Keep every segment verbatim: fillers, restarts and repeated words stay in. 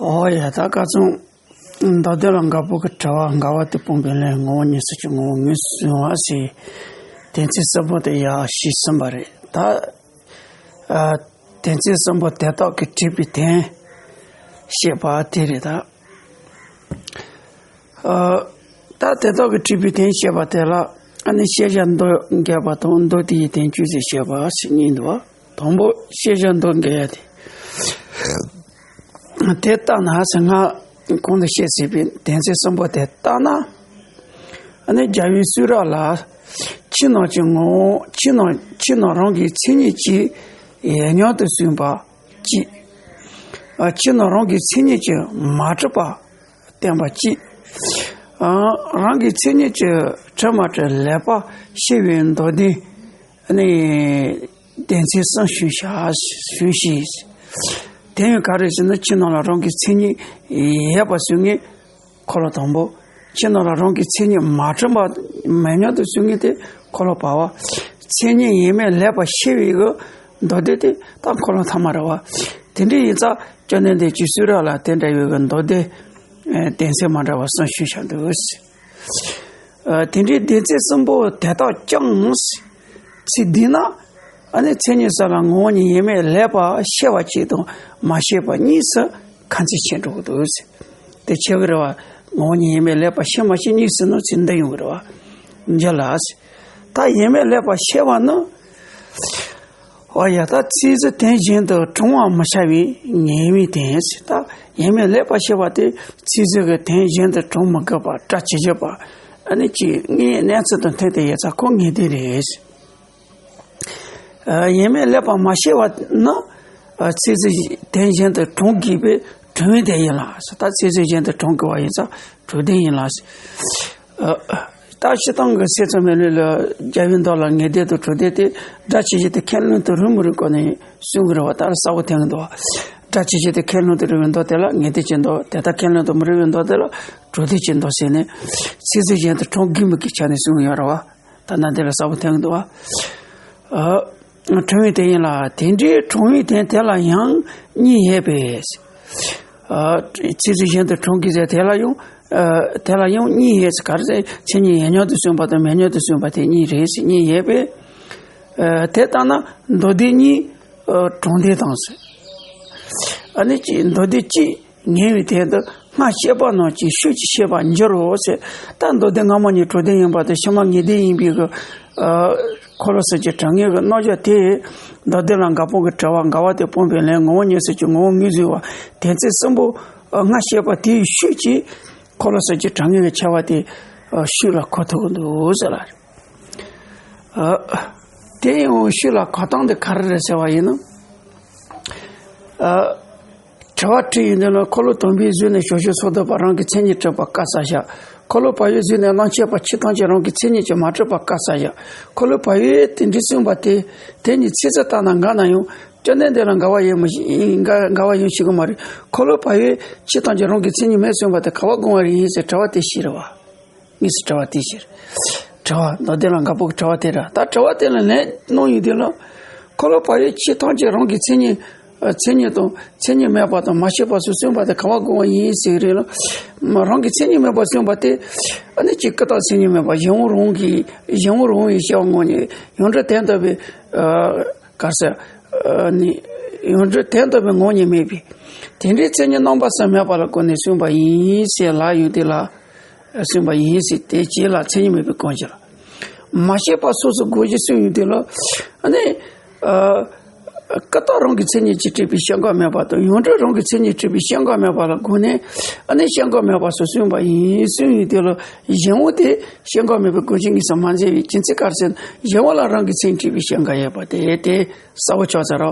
ཨོ་ཡ། ད་ཁ་སང་མདོ་སྡེ་ལ་འགག་པོ་གི་དྲི་བ། འགལ་བ་དེ་སྤོང་བའི་ལན། ངོ་བོ་ཉིད་སོགས་ཀྱི་ངོ་བོ་ངོས་བཟུང་བ་ཞེས་དོན་ཚན་གསུམ་པོ་དེ་ཡར་ཞུས་ཟིན་པ་རེད། ད་ཨ་དོན་ཚན་གསུམ་པོ་དེ་དག་གིས་དྲིས་པའི་དོན་བཤད་པ་དེ་རེད་ད། ཨ་ད་དེ་དག་གིས་དྲིས་པའི་དོན་བཤད་པ་དེ་ལ། ཨ་ནི་ཤེས་བྱ་མདོ་འགལ་བ་དང་མདོ་སྡེ་ཡི་དོན་བཅུ་ཞེས་བཤད་པ་ཞིག་གཉིས་འདུག་བ། དང་པོ་ཤེས་བྱ་མདོ་འགལ་ཡ་དེ། དེ་ལྟ་ན་ཟེར། ང་གོང་དུ་བཤད་ཟིན་པའི་དོན་ཚན་གསུམ་པོ་དེ་ལྟ་ན། ཨ་ནི་རྒྱལ་བའི་གསུང་རབ་ལ། ཕྱི་ནང་གི་ངོ་བོ། ཕྱི་ནང་ཕྱི་ནང་རང་གི་མཚན་ཉིད་ཀྱིས་ཡེ་ཉམས་སུ་གསུངས་པ་གཅིག། ཨ་ཕྱི་ནང་རང་གི་མཚན་ཉིད་ཀྱིས་མ་གྲུབ་པ་བསྟན་པ་གཅིག། ཨ་རང་གི་མཚན་ཉིད་ཀྱིས་གྲུབ་མ་གྲུབ་ལེགས་པར་ཤེས་པའི་མདོ་སྡེ། ཨ་ནི་དོན་ཚན་གསུམ་ཞུས་བཞག་ཞུས་ཤིང་། དེ་ཡང་ག་རེ་ཟེར་ན། ཕྱི་ནང་ལ་རང་གི་མཚན་ཉིད་ཡོད་པ་གསུང་མཁན་འཁོར་ལོ་དང་པོ། ཕྱི་ནང་ལ་རང་གི་མཚན་ཉིད་མ་གྲུབ་པ་མེད་ཉམས་སུ་གསུང་མཁན་དེ་འཁོར་ལོ་བར་པ། མཚན་ཉིད་ཡེངས་མེད་ལེགས་པར་ཤེས་པའི་གི་མདོ་སྡེ་དེ་ད་འཁོར་ལོ་ཐ་མ་རེད་བ། དེ་འདྲ་ཡིན་ཙང་བཅོམ་ལྡན་འདས་ཀྱི་གསུང་རབ་ལ་དེ་འདྲ་བའི་གི་མདོ་སྡེ་དོན་ཚན་མ་འདྲ་བ་གསུམ་ཞུས་བཞག་འདུག། ཨ་དེ་འདྲའི་སྡེ་ཚན་གསུམ་པོ་དེ་དག་ཀྱང་། ཚིག་འདི་ན་ཨ་ནི་མཚན་ཉིད་གསུམ་ལ་ངོ་བོ་ཉིད་ཡེངས་མེད་ལེགས་པར་ཤེས་པ་གཅིག་དང་མ་ཤེས་པ་གཉིས་སུ་ཁ་ཚིག་ཕྱེ་འགྲོ་གི་འདུག། དེ་ཕྱེ་གི་རེད་བ། ངོ་བོ་ཉིད་ཡེངས་མེད་ལེགས་པར་ཤེས་མ་ཤེས་གཉིས་སུ་ནི་ཚིག་འདི་ཡོང་གི་རེད་བ། འཇལ་ལ། ད་ཡེངས་མེད་ལེགས་པར་ཤེས་པ་ནི། འོ་ཡ། ད་ཚིག་ཟིན་དོན་གཞན་དུ་དྲངས་པར་མི་བྱ་བའི་ངེས་པའི་དོན། ད་ཡེངས་མེད་ལེགས་པར་ཤེས་པ་དེ་ཚིག་ཟིན་གྱི་དོན་གཞན་དུ་དྲངས་མི་དགོས་པ། སྒྲ་ཇི་བཞིན་པ། ཨ་ནི་ཅིག་དངོས་གནས་ཚུལ་དང་མཐུན་ཏེ་ཡོད་ཙང་ཁོ་ངེས་དོན་རེད། ཨ་ཡེངས་མེད་ལེགས་པར་མ་ཤེས་པ་ནི། ཨ་ཚིག་ཟིན་དོན་གཞན་དུ་དྲངས་དགོས་པའི་གྲུབ་དོན་ཡིན་ལ། ད་ཚིག་ཟིན་གཞན་དུ་དྲངས་དགོས་པ་ཡིན་ཙང་གྲུབ་དོན་ཡིན་ལ། ཨ་ད་སྤྱིར་བཏང་གི་སེམས་ཙམ་མི་ལུས་ལ་རྒྱལ་བའི་མདོ་ལ་ངེས་དོན་དང་གྲུབ་དོན་དེ། སྒྲ་ཇི་བཞིན་དུ་ཁས་ལེན་དུ་རུང་མི་རུང་སྐོར་ནས་གསུང་གི་རེད་བ། ད་གསལ་པོ་ཐོན་གི་འདུག་བ། སྒྲ་ཇི་བཞིན་དུ་ཁས་ལེན་དུ་རུང་བའི་མདོ་དེ་ལ་ངེས་དོན་གྱི་མདོ། དེ་ལྟར་ཁས་ལེན་དུ་མི་རུང་བའི་མདོ་དེ་ལ་གྲུབ་དོན་གྱི་མདོ་ཟེར་ནས། ཚིག་ཟིན་གཞན་དུ་དྲངས་དགོས་མིན་གྱི་ཆ་ནས་གསུང་གི་ཡོད་རེད་བ། ད་ལྟ་འདི་ལ་གསལ་པོ་ཐོན་གི་འདུག་བ། ཨ་དྲངས་པའི་དོན་ཡིན་ལ། དེ་འདྲའི་དྲངས་པའི་དོན་དེ་ལ་ཡང་གཉིས་ཡོད་པས། ཨ་ཚིག་ཟིན་གཞན་དུ་དྲངས་དགོས་ཟེར་དེ་ལ་ཡང་། ཨ་དེ་ལ་ཡང་གཉིས་ཡོད་ཟེར། ག་རེ་ཟེར། མཚན་ཉིད་ཡེ་ཉམས་སུ་གསུངས་པ་དང་མེད་ཉམས་སུ་གསུངས་པ་དེ་གཉིས་རེད་ཟེར། གཉིས་ཡོད་པས། ཨ་དེ་ལྟ་ན་མདོ་སྡེ་གཉིས་ཨ་དྲངས་དོན་དང་ཟེར། ཨ་ནི་ཅི་མདོ་སྡེ་གཅིག་ངེས་པའི་དོན་དུ་སྔར་བཤད་པ་རྣམས་ཀྱི་ཤུགས་ཀྱིས་ཤེས་པར་འགྱུར་རོ་ཟེར། ད་མདོ་སྡེ་སྔ་མ་གཉིས་གྲུབ་དོན་ཡིན་པ་དང་ཕྱི་མ་ངེས་དོན་ཡིན་པའི་གི་ཨ་འཁོར་ལོ་གསུམ་གྱི་དྲང་ངེས་ཀྱི་རྣམ་གཞག་དེ། མདོ་སྡེ་ལ་འགག་པོ་གི་དྲི་བ། འགལ་བ་དེ་སྤོང་བའི་ལན། ངོ་བོ་ཉིད་སོགས་ཀྱི་ངོ་བོ་ངོས་བཟུང་བ། དོན་ཚན་གསུམ་པོ་ཨ་སྔར་བཤད་པ་དེའི་ཤུགས་ཀྱིས་འཁོར་ལོ་གསུམ་གྱི་དྲང་ངེས་ཀྱི་ཁྱད་པར་དེ་ཨ་ཤུགས་ལ་གོ་ཐུབ་ཀྱི་འདུག་ཟེར་ལ། ཨ་དེ་ཡང་ཤུགས་ལ་གོ་སྟངས་དེ་ག་རེ་རེད་ཟེར་བ་ཡིན་ན། ཨ་དྲི་བ་དྲིས་ཡོང་དུས་ལ། འཁོར་ལོ་དང་པོའི་གཞུག་ནས་ཞབས་ཞུམ་སོ་ཐར་པ་རང་གི་མཚན་ཉིད་གྲུབ་པ་བཀག་ས་བཞག། འཁོར་ལོ་བར་པའི་གཞུག་ནས་རྣམ་མཁྱེན་པ་སྤྱིར་བཏང་གི་རང་གི་མཚན་ཉིད་ཀྱིས་མ་གྲུབ་པ་བཀག་ས་བཞག། འཁོར་ལོ་བར་པས་དེ་འདྲའི་གསུངས་པ་དེ། དེ་ཉིད་ཚིག་ཟིན་ལྟར་ན་འགལ་ན་ཡང་། བཅོམ་ལྡན་འདས་ལ་འགལ་བ་ཡོད་མི་ཤེས། འགལ་འགལ་བ་ཡོད་ཤེས་ཀྱི་མ་རེད། འཁོར་ལོ་བར་པས་སྤྱིར་བཏང་གི་རང་གི་མཚན་ཉིད་མེད་གསུངས་པ་དེ་ག་པར་དགོངས་པ་རེད་ཡིན་ཟེར་དྲི་བ་དེ་བཞིན་རེད་བ། དངོས་སུ་དྲི་བ་དེ་བཞིན། དྲི་བ་མདོ་སྡེ་ལ་འགག་པོ་གི་དྲི་བ་དེ་རེད། ད་དྲི་བ་དེ་ལ་ལན་གནང་ཡོང་དུས་ལ། འཁོར་ལོ་བར་པས་སྤྱིར་བཏང་གི་རང་གི་མཚན་ཉིད། ཨ་མཚན་ཉིད་དང་མཚན་ཉིད་མེད་པ་དང་མ་སྐྱེས་པ་སོགས་གསུངས་པ་དེ་ག་པར་དགོངས་པ་ཡིན་ཟེར་གི་རེད་ལ། མ་རང་གི་མཚན་ཉིད་མེད་པ་གསུངས་པ་དེ། ཨ་ནི་ཅིག་ཀུན་བཏགས་མཚན་ཉིད་མེད་པ། གཞན་དབང་རང་གི་གཞན་དབང་རང་བའི་སྐྱེ་བོ་ངོ་ནས་ཡོངས་གྲུབ་དོན་དམ་པའི་ཨ་ག་རེ་ཟེར། ཨ་ནི་ཡོངས་གྲུབ་དོན་དམ་པའི་ངོ་བོ་ཉིད་མེད་པའི། དེ་འདྲའི་མཚན་ཉིད་རྣམ་པ་གསུམ་མེད་པ་ལ་བཀོད་ནས་གསུངས་པ་ཡིན་ཟེར་ལབ་ཡོང་དུས་ལ། གསུངས་པ་ཡིན་ཟེར། དེ་རྗེས་ལ་མཚན་ཉིད་མེད་པའི་དགོངས་གཞི་ལ། མ་སྐྱེས་པ་སོགས་སུ་དགོངས་གཞི་གསུངས་ཡོང་དུས་ལ། ཨ་ནི། ཨ་ཀུན་བཏགས་རང་གི་མཚན་ཉིད་ཀྱིས་གྲུབ་པའི་སྐྱེ་འགག་མེད་པ་དང་། ཡོངས་གྲུབ་རང་གི་མཚན་ཉིད་གྲུབ་པའི་སྐྱེ་འགག་མེད་པ་ལ་དགོངས་ནས། ཨ་ནི་སྐྱེ་འགག་མེད་པ་སོགས་གསུངས་པ་ཡིན་གསུངས་ཡོང་དུས་ལ། གཞན་དབང་དེ་སྐྱེ་འགག་མེད་པའི་དགོངས་གཞི་དངོས་སུ་མ་མཛད་པའི་རྒྱུ་མཚན་ག་རེ་ཟེར་ན། གཞན་དབང་ལ་རང་གི་མཚན་ཉིད་གྲུབ་པའི་སྐྱེ་འགག་ཡོད་པ་དེ་དེ་གསལ་པོ་ཆགས་ཚར་རོ།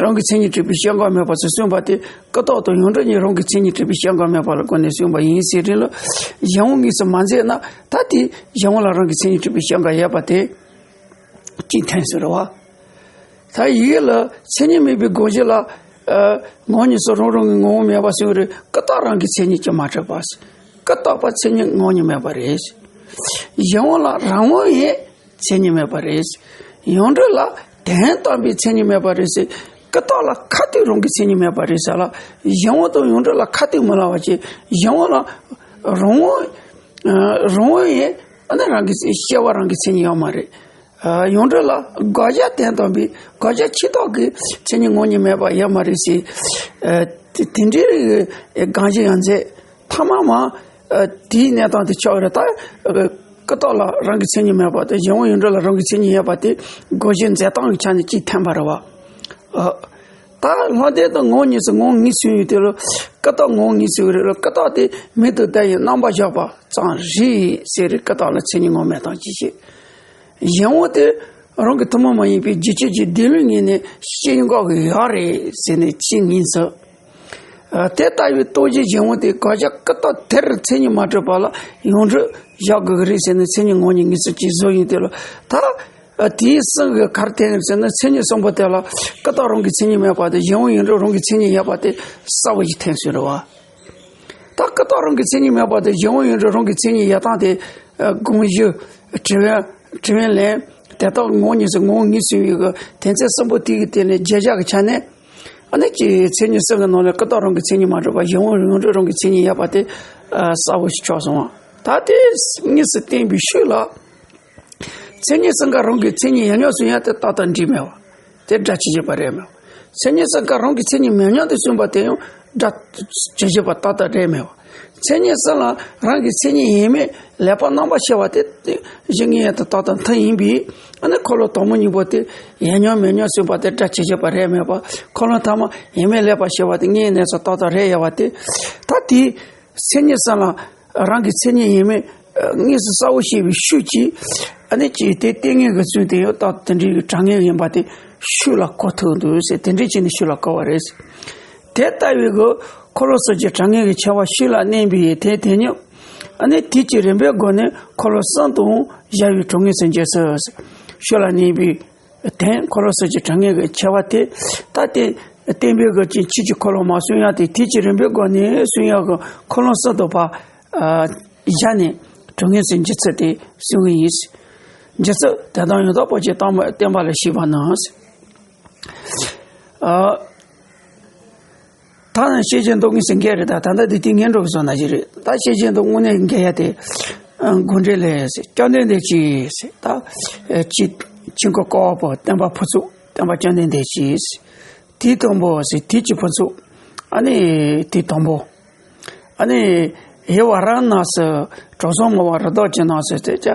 རང་གི་མཚན་ཉིད་གྲུབ་པའི་སྐྱེ་འགག་མེད་པ་སོགས་གསུངས་པ་དེ། ཀུན་བཏགས་དང་ཡོངས་གྲུབ་གཉིས་རང་གི་མཚན་ཉིད་གྲུབ་པའི་སྐྱེ་འགག་མེད་པ་ལ་བཀོད་ནས་གསུངས་པ་ཡིན་ཟེར་རེད་ལ། གཞན་དབང་དངོས་སུ་མ་མཛད་ན། ད་དེ་གཞན་དབང་ལ་རང་གི་མཚན་ཉིད་གྲུབ་པའི་སྐྱེ་འགག་ཡོད་པ་དེ་གཅིག་ཐོན་ཟེར་བ། ད་ཡིད་ལ་མཚན་ཉིད་མེད་པའི་དགོངས་གཞི་ལ། ཨ་ངོ་བོ་ཉིད་སོགས་རང་རང་གི་ངོ་བོ་མེད་པ་གསུངས་རེད། ཀུན་བཏགས་རང་གི་མཚན་ཉིད་ཀྱིས་མ་གྲུབ་པ། ཀུན་བཏགས་པ་མཚན་ཉིད་ངོ་བོ་ཉིད་མེད་པ་རེད། གཞན་དབང་ལ་རང་དབང་ཡིན། མཚན་ཉིད་མེད་པ་རེད། ཡོངས་གྲུབ་ལ་དོན་དམ་པའི་མཚན་ཉིད་མེད་པ་རེད་ཟེར། ཀུན་བརྟགས་ལ་ཁ་ཐུག་རང་གི་མཚན་ཉིད་མེད་པ་རེད་ཟེར་ལ། གཞན་དབང་དང་ཡོངས་གྲུབ་ལ་ཁ་ཐུག་མི་སླ་བ་བྱས། གཞན་དབང་ལ་རང་དབང་། རང་དབང་ཡིན། ཨ་ནི་རང་གི་སྐྱེ་བ་རང་གི་མཚན་ཉིད་ཡོད་མ་རེད། ཡོངས་གྲུབ་ལ་དགག་བྱ་དོན་དམ་པའི་དགག་བྱ་ཆོས་ཐོག་གི་མཚན་ཉིད་ངོ་བོ་ཉིད་མེད་པ་ཡོད་མ་རེད་ཟེར། དེ་འདྲའི་དགག་གཞི་ཡང་མཛད། ཐ་མ་མ། དེའི་གནས་སྟངས་དེ་ཆགས་རེད་ད། ཀུན་བརྟགས་ལ་རང་གི་མཚན་ཉིད་མེད་པ་དང་གཞན་དབང་ཡོངས་གྲུབ་ལ་རང་གི་མཚན་ཉིད་ཡོད་པ་དེ་དགག་གཞི་མཛད་སྟངས་ཀྱི་ཆ་ནས་གཅིག་འཐེན་པ་རེད་བ། ད་ལྷག་ལྡན་དུ་ངོ་བོ་ཉིད་ཟེར་ངོ་བོ་ངེས་ཟེར་ཡོད་དེ་ལ་ཀུན་བརྟགས་ངོ་བོ་ངེས་ཟེར་རེད་ལ། ཀུན་བརྟགས་དེ་མིང་དུ་བཏགས་ཡིན་རྣམ་པར་བཞག་པ་ཙམ་རེད་ཟེར་རེད། ཀུན་བརྟགས་ལ་མཚན་ཉིད་ངོ་མེད་དང་ཅི་བྱེད། གཞན་དབང་དེ་རང་གི་ཐུན་མོང་མ་ཡིན་པའི་རྒྱུ་ཆོས་ཀྱི་བདེན་ལུགས་ངོས་ནས་ཤེས་དགོས་ཀྱི་ཡོད་རེད་ཟེར་ནས་ཅི་ངེས་ཟེར། དེ་ལྟ་བུའི་སྟོབས་ཀྱིས་གཞན་དབང་དེ་དགག་བྱ་ཀུན་བརྟགས་དེར་མཚན་ཉིད་མ་གྲུབ་པ་ལ་ཡོངས་གྲུབ་བཞག་དགོས་ཀྱི་རེད་ཟེར་ནས་མཚན་ཉིད་ངོ་བོ་ཉིད་ངེས་ཟེར་གྱི་བཟོ་ཡིན་དེ་ལ། ད་དེའི་གསུང་གི་གར་བསྟན་ཟེར་ན་མཚན་ཉིད་གསུམ་པོ་དེ་ལ་ཀུན་བརྟགས་རང་གི་མཚན་ཉིད་མེད་པ་དང་གཞན་དབང་ཡོངས་གྲུབ་རང་གི་མཚན་ཉིད་ཡོད་པ་དེ་གསལ་བོ་ཞིག་འཐེན་ཟིན་རེད་བ། ད་ཀུན་བརྟགས་རང་གི་མཚན་ཉིད་མེད་པ་དང་གཞན་དབང་ཡོངས་གྲུབ་རང་གི་མཚན་ཉིད་ཡོད་སྟངས་དེ་དགོངས་གཞི། དྲི་བའི་དྲི་བའི་ལན། དེ་དག་ངོ་བོ་ཉིད་ཟེར་ངོ་བོ་ངེས་ཟེར་བའི་གི་དོན་ཚན་གསུམ་པོ་དེ་གི་སྟེང་ནས་བརྗོད་བྱ་གི་ཆ་ནས། ཨ་ནི་ཀྱི་མཚན་ཉིད་གསུམ་གྱི་ནང་ནས་ཀུན་བརྟགས་རང་གི་མཚན་ཉིད་མ་གྲུབ་པ་གཞན་དབང་ཡོངས་གྲུབ་རང་གི་མཚན་ཉིད་ཡོད་པ་དེ་གསལ་བོ་ཞིག་ཆགས་སོང་བ། ད་དེ་དངོས་སུ་བསྟན་པའི་ཤུགས་ལ། མཚན་ཉིད་གསུམ་ཀ་རང་གི་མཚན་ཉིད་ཡིན་སྙམ་གསུང་ཡ་དེ་ཏག་ཏག་འགྲིག་མེད་བ། དེ་སྒྲ་ཇི་བཞིན་པ་རེད་མེད་བ། མཚན་ཉིད་གསུམ་ཀ་རང་གི་མཚན་ཉིད་མིན་སྙམ་དུ་གསུངས་པ་དེ་ཡང་སྒྲ་ཇི་བཞིན་པ་ཏག་ཏག་རེད་མེད་བ། མཚན་ཉིད་གསུམ་ལ་རང་གི་མཚན་ཉིད་ཡིན་མིན་ལེགས་པར་རྣམ་པར་ཕྱེ་བ་དེ་གཞི་ངེས་ཡིན་དུ་ཏག་ཏག་མཐུན་ཡིན་པས། ཨ་ནི་འཁོར་ལོ་དང་པོ་གཉིས་པོ་དེ་ཡིན་སྙམ་མིན་སྙམ་གསུངས་པ་དེ་སྒྲ་ཇི་བཞིན་པ་རེད་མེད་བ། འཁོར་ལོ་ཐ་མ་ཡིན་མིན་ལེགས་པར་ཕྱེ་བ་དེ་ངེས་གནས་སུ་ཏག་ཏག་རེད་ཡོད་བ་དེ། ད་དེའི་མཚན་ཉིད་གསུམ་ལ་རང་གི་མཚན་ཉིད་ཡིན་མིན་དངོས་སུ་གསལ་བོ་ཤེས་པའི་ཤུགས་ཀྱིས། ཨ་ནི་ཅིག་དེ་ལྟས་ངན་གྱི་ཚུལ་དེ་ཡང་ད་དེ་འདྲའི་གི་དྲང་ངེས་ཡིན་པ་དེ་ཤུགས་ལ་གོ་ཐུབ་འདུག་ཟེར། དེ་འདྲའི་བྱས་ནས་ཤུགས་ལ་གོ་བ་རེད། དེ་ལྟ་བུའི་གི་འཁོར་ལོ་གསུམ་གྱི་དྲང་ངེས་ཀྱི་ཁྱད་པར་ཤུགས་ལ་གནས་པའི་དེ་དེ་ཉིད། ཨ་ནི་དུས་ཀྱི་རིམ་པའི་སྒོ་ནས་འཁོར་ལོ་གསུམ་དུ་བཞག་པའི་དྲང་ངེས་སུ་འགྱུར་ཚུལ། ཤུགས་ལ་གནས་པའི། དེ་འཁོར་ལོ་གསུམ་གྱི་དྲང་ངེས་ཀྱི་ཁྱད་པར་དེ། ད་དེ་བསྟན་པའི་གི་ཆོས་ཀྱི་འཁོར་ལོ་མ་གསུང་ཡག་དེ་དུས་ཀྱི་རིམ་པའི་སྒོ་ནས་གསུང་ཡག་གི་འཁོར་ལོ་གསུམ་དུ་བ་བཞག་ནས་དྲང་ངེས་སུ་འགྱུར་ཚུལ་དེ་གསུང་གི་ཡིན། འགྱུར་ཚུལ་དེ་དག་ཡང་དག་པོ་ཅིག་བསྟན་པ་བསྟན་པ་ལ་ཞུགས་པ་ན། ད་ནི་ཤེས་བཞིན་དུ་དངོས་སུ་འགལ་རེད། ད་ད་ལྟ་འདི་དེ་ངན་འགྲོ་གི་བཟོ་ན་ཞིག་རེད། ད་ཤེས་བཞིན་དུ་དངོས་གནས་འགལ་ཡ་དེ། དགོངས་འགྲེལ་ལས་ཟེར། བཅོམ་ལྡན་འདས་ཀྱིས་ཟེར། ད་ཆོས་ཆོས་འཁོར་བསྐོར་བ་པོ་སྟོན་པ་ཕུན་ཚོགས་སྟོན་པ་བཅོམ་ལྡན་འདས་ཀྱིས་ཟེར། དུས་དང་པོ་ཟེར། དུས་ཀྱི་ཕུན་ཚོགས། ཨ་ནི་དུས་དང་པོ། ཨ་ནི་ཡེ་ཝཱ་ར་ཎ་སི་གྲོ་ཚོམ་མུ་བ་རི་དྭགས་ཀྱི་ནགས་སུ་ཟེར། ཅ་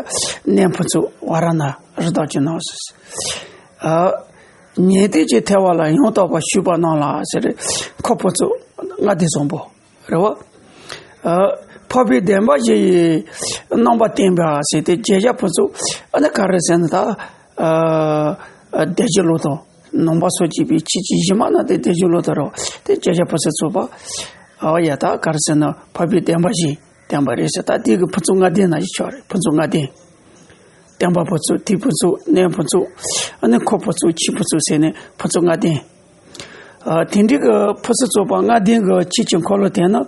གནས་ཕུན་ཚོགས་ཝཱ་ར་ཎ་རི་དྭགས་ཀྱི་ནགས་སུ་ཟེར། ཉན་ཐོས་ཀྱི་ཐལ་བ་ལ་ཡང་དག་པར་ཞུགས་པ་རྣམས་ལ་ཟེར། འཁོར་ཕུན་ཚོགས་ལྔ་ལྡན་བཟང་པོ་རེད་བ། འཕགས་པའི་བདེན་པ་བཞི་ཡི་རྣམ་པར་བསྟན་པ་ཟེར་ཏེ་བརྗོད་བྱ་ཕུན་ཚོགས། ཨ་ནི་ག་རེ་ཟེར་ན་ད། བདེ་སྐྱིད་ལོ་ཏོག་ནང་པ་སོགས་བྱས་པའི་ཆོས་ཀྱི་གཞི་མ་རྣམས་ཏེ་བདེ་སྐྱིད་ལོ་ཏོག་རེད་བ། དེ་བརྗོད་བྱ་ཕུན་སུམ་ཚོགས་པ། ཨ་བ་ཡ་ད་ག་རེ་ཟེར་ན་འཕགས་པའི་བདེན་པ་བཞི་བསྟན་པ་རེད་ཟེར། ད་དེ་གི་ཕུན་ཚོགས་ལྔ་ལྡན་ན་ཞིག་ཆོག་རེད། ཕུན་ཚོགས་ལྔ་ལྡན། བསྟན་པ་ཕུན་ཚོགས། དུས་ཕུན་ཚོགས། གནས་ཕུན་ཚོགས། ཨ་ནི་འཁོར་ཕུན་ཚོགས། ཆོས་ཕུན་ཚོགས་ཟེར་ནས་ཕུན་ཚོགས་ལྔ་ལྡན། ཨ་དེ་འདྲའི་གི་ཕུན་སུམ་ཚོགས་པ་ལྔ་ལྡན་གྱི་ཆོས་ཀྱི་འཁོར་ལོ་དེ་ནི།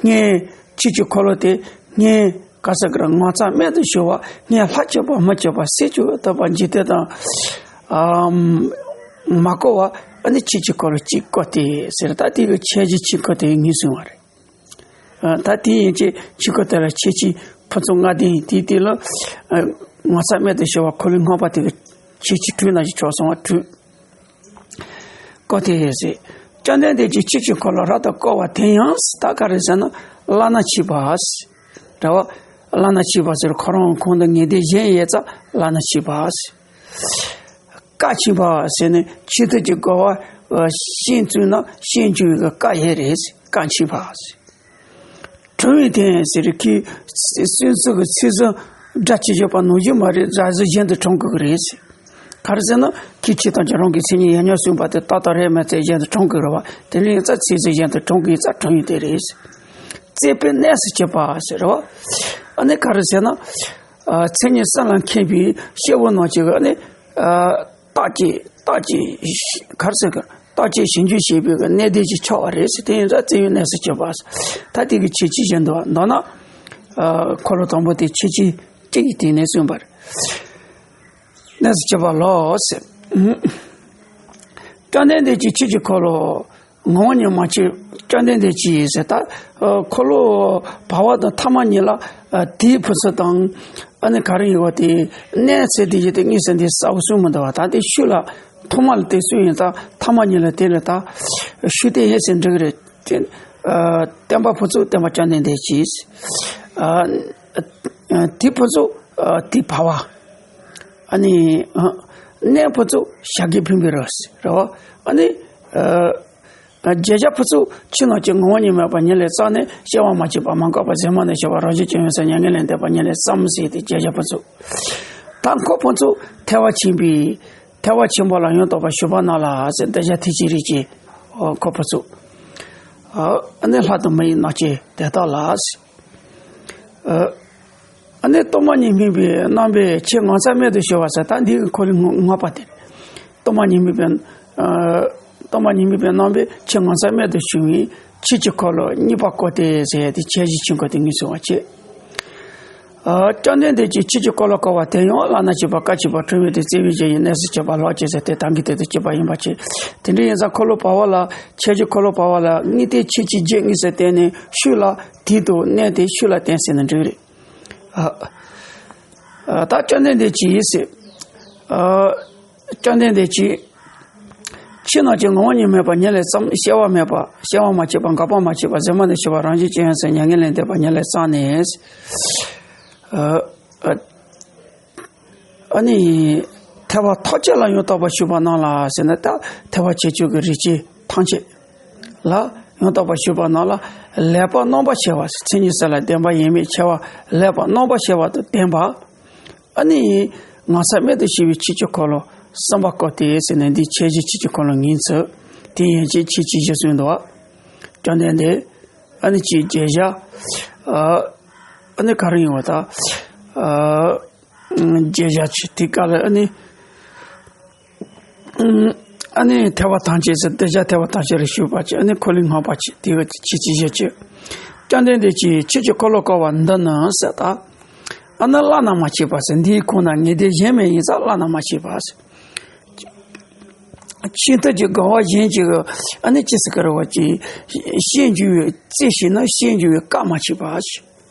ངས་ཆོས་ཀྱི་འཁོར་ལོ་དེ་ངས་ག་ས་གར་ངོ་ཚ་རྨད་དུ་བྱུང་བ། ངས་ལྷ་གཅིག་པ་མི་གཅིག་པ་སྲས་བཅུ་དག་པ་འཇིག་རྟེན་དང་། ཨ་མ་བསྐོར་བ། ཨ་ནི་ཆོས་ཀྱི་འཁོར་ལོ་གཅིག་བསྐོར་ཏེ་ཟེར། ད་དེ་གི་ཁྱད་གཞི་ཆོས་འཁོར་དེ་ངོས་བཟུང་བ་རེད། ད་དེ་ཡན་ཆད་ཆོས་འཁོར་དེ་ལ་ཁྱད་ཆོས་ཕུན་ཚོགས་ལྔ་ལྡན་ཡིན། དེའི་སྟེང་ལ་ངོ་ཚ་རྨད་དུ་བྱུང་བ་འཁོར་ལོས་སྔོག་པ་དེ་གི་ཁྱད་ཆོས་དྲུག་ན་ཞིག་ཆོག་སོང་བ་དྲུག་བསྐོར་ཏེ་ཡོད་ཟེར། བཅོམ་ལྡན་འདས་ཀྱིས་ཆོས་ཀྱི་འཁོར་ལོ་རབ་ཏུ་བསྐོར་བ་དེ་ཡང་ད་ག་རེ་ཟེར་ན་བླ་ན་མཆིས་པ་ཟེར། རེད་བ། བླ་ན་མཆིས་པ་ཟེར། ཁོ་རང་གོང་དུ་ངེས་ལྡན་གཞན་ཡོད་ཙང་བླ་ན་མཆིས་པ་ཟེར། བཀའ་ཆོས་པ་ཟེར་ནས་ཆོས་ཐོས་ཀྱི་གོ་བ་ཤེས་བཙུན་ན་ཤེས་འགྱུར་བའི་བཀའ་ཡོད་རེད། བཀའ་ཆོས་པ་ཟེར། དྲང་བའི་དོན་ཟེར། ཁོས་སེམས་ཚོར་གྱི་ཚིག་ཟུར་སྒྲ་ཇི་བཞིན་པ་ནང་བཞིན་མ་རེད། སྒྲ་ཟུར་གཞན་དུ་དྲང་དགོས་ཀྱི་རེད་ཟེར། ག་རེ་ཟེར་ན་ཁོས་ཆོས་ཐམས་ཅད་རང་གི་མཚན་ཉིད་ཡིན་སྙམ་གསུངས་པ་དེ་ཏག་ཏག་རེད་མ་ཚད་གཞན་དུ་དྲང་དགོས་རེད་བ། དེ་ལས་ཡིན་ཙང་ཚིག་ཟུར་གཞན་དུ་དྲང་དགོས་ཡིན་ཙང་དྲང་བའི་དོན་རེད་ཟེར། བརྩད་པས་གནས་སུ་གྱུར་པ་ཟེར་བ། ཨ་ནི་ག་རེ་ཟེར་ན། ཨ་མཚན་ཉིད་གསུམ་ལ་མཁས་པའི་སྐྱེས་བུ་རྣམས་ཀྱིས་ཨ་ནི། ཨ་བརྟག་དཔྱད་བརྟག་དཔྱད་ག་རེ་ཟེར་གི། བརྟག་དཔྱད་ཞིབ་འཇུག་བྱེད་པའི་གི་གནད་དོན་ཅིག་ཆགས་པ་རེད་ཟེར། དེ་ཡིན་ཙང་བརྩད་པས་གནས་སུ་གྱུར་པ་ཟེར། ད་དེ་གི་ཁྱད་ཆོས་གཞན་དུ་མདོར་ན། ཨ་འཁོར་ལོ་དང་པོ་དེ་ཁྱད་ཆོས་གཅིག་གི་སྟེང་ནས་གསུངས་པ་རེད། གནས་སུ་གྱུར་པ་ལོ་ཟེར། བཅོམ་ལྡན་འདས་ཀྱིས་ཆོས་ཀྱི་འཁོར་ལོ་ངོ་བོ་ཉིད་མ་མཆིས། བཅོམ་ལྡན་འདས་ཀྱིས་ཟེར་ད། ཨ་འཁོར་ལོ་བར་པ་དང་ཐ་མ་གཉིས་ལ་ཨ་དེའི་ཕུན་ཚོགས་དང་། ཨ་ནི་ག་རེ་ཡོད་དེ་གནས་ཚད་དེ་ཡོད་དེ་དངོས་སུ་འདི་གསལ་པོ་གསུངས་མི་འདུག་བ། ད་དེ་ཤུགས་ལ་ཐོག་མ་ལ་དེ་གསུངས་ཡིན་ཙང་ཐ་མ་གཉིས་ལ་དེ་ལ་ད་ཤུགས་བསྟན་ཡིན་ཟེར་འགྲིག་གི་རེད། དེ་ཨ་བརྟན་པ་ཕུན་ཚོགས་བརྟན་པ་བཅོམ་ལྡན་འདས་ཀྱིས། ཨ་ཨ་དེ་ཕུན་ཚོགས་ཨ་དེ་བར་པ། ཨ་ནི་ཨ་གནས་ཕུན་ཚོགས་ཞབས་ཀྱིས་ཕུལ་བའི་རོ་ཟེར་རོ། ཨ་ནི་ཨ་རྗེས་བྱ་ཕུན་ཚོགས་ཕྱི་ནང་གི་ངོ་བོ་ཉིད་མེད་པ་ཉིད་ལས་བརྩམས་ནས། སྐྱེ་བ་མ་མཆིས་པ་མ་འགགས་པ་གཟེངས་མ་ནས་སྐྱེ་བ་རང་བཞིན་ཅན་ཡོད་ཟེར་མྱ་ངན་ལས་འདས་པ་ཉིད་ལས་བརྩམས་ཟེར་ཏེ་རྗེས་བྱ་ཕུན་ཚོགས། ད་འཁོར་ཕུན་ཚོགས་ཐེག་པ་ཆེན་པོའི་ཐེག་པ་ཆེན་པོ་ལ་ཡང་དག་པར་ཞུགས་པ་རྣམས་ལ་ཟེར་གདུལ་བྱ་ཐེག་ཆེན་རིགས་ཀྱི་འཁོར་ཕུན་ཚོགས། ཨ་ནི་ལྷ་དང་མི་ཡི་རྣམ་མཁྱེན་དེ་དག་ལ་ཟེར། ཨ་ནི་སྟོང་པ་ཉིད་སྨིན་པའི་རྣམ་པས་ཆེས་ངོ་མཚར་རྨད་དུ་བྱུང་བ་ཟེར་ད་འདི་གི་འཁོར་ལོའི་ངོ་བོ་དེ། སྟོང་པ་ཉིད་སྨིན་པའི་ཨ་སྟོང་པ་ཉིད་སྨིན་པའི་རྣམ་པས་ཆེས་ངོ་མཚར་རྨད་དུ་བྱུང་བའི་ཆོས་ཀྱི་འཁོར་ལོ་གཉིས་པ་བསྐོར་ཏེ་ཟེར་ཡ་དེ་ཁྱད་གཞི་ཆེན་པོ་དེ་ངོས་བཟུང་བ་བྱེད། ཨ་བཅོམ་ལྡན་འདས་ཀྱིས་ཆོས་ཀྱི་འཁོར་ལོ་བསྐོར་བ་དེ་ཡང་བླ་ན་མཆིས་པ་སྐར་ཆུང་པ་ཁྲོ་བོའི་དེ་བརྩེ་བའི་བཞིན་གྱི་གནས་སུ་གྱུར་པ་ལྷག་བཅས་ཟེར་ཏེ་ད་གིན་དེ་དང་གཅིག་པ་ཡིན་པ་བྱེད། དེ་འདྲ་ཡིན་ཙང་འཁོར་ལོ་བར་པ་ལ་ཆོས་ཀྱི་འཁོར་ལོ་བར་པ་ལ་དངོས་བསྟན་ཆོས་ཀྱི་རྗེ་དངོས་སུ་བསྟན་ནས་ཤུགས་ལ་དེ་དང་གནས་དེ་ཤུགས་ལ་བསྟན་ཟེར་ན་འགྲིག་རེད། ཨ་ཨ་ད་བཅོམ་ལྡན་འདས་ཀྱིས་ཟེར། ཨ་བཅོམ་ལྡན་འདས་ཀྱིས་ཕྱི་ནང་གི་ངོ་བོ་ཉིད་མེད་པ་ཉིད་ལས་བརྩམས། སྐྱེ་བ་མེད་པ་སྐྱེ་བ་མ་མཆིས་པ་འགག་པ་མ་མཆིས་པ་གཟེངས་མ་ནས་སྐྱེ་བ་རང་བཞིན་ཅན་ཡོད་ཟེར་མྱ་ངན་ལས་འདས་པ་ཉིད་ལས་བརྩམས་ནས། ཨ་ཨ་ཨ་ནི་ཐེག་པ་ཐམས་ཅད་ལ་ཡང་དག་པར་ཞུགས་པ་རྣམས་ལ་ཟེར་ན་ད་ཐེག་པ་ཆེ་ཆུང་གི་རིགས་ཅན་ཐམས་ཅད་ལ་ཡང་དག་པར་ཞུགས་པ་རྣམས་ལ་ལེགས་པར་རྣམ་པར་ཕྱེ་བ། མཚན་ཉིད་གསལ་ལ་བདེན་པ་ཡེངས་མེད་ཕྱེ་བ་ལེགས་པར་རྣམ་པར་ཕྱེ་བ་དང་ལྡན་པ། ཨ་ནི་ངོ་མཚར་རྨད་དུ་བྱུང་བའི་ཆོས་ཀྱི་འཁོར་ལོ་གསུམ་པ་བསྐོར་ཏེ་ཟེར་ནས་འདི་ཁྱད་གཞི་ཆོས་ཀྱི་འཁོར་ལོ་ངོས་འཛིན་དེ་ཡན་ཆད་ཁྱད་ཆོས་བཞི་གསུངས་འདུག་བ། བཅོམ་ལྡན་འདས་ཨ་ནི་ཅིག་རྗེས་བྱ་ཨ་ཨ་ནི་ག་རེ་ཡིན་པ་ད་ཨ། རྗེས་བྱ་ཆོས་དེ་ག་ལ་ཨ་ནི། ཨ་ནི་ཐེག་པ་ཐམས་ཅད་ཟེར་གདུལ་བྱ་ཐེག་པ་ཐམས་ཅད་ལ་ཞུགས་པ་ཅིག་ཨ་ནི་འཁོར་ལོའི་ལྔ་པ་ཅིག་དེ་ག་ཅིག་ཅིག་བཞི་ཅིག་བཅོམ་ལྡན་འདས་ཀྱིས་ཆོས་ཀྱི་འཁོར་ལོ་བསྐོར་བ་འདི་ནི་ཟེར་ད། ཨ་ནི་བླ་ན་མ་མཆིས་པ་ཟེར་འདིའི་ཁོངས་ན་ངེས་དོན་གཞན་མེད་ཡིན་ཙང་བླ་ན་མ་མཆིས་པ་ཟེར། ཆེས་མཐའ་གྱི་དགོངས་པ་གཞན་གྱི་ཨ་ནི་ཅི་ཟེར་ག་རེ་བ་ཅིག་ཤེས་འགྱུར་བའི་རྩིས་ཤིག་ན་ཤེས་འགྱུར་བའི་བཀའ་མ་མཆིས་པ་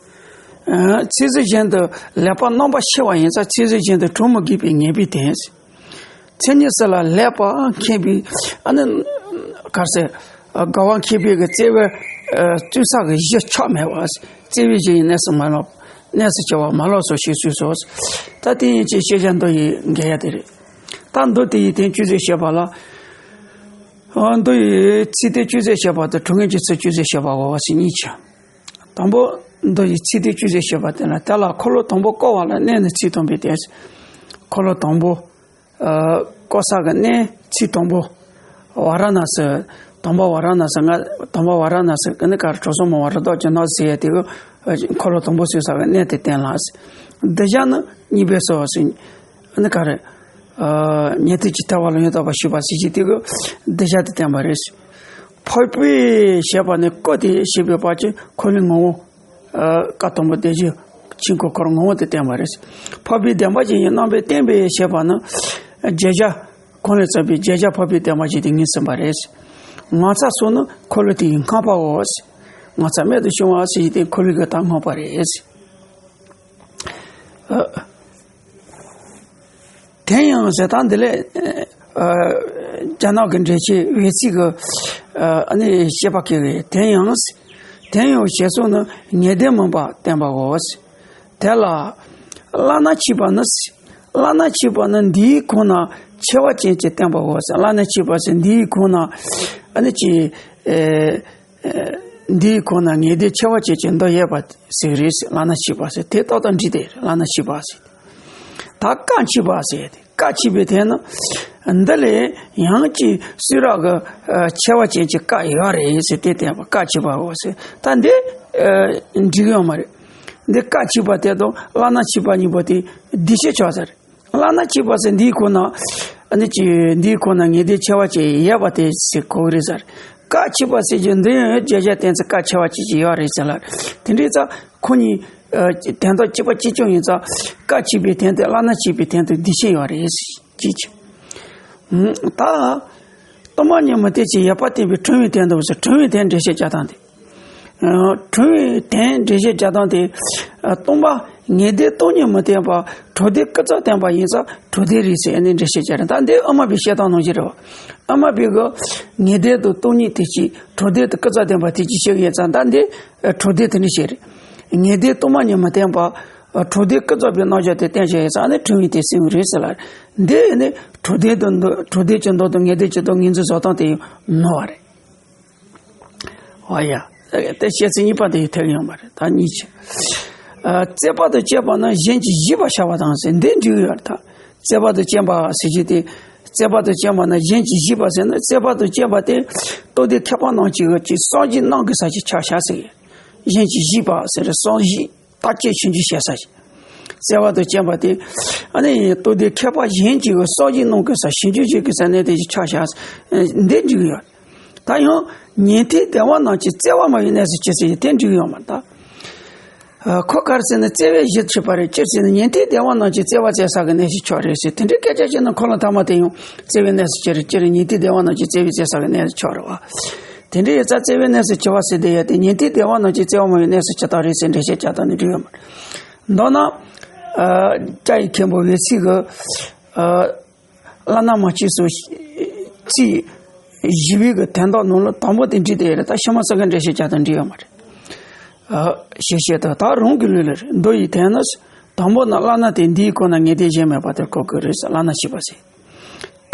ཟེར། ཚིག་ཟིན་བཞིན་དུ་ལེགས་པར་རྣམ་པར་ཕྱེ་བ་ཡིན་ཙང་ཚིག་ཟིན་བཞིན་དུ་གྲོལ་མི་དགོས་པའི་ངེས་པའི་དོན། མཚན་ཉིད་གསལ་ལ་ལེགས་པར་མཁྱེན་པའི་ཨ་ནི་ག་ཟེར་དགའ་བ་མཁྱེན་པའི་གི་བརྩེ་བའི་བཙུན་ས་གི་གཞི་ཆགས་མེད་པ། བརྩེ་བའི་གཞི་ཡི་གནས་སུ་མ་ལོག་གནས་སུ་གྱུར་པ་མ་ལོག་སོ་ཞེས་གསུངས་སོ། ད་དེ་ཡིན་ཅེས་ཤེས་བྱ་མདོ་ཡི་འགལ་ཡ་དེ་རེད། ད་མདོ་དེ་ཡི་དོན་བཅུད་ཟིན་བཤད་པ་ལ། མདོ་ཡི་ཚིག་དོན་བཅུད་ཟིན་བཤད་པ་དང་གྲུབ་ངེས་ཀྱི་ཚུལ་བཅུད་ཟིན་བཤད་པ་འོ་བ་ཟེར་གཉིས་ཆ། དང་པོ། མདོ་ཡི་ཚིག་དོན་བཅུད་ཟིན་བཤད་པ་དེ་ལ་དེ་ལ་འཁོར་ལོ་དང་པོ་བསྐོར་བ་ལ་གནས་ནི་ཚིག་དང་པོའི་དོན། འཁོར་ལོ་དང་པོ། ཨ་བསྐོར་ས་གི་གནས་ཚིག་དང་པོ། ཝཱ་ར་ཎ་སི། དང་པོ་ཝཱ་ར་ཎ་སི་ང་དང་པོ་ཝཱ་ར་ཎ་སི་ཀ་ནི་ཀར་གྲོ་སོ་མོ་ཝཱ་ར་ཏོ་ཅི་ནོ་ཟེར་ཡ་དེ་གི་འཁོར་ལོ་དང་པོ་ཟེར་ས་གི་གནས་དེ་བསྟན་ལ། གདུལ་བྱ་ནི་གཉིས་པས་གསོལ་བ་ཟེར། ཨ་ནི་ག་རེ། ཉན་ཐོས་ཀྱི་ཐལ་བ་ལ་ཡང་དག་པར་ཞུགས་པ་ཟེར་གྱི་དེ་གི་གདུལ་བྱ་དེ་བསྟན་པ་རེད། འཕགས་པའི་ཞེས་པ་ནི་བསྐོར་ཏེ་ཞེས་པའི་བར་གྱི་འཁོར་ལོའི་ངོ་བོ། བཀའ་དང་པོ་བདེ་གཤེགས་ཆོས་འཁོར་འཁོར་ངོ་བོ་དེ་བསྟན་པ་རེད། འཕགས་པའི་བདེན་པ་ཅན་གྱི་རྣམ་པས་བསྟན་པའི་ཞེས་པ་ནི། རྗེས་བྱ། གང་ལས་བརྩམས་པའི་རྗེས་བྱ་འཕགས་པའི་བདེན་པ་ཅན་དེ་ངོས་ཟིན་པ་རེད། ངོ་མཚར་སོགས་ནི་འཁོར་ལོ་དེ་ཡི་བསྔགས་པའོ། ངོ་མཚར་རྨད་དུ་བྱུང་བ་ཟེར་གྱི་དེ་འཁོར་ལོའི་གི་ད་བསྔགས་པ་རེད། དེ་ཡང་ཟེར་ད་འདི་ལས་རྒྱ་ནག་གི་འགྲེལ་བྱེད་འོད་ཚིག་གི་ཨ་ནི་བཤད་པ་གི་རེད། དེ་ཡང་དེ་ཡང་ཞེས་སོགས་ནི་ངེས་དོན་མིན་པ་བསྟན་པའོ། དེ་ལ་བླ་ན་མཆིས་པ་ནི། བླ་ན་མཆིས་པ་ནི་འདིའི་ཁོངས་ན་ཆེ་བ་ཅན་གྱི་བསྟན་པའོ། བླ་ན་མཆིས་པ་ཟེར་འདིའི་ཁོངས་ན་ཨ་ནི་ཅི། འདིའི་ཁོངས་ན་ངེས་དོན་ཆེ་བ་ཅན་གྱི་མདོ་ཡོད་པ་ཟིག་རེད། བླ་ན་མཆིས་པ་ཟེར་དེ་ཏག་ཏག་འགྲིག་དེ་རེད། བླ་ན་མཆིས་པ་ཟེར། ད་བཀའ་མཆིས་པ་ཟེར་ཏེ་བཀའ་མཆིས་པའི་དོན་ནི། འདི་ལས་ཡང་ཅིག་གསུང་རབ་ཀྱི་ཆེ་བ་ཅན་གྱི་བཀའ་ཡོད་རེད་ཟེར་དེ་བསྟན་པ་བཀའ་མཆིས་པའོ་ཟེར། ད་འདི་འགྲིག་ཡོད་མ་རེད། འདི་བཀའ་མཆིས་པ་དེ་དང་བླ་ན་མཆིས་པ་གཉིས་པོ་དེ་བསྡུས་བཤད་ཆགས་ས་རེད། བླ་ན་མཆིས་པ་ཟེར་འདིའི་ཁོངས་ན། ཨ་ནི་ཅི་འདིའི་ཁོངས་ན་ངེས་དོན་ཆེ་བ་ཅིག་ཡོད་པ་དེ་ཟེར་གོ་གི་རེད་ཟེར། བཀའ་མཆིས་པ་ཟེར་གྱི་འདི་ཡང་རྗེས་བྱ་བསྟན་ཚེ་བཀའ་ཆེ་བ་ཅིག་ཅིག་ཡོད་རེད་ཟེར་ལ། དེ་འདྲའི་ཙང་ཁོ་གཉིས་དོན་དག་གཅིག་པ་གཅིག་རྐྱང་ཡིན་ཙང་བཀའ་མཆིས་པའི་དོན་དེ་བླ་ན་མཆིས་པའི་དོན་དུ་བསྡུས་བཤད་ཡོད་རེད་ཅེས་ཀྱི། ད་ སྟོང་པ་ཉིད་མུ་སྟེགས་ཀྱི་ཡོད་པར་བསྟན་པའི་གྲུབ་པའི་དོན་དུ་ཟེར། གྲུབ་པའི་དོན་འགྲེལ་བཤད་རྒྱག་སྟངས་དེ། ཨ། གྲུབ་པའི་དོན་འགྲེལ་བཤད་རྒྱག་སྟངས་དེ། ཨ། སྟོང་པ་ངེས་དོན་སྟོང་ཉིད་མུ་སྟེགས་པ། གྲུབ་དོན་ཀུན་རྫོབ་བསྟན་པ་ཡིན་ཙང་གྲུབ་དོན་རེད་ཟེར་ནས་འགྲེལ་བཤད་རྒྱག་རེད། ད་འདི་དབུ་མ་པའི་བཤད་སྟངས་ནང་བཞིན་རེད་བ། དབུ་མ་པའི་གི་ངེས་དོན་དང་སྟོང་ཉིད་དེ་གཅིག་གྲུབ་དོན་དང་ཀུན་རྫོབ་བསྟན་པ་དེ་གཅིག་བཤད་ཀྱི་ཡོད་ཙང་། ད་འདི་གྲུབ་དོན་དེ་ནི་བཤད་རེད། ངེས་དོན་སྟོང་པ་ཉིད་མུ་སྟེགས་པ། གྲུབ་དོན་ཀུན་རྫོབ་པའི་རྣམ་གཞག་དེ་བསྟན་བྱ་ཡིན་ཙང་ནི་གྲུབ་པའི་དོན་གསུངས་རེད་ཟེར་ལ། འདི་ནི་གྲུབ་དོན་དང་མདོ། གྲུབ་དོན་གྱི་མདོ་དང་ངེས་དོན་གྱི་མདོ་ངོས་འཛིན་བཟོ་སྟངས་དེ་ཡང་ནོར་བ་རེད། འོ་ཡ། དེ་བཤད་ཚུལ་གཉིས་པ་དེ་ཡང་ཐེག་ཡོང་བ་རེད། ད་གཉིས་ཆེ། ཨ། བརྩེ་བ་དང་བཅས་པ་ནི་གཞན་གྱིས་བཞེད་པར་བྱ་བ་དང་ཟེར། འདི་འགྲིག་ཡོད་རེད། ད་བརྩེ་བ་དང་བཅས་པ་ཟེར་རྒྱུ་དེ། བརྩེ་བ་དང་བཅས་པ་ནི་གཞན་གྱིས་བཞེད་པ་ཟེར་ན། བརྩེ་བ་དང་བཅས་པ་དེ་རྟོགས་ལྡན་མཁས་པ་རྣམས་ཀྱིས་ཀྱི་གསང་གཞི་རྣམས་ཀྱི་ས་ཞིག་ཆགས་བཞག་ཟེར། གཞན་གྱིས་བཞེད་པ་ཟེར་གསང་གཞི་བརྟག་དཔྱད་ཞིབ་འཇུག་བྱེད་ས་ཞིག་བརྩེ་བ་དང་བཅས་པ་དེ། ཨ་ནི་རྟོགས་ལྡན་མཁས་པ་གཞན་གྱིས་གསང་གཞི་རྣམས་ཀྱི་ས་ཞིབ་འཇུག་བྱེད་ཀྱི་ས་གནས་དེ་ཞིག་ཆགས་བཞག་འདི་འགྲིག་ཡོད། ད་ཡང་ཉན་ཐོས་སྡེ་པ་རྣམས་ཀྱིས་བརྩེ་བ་སྨྲ་བའི་གནས་སུ་གྱུར་ཟེར་ཡི་དེ་འགྲིག་ཡོད་མ་རེད་ད། ཨ། ཁོ་ག་རེ་ཟེར་ན་བརྩེ་བའི་གཞིར་གྱུར་པ་རེད། ཅི་ཟེར་ན་ཉན་ཐོས་སྡེ་པ་རྣམས་ཀྱིས་བརྩེ་བ་བཙལ་ས་གི་གནས་སུ་གྱུར་རེད་ཟེར། དེ་འདྲའི་སྐད་ཆ་བཤད་ན་འཁོར་ལོ་ཐ་མ་དེ་ཡང་བརྩེ་བའི་གནས་སུ་གྱུར་རེད། ཅི་རེད། ཉན་ཐོས་སྡེ་པ་རྣམས་ཀྱིས་བརྩེ་བའི་བཙལ་ས་གི་གནས་སུ་གྱུར་རེད་བ། དེ་འདྲའི་ཡོད་ཙང་བརྩེ་བའི་གནས་སུ་གྱུར་པ་ཟེར་དེ་ཡ་དེ་ཉན་ཐོས་སྡེ་པ་རྣམས་ཀྱིས་བརྩེ་བ་སྨྲ་བའི་གནས་སུ་གྱུར་སྟངས་རེད་ཟེར་འགྲེལ་བཤད་རྒྱག་སྟངས་ནི་འགྲིག་ཡོད་མ་རེད། མདོར་ན། ཨ། རྒྱ་ཡི་མཁན་པོ་ཝེ་ཚི་གིས། ཨ། བླ་ན་མ་མཆིས་སོ་ཅེས་བཞི་པའི་གི་དོན་དག་ནང་ལ་དང་པོ་དེ་འགྲིག་དེ་ཡོད་རེད། ད་ཕྱི་མ་ས་ག་འགྲེལ་བཤད་རྒྱག་སྟངས་འགྲིག་ཡོད་མ་རེད། ཨ། ཞེས་བཤད་དོ། ད་རང་གི་ལུགས་ལ་རེད། མདོ་ཡི་དོན་ནི། དང་པོ་ནི་བླ་ན་སྟེ་འདིའི་སྒོ་ན་ངེས་དོན་གཞན་མེད་པ་དེར་གོ་དགོས་རེད་ཟེར། བླ་ན་མཆིས་པ་ཟེར།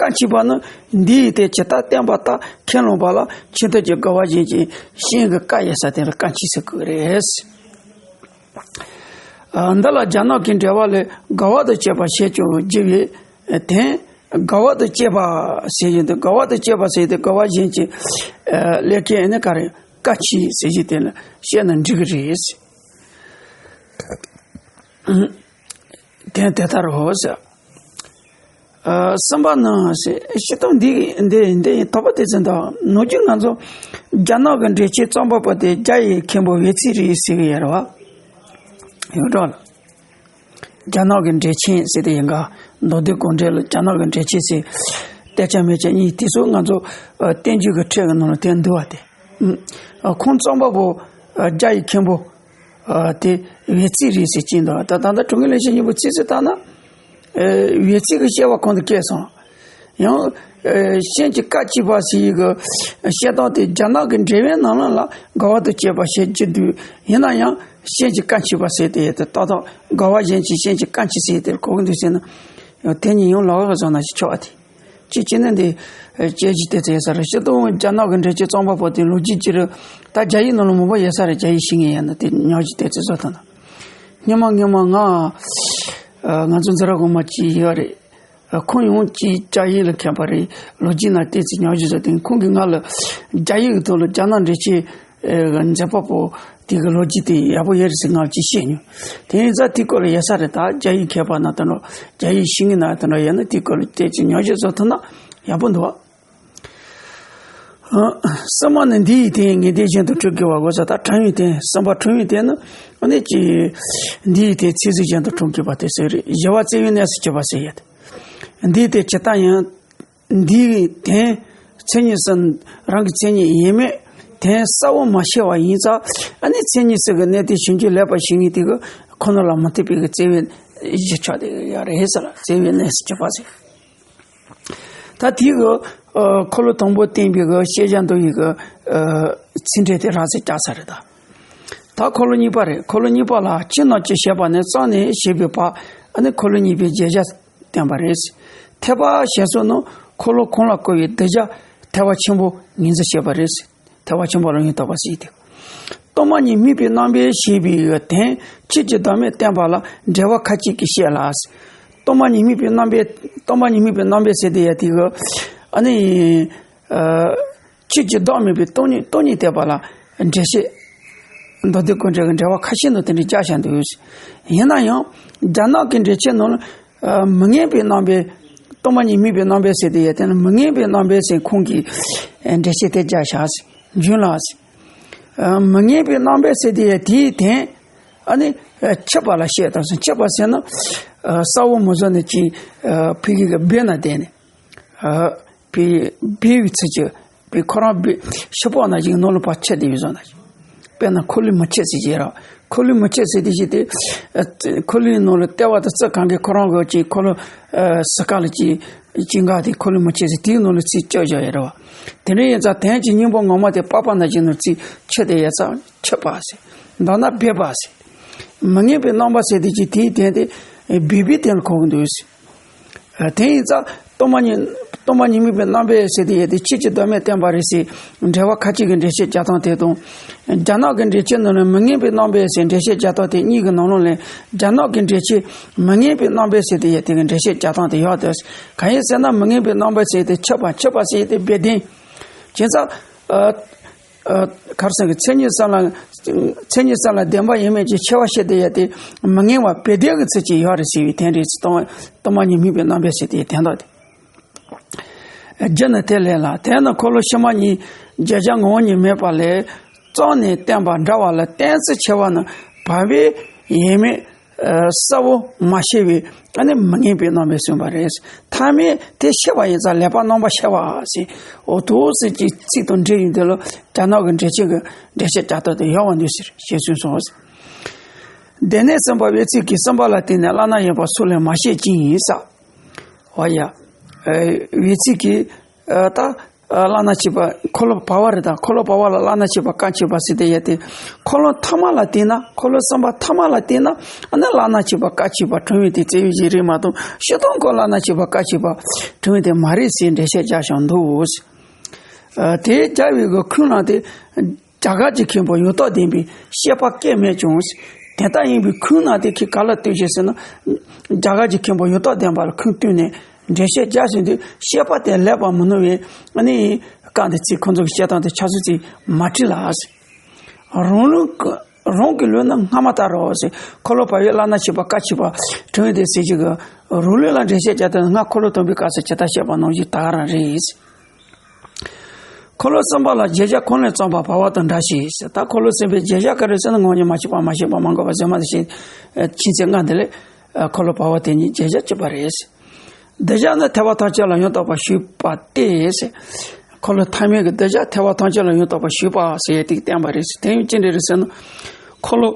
བཀའ་མཆིས་པ་ནི་འདི་ཡི་དོན་ཇི་ལྟར་བསྟན་པ་ལྟར་ཁས་བླངས་པ་ལ་ཆོས་ཐམས་ཅད་དགའ་བ་གཞན་གྱི་ཞིང་གི་བཀའ་ཡོད་ས་དེ་ལ་བཀའ་མཆིས་ཟེར་དགོས་རེད། ཨ། འདི་ལ་རྒྱ་ནག་གི་འགྲེལ་པ་ལས་དགའ་བ་དང་བཅས་པ་ཞེས་ཀྱང་བགྱི་བའི་དོན། དགའ་བ་དང་བཅས་པ་ཟེར་བཞིན་དུ་དགའ་བ་དང་བཅས་པ་ཟེར་ཏེ་དགའ་བ་གཞན་གྱི་ལས་ཀའི་ནི་ག་རེ་བཀའ་མཆིས་ཟེར་བཞིན་དེ་ལ་བཤད་ན་འགྲིག་གི་རེད། དོན་དེ་ལྟར་རོ་ཟེར། ཨ། གསུམ་པ་ནི་ཟེར། སྤྱིར་བཏང་འདི་འདི་འདི་དོགས་པ་དེ་ཚོ་འདུག་ནམ་རྒྱུན་ང་ཚོ་རྒྱ་ནག་གི་འགྲེལ་ཆེན་རྩོམ་པ་པོ་དེ་རྒྱ་ཡི་མཁན་པོ་ཝེ་ཚི་རེད་ཟེར་གི་ཡོད་རེད་བ། ཡོད་འགྲོ་ལ། རྒྱ་ནག་གི་འགྲེལ་ཆེན་ཟེར་དེ་ཡིན་ག་མདོ་སྡེ་དགོངས་འགྲེལ་ལ་རྒྱ་ནག་གི་འགྲེལ་ཆེན་ཟེར། གཏད་ཆ་མེད་ཆ་གཉིས་དེ་ཚོ་ང་ཚོ། ཨ། བསྟན་བཅོས་ཀྱི་ཁྲིད་ཀྱི་ནང་ལ་དེ་འདུག་བ་དེ། ཨ། ཁོང་རྩོམ་པ་པོ། ཨ། རྒྱ་ཡི་མཁན་པོ། ཨ། དེ་ཝེ་ཚི་རེད་ཟེར་གྱིན་འདུག་ད་ད་ལྟ་དྲུང་གི་ལས་བྱེད་གཉིས་པོ་ཚིག་ཚིག་བལྟས་ན། ཨ། ཝེ་ཚི་གི་བཤད་པ་གོང་དུ་བཀལ་སོང་། ཡང་། ཨ། གཞན་གྱི་བཀའ་མཆིས་པ་ཞེས་ཀྱི་བཤད་སྟངས་དེ་རྒྱ་ནག་གི་འགྲེལ་པའི་ནང་ལ་ལ་དགའ་བ་དང་བཅས་པ་ཞེས་བགྱི་འདུག་ཡིན་ན་ཡང་གཞན་གྱི་བཀའ་མཆིས་པ་ཟེར་དེ་ཏག་ཏག་དགའ་བ་གཞན་གྱིས་གཞན་གྱི་བཀའ་མཆིས་ཟེར་དེར་གོ་གི་འདུག་ཟེར་ན། དེ་གཉིས་ཡང་ལོགས་ཀ་བཟོ་ན་ཞིག་ཆོག་པ་དེ། གཅིག་བྱས་ན་འདི། ཨ། དཔྱད་གཞི་དེ་ཚོ་ཡོད་ས་རེད། སྤྱིར་བཏང་རྒྱ་ནག་གི་འགྲེལ་བྱེད་རྩོམ་པ་པོ་དེ་ལོ་རྒྱུས་ཀྱི་རེད། ད་རྒྱ་ཡིག་ནང་ལ་མང་པོ་ཡོད་ས་རེད། རྒྱ་ཡིག་ཤེས་མཁན་ཡིན་ན་དེ་ཉོག་གཞི་དེ་ཚོ་བཟོ་ཐུབ་ན། སྔོན་མ་སྔོན་མ་ང་། ཨ། ང་ཚོ་འཛིན་གྲྭ་གོང་མ་གཅིག་ཡོད་རེད། ཨ། ཁོང་ཡང་གཅིག་རྒྱ་ཡིག་ལ་མཁས་པ་རེད། ལོ་རྒྱུས་ནང་བལྟས་ཚེ་ཉོག་གཞི་བཟོ་དེ། ཁོང་གིས་ང་ལ་རྒྱ་ཡིག་གི་ཐོག་ལ་རྒྱ་ནག་འགྲེལ་བྱེད། ཨེ། མཛད་པ་པོ་དེ་གི་ལོ་རྒྱུས་དེ་ཡག་པོ་ཡོད་རེད་ཟེར་ང་ཅིག་བཤད་མྱོང་། དེ་ཡིན་ཙང་དེའི་སྐོར་ལ་ཡོད་ས་རེད། ད་རྒྱ་ཡིག་མཁས་པ་ན་དེ་འདྲ། རྒྱ་ཡིག་ཤེས་མཁན་ན་དེ་འདྲ་ཡོད་ན་དེའི་སྐོར་ལ་བལྟས་ཚེ་ཉོག་བཤད་བཟོ་ཐུབ་ན་ཡག་པོ་འདུག་ཨ། གསུམ་པ་ནི་འདི་ཡི་དོན་ངེས་དོན་གཞན་དུ་འཁྲུལ་དགོས་པ་དགོས་ས། ད་གྲུབ་པའི་དོན། གསུམ་པ་གྲུབ་པའི་དོན་ནི་ཨ་ནི་ཅི། འདི་ཡི་དོན་ཚིག་ཟིན་གཞན་དུ་འཁྲུལ་དགོས་པ་དེ་ཟེར་རེད། བཞི་པ་བརྩེ་བའི་གནས་སུ་གྱུར་པ་ཟེར་ཡོད་དེ། འདི་ཡི་དོན་ཇི་ལྟར་ཡང་། འདིའི་དོན་མཚན་ཉིད་སུ་རང་གི་མཚན་ཉིད་ཡིན་མིན་དོན་གསལ་བོ་མ་ཤེས་པ་ཡིན་ཙང་། ཨ་ནི་མཚན་ཉིད་སུ་གི་གནས་དེ་ཞིབ་འཇུག་ལེགས་པར་བྱེད་མཁན་དེ་གི་ཁོ་ན་ལ་མི་ལྟོས་པའི་གི་བརྩེ་བའི་གཞིར་ཆགས་དེ་ཡོད་རེད་ཟེར་ལ། བརྩེ་བའི་གནས་སུ་གྱུར་པ་ཟེར། ད་དེ་གི་ཨ་འཁོར་ལོ་དང་པོ་བསྟན་པའི་གི་ཤེས་བྱ་མདོ་ཡི་གི་ཨ་ཚིག་འགྲེལ་དེ་རང་སེ་བརྒྱབ་ཚར་རེད་ད། ད་འཁོར་ལོ་གཉིས་པ་རེད། འཁོར་ལོ་གཉིས་པ་ལ་ཆོས་རྣམས་ཀྱི་ཞེས་པ་ནས་རྩ་ནས་ཞེས་པའི་བར། ཨ་ནི་འཁོར་ལོ་གཉིས་པའི་བརྗོད་བྱ་བསྟན་པ་རེད། ཐེག་པ་ཞེས་སོགས་ནི་འཁོར་ལོ་གང་ལ་གོ་བའི་གདུལ་བྱ་ཐེག་པ་ཆེན་པོ་ངོས་འཛིན་བྱེད་པ་རེད། ཐེག་པ་ཆེན་པོ་ལ་ཡང་དག་པ་ཟེར་ཏེ། སྟོང་པ་ཉིད་དམིགས་པའི་རྣམ་པས་ཞེས་པའི་དོན་ཆོས་ཀྱི་བདག་མེད་བསྟན་པ་ལ་འགྲེལ་པ་ཁ་ཅིག་གིས་བཤད་ལ། སྟོང་པ་ཉིད་དམིགས་པའི་རྣམ་པས། སྟོང་པ་ཉིད་དམིགས་པའི་རྣམ་པས་ཟེར་དེ་ཡ་དེ་གི་ཨ་ནི་ཨ་ཆོས་ཀྱི་བདག་མེད་པའི་སྟོང་ཉིད། སྟོང་ཉིད་བསྟན་པ་ལ་འགྲེལ་བཤད། མདོ་སྡེ་དགོངས་འགྲེལ་གྱི་འགྲེལ་པ་ཁ་ཤས་ནང་དེ་འདྲ་བརྒྱབ་བཞག་འདུག་ཡིན་ན་ཡང་རྒྱ་ནག་གི་འགྲེལ་ཆེན་ནང་ལ་ཨ་མི་ངེས་པའི་རྣམ་པས། སྟོང་པ་ཉིད་དམིགས་པའི་རྣམ་པས་ཟེར་དེ་ཡ་དེ་ནི་མི་ངེས་པའི་རྣམ་པས་ཟེར་ཁོང་གིས་འགྲེལ་བཤད་དེ་བརྒྱབ་བཞག་ཟེར། རྒྱུན་ལ་ཟེར། ཨ་མི་ངེས་པའི་རྣམ་པས་ཟེར་དེ་ཡ་དེའི་དོན་ཨ་ནི་ཨ་འཆད་པ་ལ་བཤད་དང་ཟེར། འཆད་པ་ཟེར་ན་ཨ་གསལ་བོ་མི་བཟོ་ནས་ཅིག་ཨ་ཕ་གི་གི་སྦས་ན་བསྡད་ནས་ཨ་ པའི་སྦས་པའི་ཚུལ་གྱིས་པའི་ཁོ་རང་སྦས་ཤི་པོ་ན་ཞིག་ནང་ལ་ཕར་ཆད་དེ་བའི་བཟོ་ན། དཔེར་ན་འཁོར་ལོའི་མུ་ཆད་ཟེར་གྱི་ར། འཁོར་ལོའི་མུ་ཆད་ཟེར་དེ་ཞིག་དེ། ཨ་འཁོར་ལོའི་ནང་ལ་ལྟེ་བ་དང་རྩི་གང་གི་ཁོ་རང་གི་ཅིག་འཁོར་ལོ། ཨ་སི་ཀ་ལ་ཅིག་ཅིག་འགའ་དེ་འཁོར་ལོའི་མུ་ཆད་ཟེར་དེའི་ནང་ལ་ཚིག་བཅོས་བཞག་ཡོད་ར་བ། དེ་འདྲ་ཡིན་ཙང་དོན་གྱི་སྙིང་པོ་ངོ་མ་དེ་པགས་པ་ན་ཞིག་ནང་ཚིག་ཆད་དེ་ཡོད་ཙང་ཆད་པ་ཟེར། མདོར་ན་སྦས་པ་ཟེར། མི་ངན་པའི་རྣམ་པ་ཟེར་དེ་ཅིག་དེའི་དོན་དེ་སྦས་པའི་དོན་ལ་གོ་གི་འདུག་ཟེར། དེ་ཡིན་ཙང་སྟོང་པ་ཉིད་སྟོང་པ་ཉིད་སྨྲས་པའི་རྣམ་པའི་ཟེར་དེ་ཡོད་དེ་ཆོས་ཀྱི་བདག་མེད་བསྟན་པ་རེད་ཟེར། འགྲེལ་པ་ཁ་ཅིག་གི་འགྲེལ་བཤད་རྒྱག་སྟངས་དེ་དང་། རྒྱ་ནག་གི་འགྲེལ་ཆེན་ནང་ལ་མི་ངན་པའི་རྣམ་པའི་ཟེར་འགྲེལ་བཤད་རྒྱག་སྟངས་དེ་གཉིས་ཀྱི་ནང་ལོགས་ལས་རྒྱ་ནག་གི་འགྲེལ་ཆེན་མི་ངན་པའི་རྣམ་པའི་ཟེར་དེ་ཡོད་དེ་གི་འགྲེལ་བཤད་རྒྱག་སྟངས་དེ་ཡོད་དེ། གང་ཡིན་ཟེར་ན་མི་ངན་པའི་རྣམ་པའི་ཟེར་དེ་ཆད་པ་ཆད་པ་ཟེར་དེ་སྦས་དོན། བྱས་ཙང་། ཨ། ཨ། ག་རེ་ཟེར་གི། མཚན་ཉིད་གསུམ་ལ། མཚན་ཉིད་གསུམ་ལ་བདེན་པ་ཡིན་མིན་གྱི་ཕྱེ་བ་ཕྱེ་སྟེ་ཡོད་དེ། མི་ངན་པ་སྦས་དོན་གྱི་ཚུལ་གྱིས་ཡོད་རེད་ཟེར་བའི་དོན་རེད། སྟོང་སྟོང་པ་ཉིད་སྨྲས་པའི་རྣམ་པའི་ཟེར་དེ་དོན་དག་དེ། རྒྱུ་ནི་དེ་ལས་ལ། དེས་ན་འཁོར་ལོ་ཕྱི་མ་གཉིས་བརྗོད་བྱ་ངོ་བོ་ཉིད་མེད་པ་ལས་རྩོམ་ནས་བསྟན་པ་འདྲ་བ་ལ་གཏན་ཚིགས་ཕྱེ་བ་ནི་བར་པའི་ཡེངས་མེད། ཨ། གསལ་བོ་མ་ཕྱེ་བའི་ཨ་ནི་མི་ངན་པའི་རྣམ་པས་གསུངས་པ་རེད། ཐ་མའི་དེ་ཕྱེ་བ་ཡིན་ཙང་ལེགས་པར་རྣམ་པར་ཕྱེ་བ་ཟེར། འོ་ཐུགས་སྲས་ཀྱི་ཚིག་དང་འབྲེལ་ཡོད་འདི་ལ་རྒྱ་ནག་གི་འགྲེལ་ཆེན་གྱི་འགྲེལ་བཤད་རྒྱག་སྟངས་དེ་ཡོད་པ་འདུག་ཟེར་ཞེས་གསུངས་སོ། དེ་ནས་གསུམ་པ་འོད་ཚིག་གིས་གསུམ་པ་ལ་བརྟེན་ནས་བླ་ན་ཡོད་པ་སོགས་ལས་མ་བཤད་ཅིང་ཟེར། འོ་ཡ། ཨ། འོད་ཚིག་གིས། ཨ། ད། ཨ། བླ་ན་མཆིས་པ་འཁོར་ལོ་བར་པ་རེད། ད་འཁོར་ལོ་བར་པ་ལ་བླ་ན་མཆིས་པ་བཀའ་མཆིས་པ་ཟེར་དེ་ཡོད་དེ། འཁོར་ལོ་ཐ་མ་ལ་བརྟེན་ན། འཁོར་ལོ་གསུམ་པ་ཐ་མ་ལ་བརྟེན་ན་ཨ་ནི་བླ་ན་མཆིས་པ་བཀའ་མཆིས་པ་དྲངས་པའི་དེ་བཙལ་བའི་གཞི་རེད་མ་གཏོགས་སྤྱིར་བཏང་ཁོ་བླ་ན་མཆིས་པ་བཀའ་མཆིས་པ་དྲངས་པའི་དེ་མ་རེད་ཟེར་འགྲེལ་བཤད་རྒྱག་བཞིན་འདུག། ཨ། དེ་རྒྱག་པའི་གི་ཁུངས་ལ་དེ། རྒྱ་གར་གྱི་མཁན་པོ་ཡང་དག་ལྡན་པའི་བཤད་པ་སྐད་མེད་ཀྱང་། དེ་ལྟ་ཡིན་པའི་ཁུངས་ནང་དེ་ཁྱེད་ག་ལ་ལྟོས་ཤིག་ཟེར་ན། རྒྱ་གར་གྱི་མཁན་པོ་ཡང་དག་ལྡན་པ་ལ་ཁུངས་བསྟན་ནས་འགྲེལ་བཤད་རྒྱག་བཞིན་དུས་བཤད་པ་དེ་ལེགས་པར་མི་སྣང་བས་ཨ་ནི་བཀའ་འདི་ཚིག་ཁོང་ཚོ་གི་བཤད་སྟངས་དེ་ཆ་ཚང་ཅིག་མ་བྲིས་ལ་ཟེར། རང་ལུགས་ཀྱི་རང་གི་ལུགས་ནི་སྔ་མ་ལྟར་རོ་ཟེར། འཁོར་ལོ་བར་པའི་བླ་ན་མཆིས་པ་བཀའ་མཆིས་པ་དྲངས་པའི་དེ་ཟེར་གྱི་གི་རང་ལུགས་ལ་འགྲེལ་བཤད་རྒྱག་དུས་སྔ་འཁོར་ལོ་སྟོན་པའི་སྐབས་སུ་ཇི་ལྟར་བཤད་པ་ནང་བཞིན་ད་ག་རང་རེད། འཁོར་ལོ་གསུམ་པ་ལ་བརྗོད་བྱ་གང་ལས་བརྩམས་པ་བར་པ་དང་འདྲ་ཞིང་ཟེར། ད་འཁོར་ལོ་གསུམ་པའི་བརྗོད་བྱ་ག་རེ་ཟེར་ན་ངོ་བོ་ཉིད་མ་སྐྱེས་པ་མ་སྐྱེས་པ་མ་འགགས་པ་གཟོད་མ་དང་ཞེས་ཆོས་ཚན་ལྔ་འདི་ལས་འཁོར་ལོ་བར་པ་དེ་ཉིད་བརྗོད་བྱ་གཅིག་པ་རེད། གདུལ་བྱ་ནི་ཐེག་པ་ཐམས་ཅད་ལ་ཡང་དག་པར་ཞུགས་པ་སྟེ་ཟེར། འཁོར་ལོ་ཐ་མའི་གི་གདུལ་བྱ་ཐེག་པ་ཐམས་ཅད་ལ་ཡང་དག་པར་ཞུགས་པ་ཟེར་ཡས་དེ་གི་བསྟན་པ་རེད་ཟེར། དེ་ཡང་ཅི་འདྲ་རེད་ཟེར་ན། འཁོར་ལོ་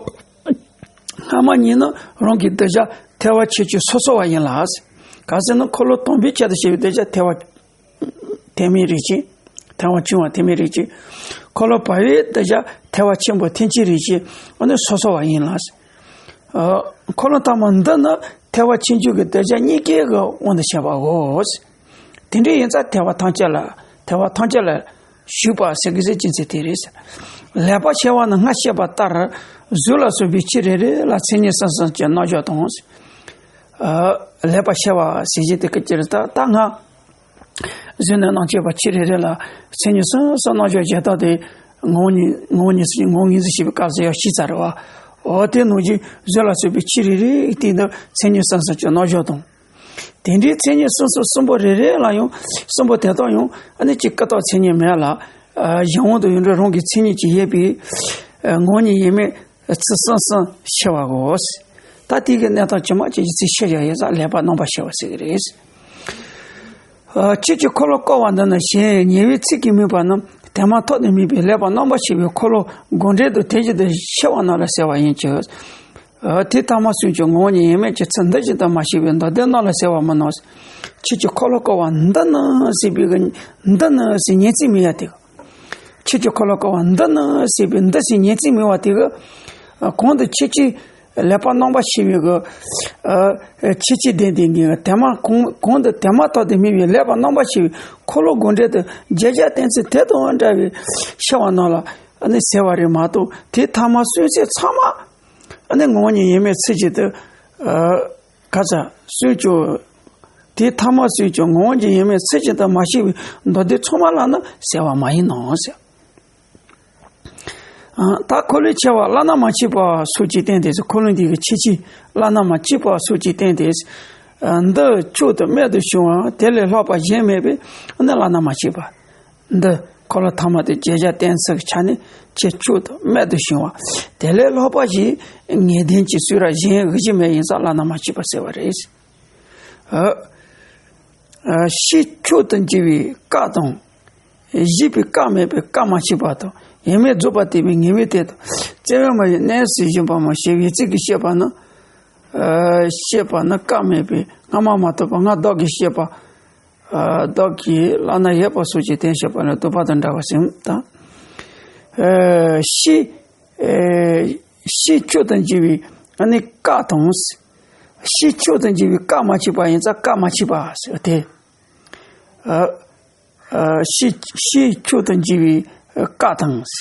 སྔ་མ་གཉིས་ནི་རང་གི་གདུལ་བྱ་ཐེག་པ་ཆེ་ཆུང་སོ་སོ་བ་ཡིན་ལ་ཟེར། ག་ཟེར་ན་འཁོར་ལོ་དང་པོའི་ཆེད་དུ་བཤད་པའི་གདུལ་བྱ་ཐེག་པ་ཐེག་དམན་རིགས་ཅན། ཐེག་པ་ཆུང་བ་ཐེག་དམན་རིགས་ཅན། འཁོར་ལོ་བར་པའི་གདུལ་བྱ་ཐེག་པ་ཆེན་པོ་ཐེག་ཆེན་རིགས་ཅན། ཨ་ནི་སོ་སོ་བ་ཡིན་ལ། ཨ། འཁོར་ལོ་ཐ་མ་འདི་ནི་ཐེག་པ་ཆེ་ཆུང་གི་གདུལ་བྱ་གཉིས་ཀའི་གི་དབང་དུ་བྱས་པའོ། དེ་འདྲ་ཡིན་ཙང་ཐེག་པ་ཐམས་ཅད་ལ་ཐེག་པ་ཐམས་ཅད་ལ་ཞུགས་པ་ཟེར་གི་ཟེར་གྱི་ཚིག་དེ་རེད་ཟེར། ལེགས་པར་ཕྱེ་བ་ནི་སྔར་བཤད་པ་ལྟར་གཟུགས་ལ་སོགས་པའི་ཆོས་རེ་རེ་ལ་མཚན་ཉིད་གསུམ་གསུམ་གྱི་རྣམ་འཇོག་དང་། ཨ། ལེགས་པར་ཕྱེ་བ་ཟེར་གྱི་དེ་གི་ཅི་རེད། ད་ད་སྔར། གཟུགས་ནས་རྣམ་དཔྱོད་པ་ཆོས་རེ་རེ་ལ་མཚན་ཉིད་གསུམ་གསུམ་རྣམ་འཇོག་བྱེད་སྟངས་དེ་ངོ་བོ་ཉིད་ངོ་བོ་ཉིད་ཟེར་ངོ་བོ་ངོས་འཛིན་བྱེད་པའི་སྐབས་སུ་ཡང་ཤེས་ཚར་བ། འོ་དེ་ནང་བཞིན་གཟུགས་ལ་སོགས་པའི་ཆོས་རེ་རེའི་སྟེང་དུ་མཚན་ཉིད་གསུམ་གསུམ་གྱི་རྣམ་འཇོག་དང་། དེ་འདྲའི་མཚན་ཉིད་གསུམ་གསུམ་གསུམ་པོ་རེ་རེ་ལ་ཡང་གསུམ་པོ་དེ་དག་ཡང་ཨ་ནི་གཅིག་ཀུན་བཏགས་མཚན་ཉིད་མེད་ལ། གཞན་དབང་དུ་ཡོད་འགྲོ་རང་གི་མཚན་ཉིད་ཀྱིས་ཡོད་པའི་ངོ་བོ་ཉིད་ཡིན་མིན། ཚུལ་གསུམ་གསུམ་ཕྱེ་བའོ། ད་དེ་གི་གནས་སྟངས་ཇི་མ་ཇི་བཞིན་ཚིག་ཕྱེ་བཞག་ཡོད་ཙང་ལེགས་པར་རྣམ་པར་ཕྱེ་བ་ཟེར་གི་རེད། ཨ། ཆོས་ཀྱི་འཁོར་ལོ་བསྐོར་བ་འདི་ནི་ཞེས་ཉེ་བའི་ཚིག་གིས་དམིགས་པ་ནི་དེ་མ་ཐག་ཏུ་དམིགས་པའི་ལེགས་པར་རྣམ་པར་ཕྱེ་བའི་འཁོར་ལོ་དགོངས་འགྲེལ་དུ་དེ་བཞིན་དུ་ཕྱེ་བ་རྣམས་ལ་ཟེར་བ་ཡིན་གྱི། ཨ། དེ་ཐ་མ་གསུམ་གྱི་ངོ་བོ་ཉིད་ཡིན་མིན་གྱི་ཚུལ་འདི་བཞིན་དུ་མ་ཕྱེ་བའི་མདོ་སྡེ་རྣམས་ལ་ཟེར་བ་མིན་ནོ། ཆོས་ཀྱི་འཁོར་ལོ་བསྐོར་བ་འདི་ནི་ཟེར་བའི་གི་འདི་ནི་ཟེར་ཉེ་ཚིག་དམིགས་ཡ་དེ། ཆོས་ཀྱི་འཁོར་ལོ་བསྐོར་བ་འདི་ནི་ཟེར་བའི་འདི་ཟེར་ཉེ་ཚིག་དམིགས་པ་དེ་གི། ཨ། གོང་དུ་ཆོས་ཀྱི་ལེགས་པར་རྣམ་པར་ཕྱེ་བའི་གི། ཨ། ཆོས་ཀྱི་སྡེ་འདི་གི་དེ་མ་གོང་གོང་དུ་དེ་མ་ཐག་ཏུ་དམིགས་པའི་ལེགས་པར་རྣམ་པར་ཕྱེ་བའི་འཁོར་ལོ་དགོངས་འགྲེལ་དུ་བརྗོད་བྱ་གཏན་ཚིགས་དེ་དང་འདྲ་བའི་ཕྱེ་བ་རྣམས་ལ་ཨ་ནི་ཟེར་བ་རེད་མ་གཏོགས་དེ་ཐ་མ་གསུམ་ཚིག་ཚང་མ་ཨ་ནི་ངོ་བོ་ཉིད་ཡིན་མིན་ཚུལ་བཞིན་དུ། ཨ། ག་ཚ་སུན་ཅུ། དེ་ཐ་མ་སུན་ཅུ་ངོ་བོ་ཉིད་ཡིན་མིན་ཚུལ་བཞིན་དུ་མ་ཤེས་པའི་མདོ་སྡེ་ཚང་མ་ལ་ནི་ཟེར་བ་མ་ཡིན་ནོ་ཟེར། ཨ། ད་འཁོར་ལོའི་ཕྱེ་བ་བླ་ན་མ་མཆིས་པ་སོགས་ཀྱིས་བསྟན་ཏེ་ཟེར། འཁོར་ལོ་འདི་གི་ཕྱེ་ཕྱེ་བླ་ན་མ་མཆིས་པ་སོགས་ཀྱིས་བསྟན་ཏེ། ཨ། འདི་མཆོག་ཏུ་རྨད་དུ་བྱུང་བ་དེ་ལས་ལྷག་པ་གཞན་མེད་པས་ནི་བླ་ན་མ་མཆིས་པ། འདི་འཁོར་ལོ་ཐ་མ་དེ་བརྗོད་བྱ་གཏན་ཚིགས་ཀྱི་ཆ་ནས་ཆེས་མཆོག་ཏུ་རྨད་དུ་བྱུང་བ། དེ་ལས་ལྷག་པ་ཞིག་ངེས་བདེན་གྱི་ཚུལ་ར་གཞན་དབྱེ་གཞི་མེད་ཡིན་ཙང་བླ་ན་མ་མཆིས་པ་ཟེར་བ་རེད། ཨ། ཕྱི་མཆོག་ཏུ་འགྱུར་བའི་སྐབས་དང་། བཞེད་པའི་སྐབས་མེད་པའི་སྐབས་མ་མཆིས་པ་དང་། ཡེངས་མེད་རྫོགས་པ་བསྟན་པའི་ངེས་མེད་དེ་དང་། བརྩེ་བའི་མ་ཡིས་གནས་སུ་བཞེངས་པ་མ་ཞེས་པའི་ཚིག་གིས་བཤད་པ་ནི། བཤད་པ་ནི་སྐབས་མེད་པའི་སྔ་མ་མ་ཐོབ་པ་སྔར་བདག་གིས་བཤད་པ། བདག་གིས་བླ་ན་ཡོད་པ་སོགས་ཀྱི་དོན་བཤད་པ་ལ་བསྡུ་བ་དང་འདྲ་བ་ཞིག་དང་། ཕྱི་ཕྱི་མཆོག་ཏུ་འགྱུར་བའི་ནི་སྐབས་དང་། ཕྱི་མཆོག་ཏུ་འགྱུར་བའི་སྐབས་མ་མཆིས་པ་ཡིན་ཙང་སྐབས་མ་མཆིས་པ་ཟེར་ཏེ། ཕྱི་ཕྱི་མཆོག་ཏུ་འགྱུར་བའི་སྐབས་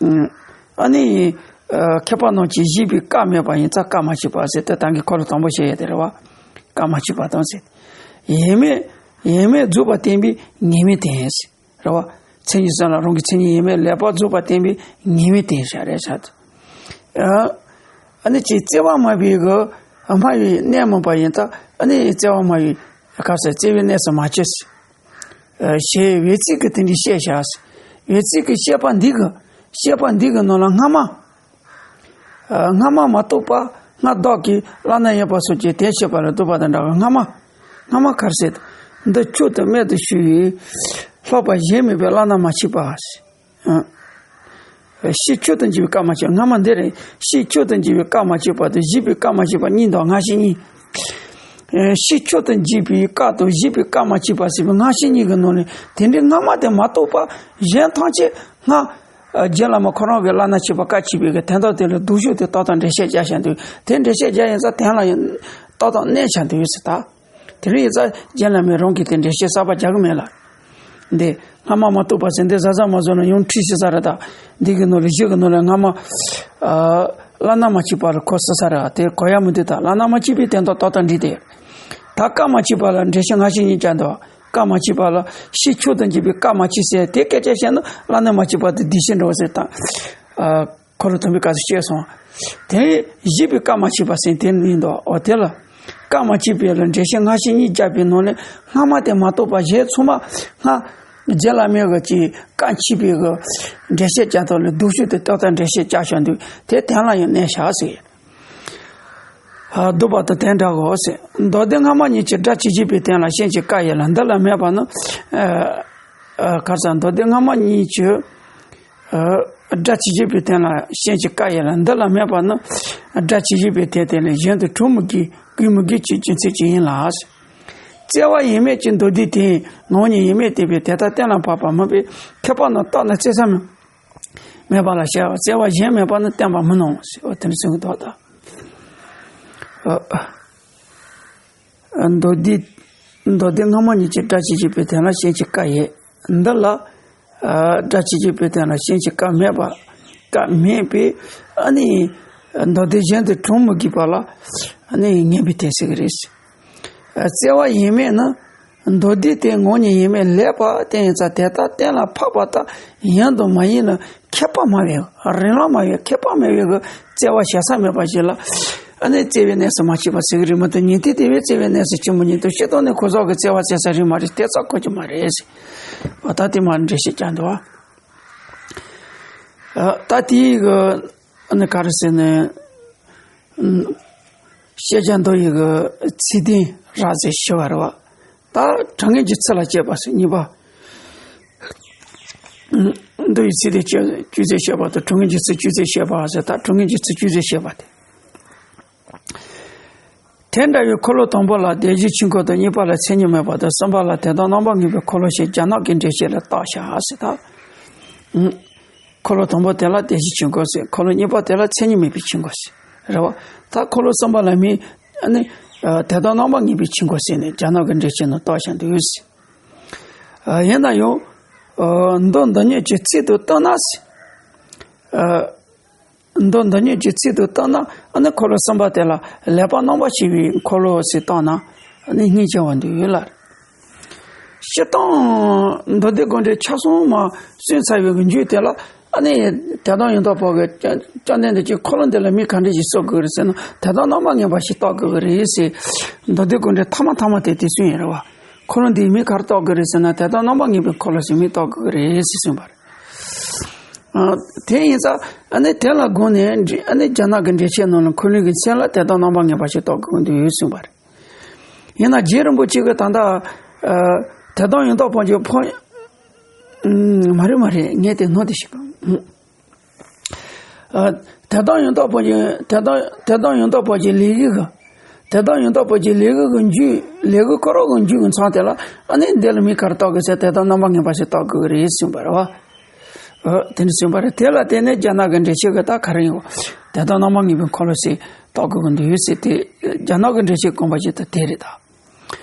དང་། ཨ་ནི་མཁས་པ་རྣམས་ཀྱིས་བཞེད་པའི་སྐབས་མེད་པ་ཡིན་ཙང་སྐབས་མ་མཆིས་པ་ཟེར་ཏེ། ད་གིན་འཁོར་ལོ་དང་པོ་བཤད་ཡོད་དེ་རེད་བ། སྐབས་མ་མཆིས་པ་དང་ཟེར། ཡེངས་མེད་ཡེངས་མེད་རྫོགས་པ་བསྟན་པའི་ངེས་མེད་དེ་ཟེར། རེད་བ། མཚན་ཉིད་གསུམ་ལ་རང་གི་མཚན་ཉིད་ཡེངས་མེད་ལེགས་པར་རྫོགས་པ་བསྟན་པའི་ངེས་མེད་དེ་བཞག་རེད་བཞག་ཨ་ནི་ཅིག་བརྩེ་བ་སྨྲ་བའི་གི་སྨྲ་བའི་གནས་སྨོས་པ་ཡིན་ཙང་། ཨ་ནི་བརྩེ་བ་སྨྲ་བའི་ག་ཟེར། བརྩེ་བའི་གནས་སུ་མ་མཆིས་ཞེས་འོད་ཚིག་གིས་དེ་འདྲའི་བཤད་བཞག་འོད་ཚིག་གིས་བཤད་པ་འདི་གི་བཤད་པ་འདི་གི་ནང་ལ་སྔ་མ། སྔ་མ་མ་རྟོགས་པ་སྔར་བདག་གིས་བླ་ན་ཡོད་པ་སོགས་ཀྱི་དོན་བཤད་པ་ལ་བསྡུ་བ་དང་འདྲ་བར། སྔ་མ་སྔ་མ་ག་རེ་ཟེར། འདི་མཆོག་ཏུ་རྨད་དུ་བྱུང་བའི་ལྷག་པ་གཞན་མེད་པའི་བླ་ན་མ་མཆིས་པ། ཕྱི་མཆོག་ཏུ་འགྱུར་བའི་སྐབས་མ་མཆིས། སྔ་མ་འདི་རེད། ཕྱི་མཆོག་ཏུ་འགྱུར་བའི་སྐབས་མ་མཆིས་པ་དང་། བཞེད་པའི་སྐབས་མ་མཆིས་པ་གཉིས་དང་། སྔ་ཕྱི་གཉིས། ཕྱི་མཆོག་ཏུ་འགྱུར་བའི་སྐབས་དང་། བཞེད་པའི་སྐབས་མ་མཆིས་པ་ཟེར་བའི་སྔ་ཕྱི་གཉིས་ཀྱི་ནང་ནས། དེ་འདྲའི་སྔ་མ་དེ་མ་རྟོགས་པ་གཞན་ཐམས་ཅད་སྔ། རྗེ་བླ་མ་ཁོ་རང་གི་བླ་ན་མཆིས་པ་སྐབས་མཆིས་པའི་གི་དོན་དག་དེ་ལ་སྡུག་ཤོས་དེ་ཏག་ཏག་འགྲེལ་བཤད་རྒྱག་བཞག་འདུག་དེ་འགྲེལ་བཤད་རྒྱག་ཡིན་ཙང་དོན་ལ་ཡང་ཏག་ཏག་གནས་བཞག་འདུག་ཟེར་ད། དེ་རིང་ཡིན་ཙང་རྗེ་བླ་མས་རང་གི་དེ་འགྲེལ་བཤད་གསར་པ་རྒྱག་གི་མེད་ལ། འདི་སྔ་མ་མ་རྟོགས་པ་ཟེར་འདི་གཟབ་གཟབ་མ་བཟོ་ན་ཡང་ཁྲིད་ཤི་ས་རེད་ད། འདི་གི་ནང་ལ་གཞི་གི་ནང་ལ་སྔ་མ་བླ་ན་མ་མཆིས་པ་ལ་གོ་ས་ས་རེད། དེ་གོ་ཡ་མི་འདུག་ད་བླ་ན་མ་མཆིས་པའི་དོན་དག་ཏག་ཏག་འགྲིག་སྟེ། ད་སྐབས་མ་མཆིས་པ་ལ་འགྲེལ་བཤད་སྔ་ཕྱི་གཉིས་རྒྱག་འདུག་སྐབས་མ་མཆིས་པ་ལ་ཕྱི་མཆོག་ཏུ་འགྱུར་བའི་སྐབས་མ་མཆིས་ཟེར་དེ་སྐད་ཆ་བཤད་ན་བླ་ན་མ་མཆིས་པ་དེ་བདེ་ཆེན་འགྲོ་ཟེར་ད། འཁོར་ལོ་དང་པོའི་སྐབས་སུ་བཤད་སོང་། དེ་བཞེད་པའི་སྐབས་མ་མཆིས་པ་ཟེར་དེ་ནི་འདུག་འོ་དེ་ལ་སྐབས་མ་མཆིས་པའི་ལ་འགྲེལ་བཤད་སྔ་ཕྱི་གཉིས་བརྒྱབ་པའི་ནང་ནས་སྔ་མ་དེ་མ་རྟོགས་པ་གཞན་ཚང་མ་སྔ་རྗེ་བླ་མའི་གི་ཅིག་སྐབས་མཆིས་པའི་གི་འགྲེལ་བཤད་རྒྱག་སྟངས་ལ་སྡུག་ཤོས་དེ་ཏག་ཏག་འགྲེལ་བཤད་རྒྱག་བཞག་འདུག་དེ་དོན་ལ་ཡང་གནས་བཞག་ཟེར། ཨ་བསྡུ་བ་དང་དོན་འདྲ་གོ་ཟེར། མདོ་སྡེ་སྔ་མ་གཉིས་ཀྱི་སྒྲ་ཇི་བཞིན་པའི་དོན་ལ་ཞེན་ཅིང་དཀའ་བས་ལ་འདི་ལ་སྨོད་པ་ནི། ཨ་ཨ་ག་རེ་ཟེར། མདོ་སྡེ་སྔ་མ་གཉིས་ཀྱི་ཨ་སྒྲ་ཇི་བཞིན་པའི་དོན་ལ་ཞེན་ཅིང་དཀའ་བས་ལ་འདི་ལ་སྨོད་པ་ནི། སྒྲ་ཇི་བཞིན་པའི་དོན་དེ་ལས་གཞན་དུ་གྲུབ་མི་དགོས་དགོས་མི་དགོས་ཀྱི་རྒྱུ་མཚན་ཅིག་ཡིན་ལ། བརྩེ་བ་ཡེངས་མེད་ཀྱི་མདོ་སྡེ་དེས་ངོ་བོ་ཉིད་ཡེངས་མེད་བསྟན་པའི་དེ་ལྟར་གཏན་ལ་ཕབ་པ་སྨོས་པས་མཁས་པ་རྣམས་བརྟགས་ན་བརྩེ་ས་མེད། མེད་པ་ལ་བྱ་བ་བརྩེ་བ་གཞན་མེད་པ་ནི་བསྟན་པ་མིན་ནོ་ཟེར་བ་དེ་ནི་གསུང་གི་འདུག་ད། མདོ་སྡེ་མདོ་སྡེ་སྔ་མ་གཉིས་ཀྱི་སྒྲ་ཇི་བཞིན་པའི་དོན་ལ་ཞེན་ཅིང་དཀའ་བས། འདི་ལ་སྒྲ་ཇི་བཞིན་པའི་དོན་ལ་ཞེན་ཅིང་དཀའ་མེད་པ་དཀའ་མེད་པས། ཨ་ནི་མདོ་སྡེ་གཞན་དུ་གྲུབ་མི་དགོས་པ་ལ་ཨ་ནི་ངེས་པའི་དོན་ཟེར་གི་རེད། བརྩེ་བ་ཡེངས་མེད་ནི། མདོ་སྡེ་དེ་ངོ་བོ་ཉིད་ཡེངས་མེད་ལེགས་པར་བསྟན་ཡིན་ཙང་དེ་ལྟར་གཏན་ལ་ཕབ་པ་ལྟར་ཡིན་དང་མ་ཡིན་ལ་མཁས་པ་སྨྲ་བའི་རིན་ལམ་སྨྲ་བའི་མཁས་པ་སྨྲ་བའི་གི་བརྩེ་བ་བྱ་ས་མེད་པ་ཞིག་ལ། ཨ་ནི་བརྩེ་བའི་གནས་སུ་མ་མཆིས་པ་ཟེར་གི་རེད་མ་གཏོགས་ཉན་ཐོས་དེ་བས་བརྩེ་བའི་གནས་སུ་མཆི་མི་ཉན་དུ་སྤྱིར་བཏང་ནས་གོ་ས་གི་བརྩེ་བ་བརྩེ་ས་རེད་མ་རེད། དེ་ཚོ་གོ་རྒྱུ་མ་རེད་ཟེར་བ། ད་དེ་མ་འགྲེལ་བཤད་རྒྱག་འདུག་བ། ད་དེའི་གི་ཨ་ནི་ག་རེ་ཟེར་ནས། བཤད་བྱ་མདོ་ཡི་གི་ཚིག་དོན་རབ་ཟེར་ཞུ་བ་རེད་བ། ད་དྲང་ངེས་ཀྱི་ཚིག་ལ་བཅད་པ་ཟེར་གཉིས་པ། མདོ་ཡི་ཚིག་དོན་བཅད་བཅད་ཚིག་བཤད་པ་དང་དྲང་ངེས་ཀྱི་ཚིག་བཅད་ཚིག་བཤད་པ་ཟེར། ད་དྲང་ངེས་ཀྱི་ཚིག་བཅད་ཚིག་བཤད་པ་དེ། དེ་འདྲ་བའི་འཁོར་ལོ་དང་པོ་ལ་དེ་བཞིན་ཆོས་འཁོར་དང་། གཉིས་པ་ལ་མཚན་ཉིད་མེད་པ་དང་། གསུམ་པ་ལ་དོན་དམ་རྣམ་པར་ངེས་པའི་འཁོར་ལོ་ཞེས་རྒྱ་ནག་གི་འགྲེལ་བཤད་ལ་བརྟག་བྱ་ཟེར་ད། འཁོར་ལོ་དང་པོ་དེ་ལ་དེ་བཞིན་ཆོས་འཁོར་ཟེར། འཁོར་ལོ་གཉིས་པ་དེ་ལ་མཚན་ཉིད་མེད་པའི་ཆོས་འཁོར་ཟེར་རེད་བ། ད་འཁོར་ལོ་གསུམ་པ་ལ་མི་ཨ་ནི་དོན་དམ་རྣམ་པར་ངེས་པའི་ཆོས་འཁོར་ཟེར་ནས་རྒྱ་ནག་གི་འགྲེལ་བཤད་ནང་བརྟག་བྱ་འདུག་ཟེར། ཡིན་ན་ཡང་མདོ་འདི་ཉིད་ཀྱི་ཚིག་ཏུ་བཏང་ན་ཟེར། མདོ་འདི་ཉིད་ཀྱི་ཚིག་ཏུ་བཏང་ན་ཨ་ནི་འཁོར་ལོ་གསུམ་པ་དེ་ལ་ལེགས་པར་རྣམ་པར་ཕྱེ་བའི་འཁོར་ལོ་ཟེར་བཏང་ན་ཨ་ནི་སྙིང་རྗེ་བ་འདུག་ལ། སྤྱིར་བཏང་མདོ་སྡེ་དགོངས་འགྲེལ་ཆ་ཚང་མ་གསན་ཚར་བའི་རྒྱུད་དེ་ལ་ཨ་ནི་དད་དམ་ཡོན་བདག་པོ་གིས་བཅོམ་ལྡན་འདས་ཀྱིས་འཁོར་ལོ་འདི་ལ་མིང་ག་འདྲ་ཞིག་བཏགས་དགོས་རེད་ཟེར་ན་དད་དམ་རྣམ་པར་ངེས་པ་ཞིག་བཏགས་དགོས་ཀྱི་རེད་ཟེར། མདོ་སྡེ་དགོངས་འགྲེལ་ཐ་མ་ཐ་མ་དེ་དེ་གསུངས་ཡོད་རེད་བ། འཁོར་ལོ་འདིའི་མིང་ག་རེ་བཏགས་དགོས་རེད་ཟེར་ན་དད་དམ་རྣམ་པར་ངེས་པའི་འཁོར་ལོ་ཞེས་མིང་བཏགས་དགོས་ཀྱི་རེད་ཟེར་གསུངས་པ་རེད། ཨ། དེ་ཡིན་ཙང་ཨ་ནི་དེ་ལ་དགོངས་ནས་ཨ་ནི་རྒྱ་ནག་གི་འགྲེལ་བཤད་ནང་ལ་འཁོར་ལོའི་གི་མཚན་ལ་དད་དམ་རྣམ་པར་ངེས་པ་ཞིག་བཏགས་དགོས་འདུག་གསུངས་པ་རེད། ཡིན་ན་རྗེ་རིན་པོ་ཆེ་གི་ད་ལྟ་ཨ་དད་དམ་ཡོན་བདག་ཕོ་རྒྱས་ཕོ། ཨུམ། མ་རེད་མ་རེད། ངས་དེ་ནོར་དེ་ཞིག་པ། ཨ་དད་དམ་ཡོན་བདག་ཕོ་རྒྱས། དད་དམ་དད་དམ་ཡོན་བདག་ཕོ་རྒྱས་ལས་ཀྱི་གི་དད་དམ་ཡོན་བདག་ཕོ་རྒྱས་ལས་ཀྱི་གི་རྒྱུད། ལས་ཀྱི་ཁོ་རང་གི་རྒྱུད་ཀྱི་མཚམས་དེ་ལ་ཨ་ནི་འདི་ལ་མི་ག་རེ་བཏགས་དགོས་ཟེར། དད་དམ་རྣམ་པར་ངེས་པ་ཞིག་བཏགས་དགོས་ཀྱི་རེད་གསུངས་པ་རེད་བ། ཨ་དེ་འདྲ་གསུངས་པ་རེད། དེ་ལ་བརྟེན་ནས་རྒྱ་ནག་གི་འགྲེལ་བཤད་ཀྱི་ད་ག་རེ་ཡིན། དད་དམ་རྣམ་པར་ངེས་པའི་འཁོར་ལོ་ཞིག་བཏགས་དགོས་ཀྱི་འདུག་ཟེར་ཏེ། རྒྱ་ནག་གི་འགྲེལ་བཤད་དགོངས་པ་ཞིག་ད་དེ་རེད་ད།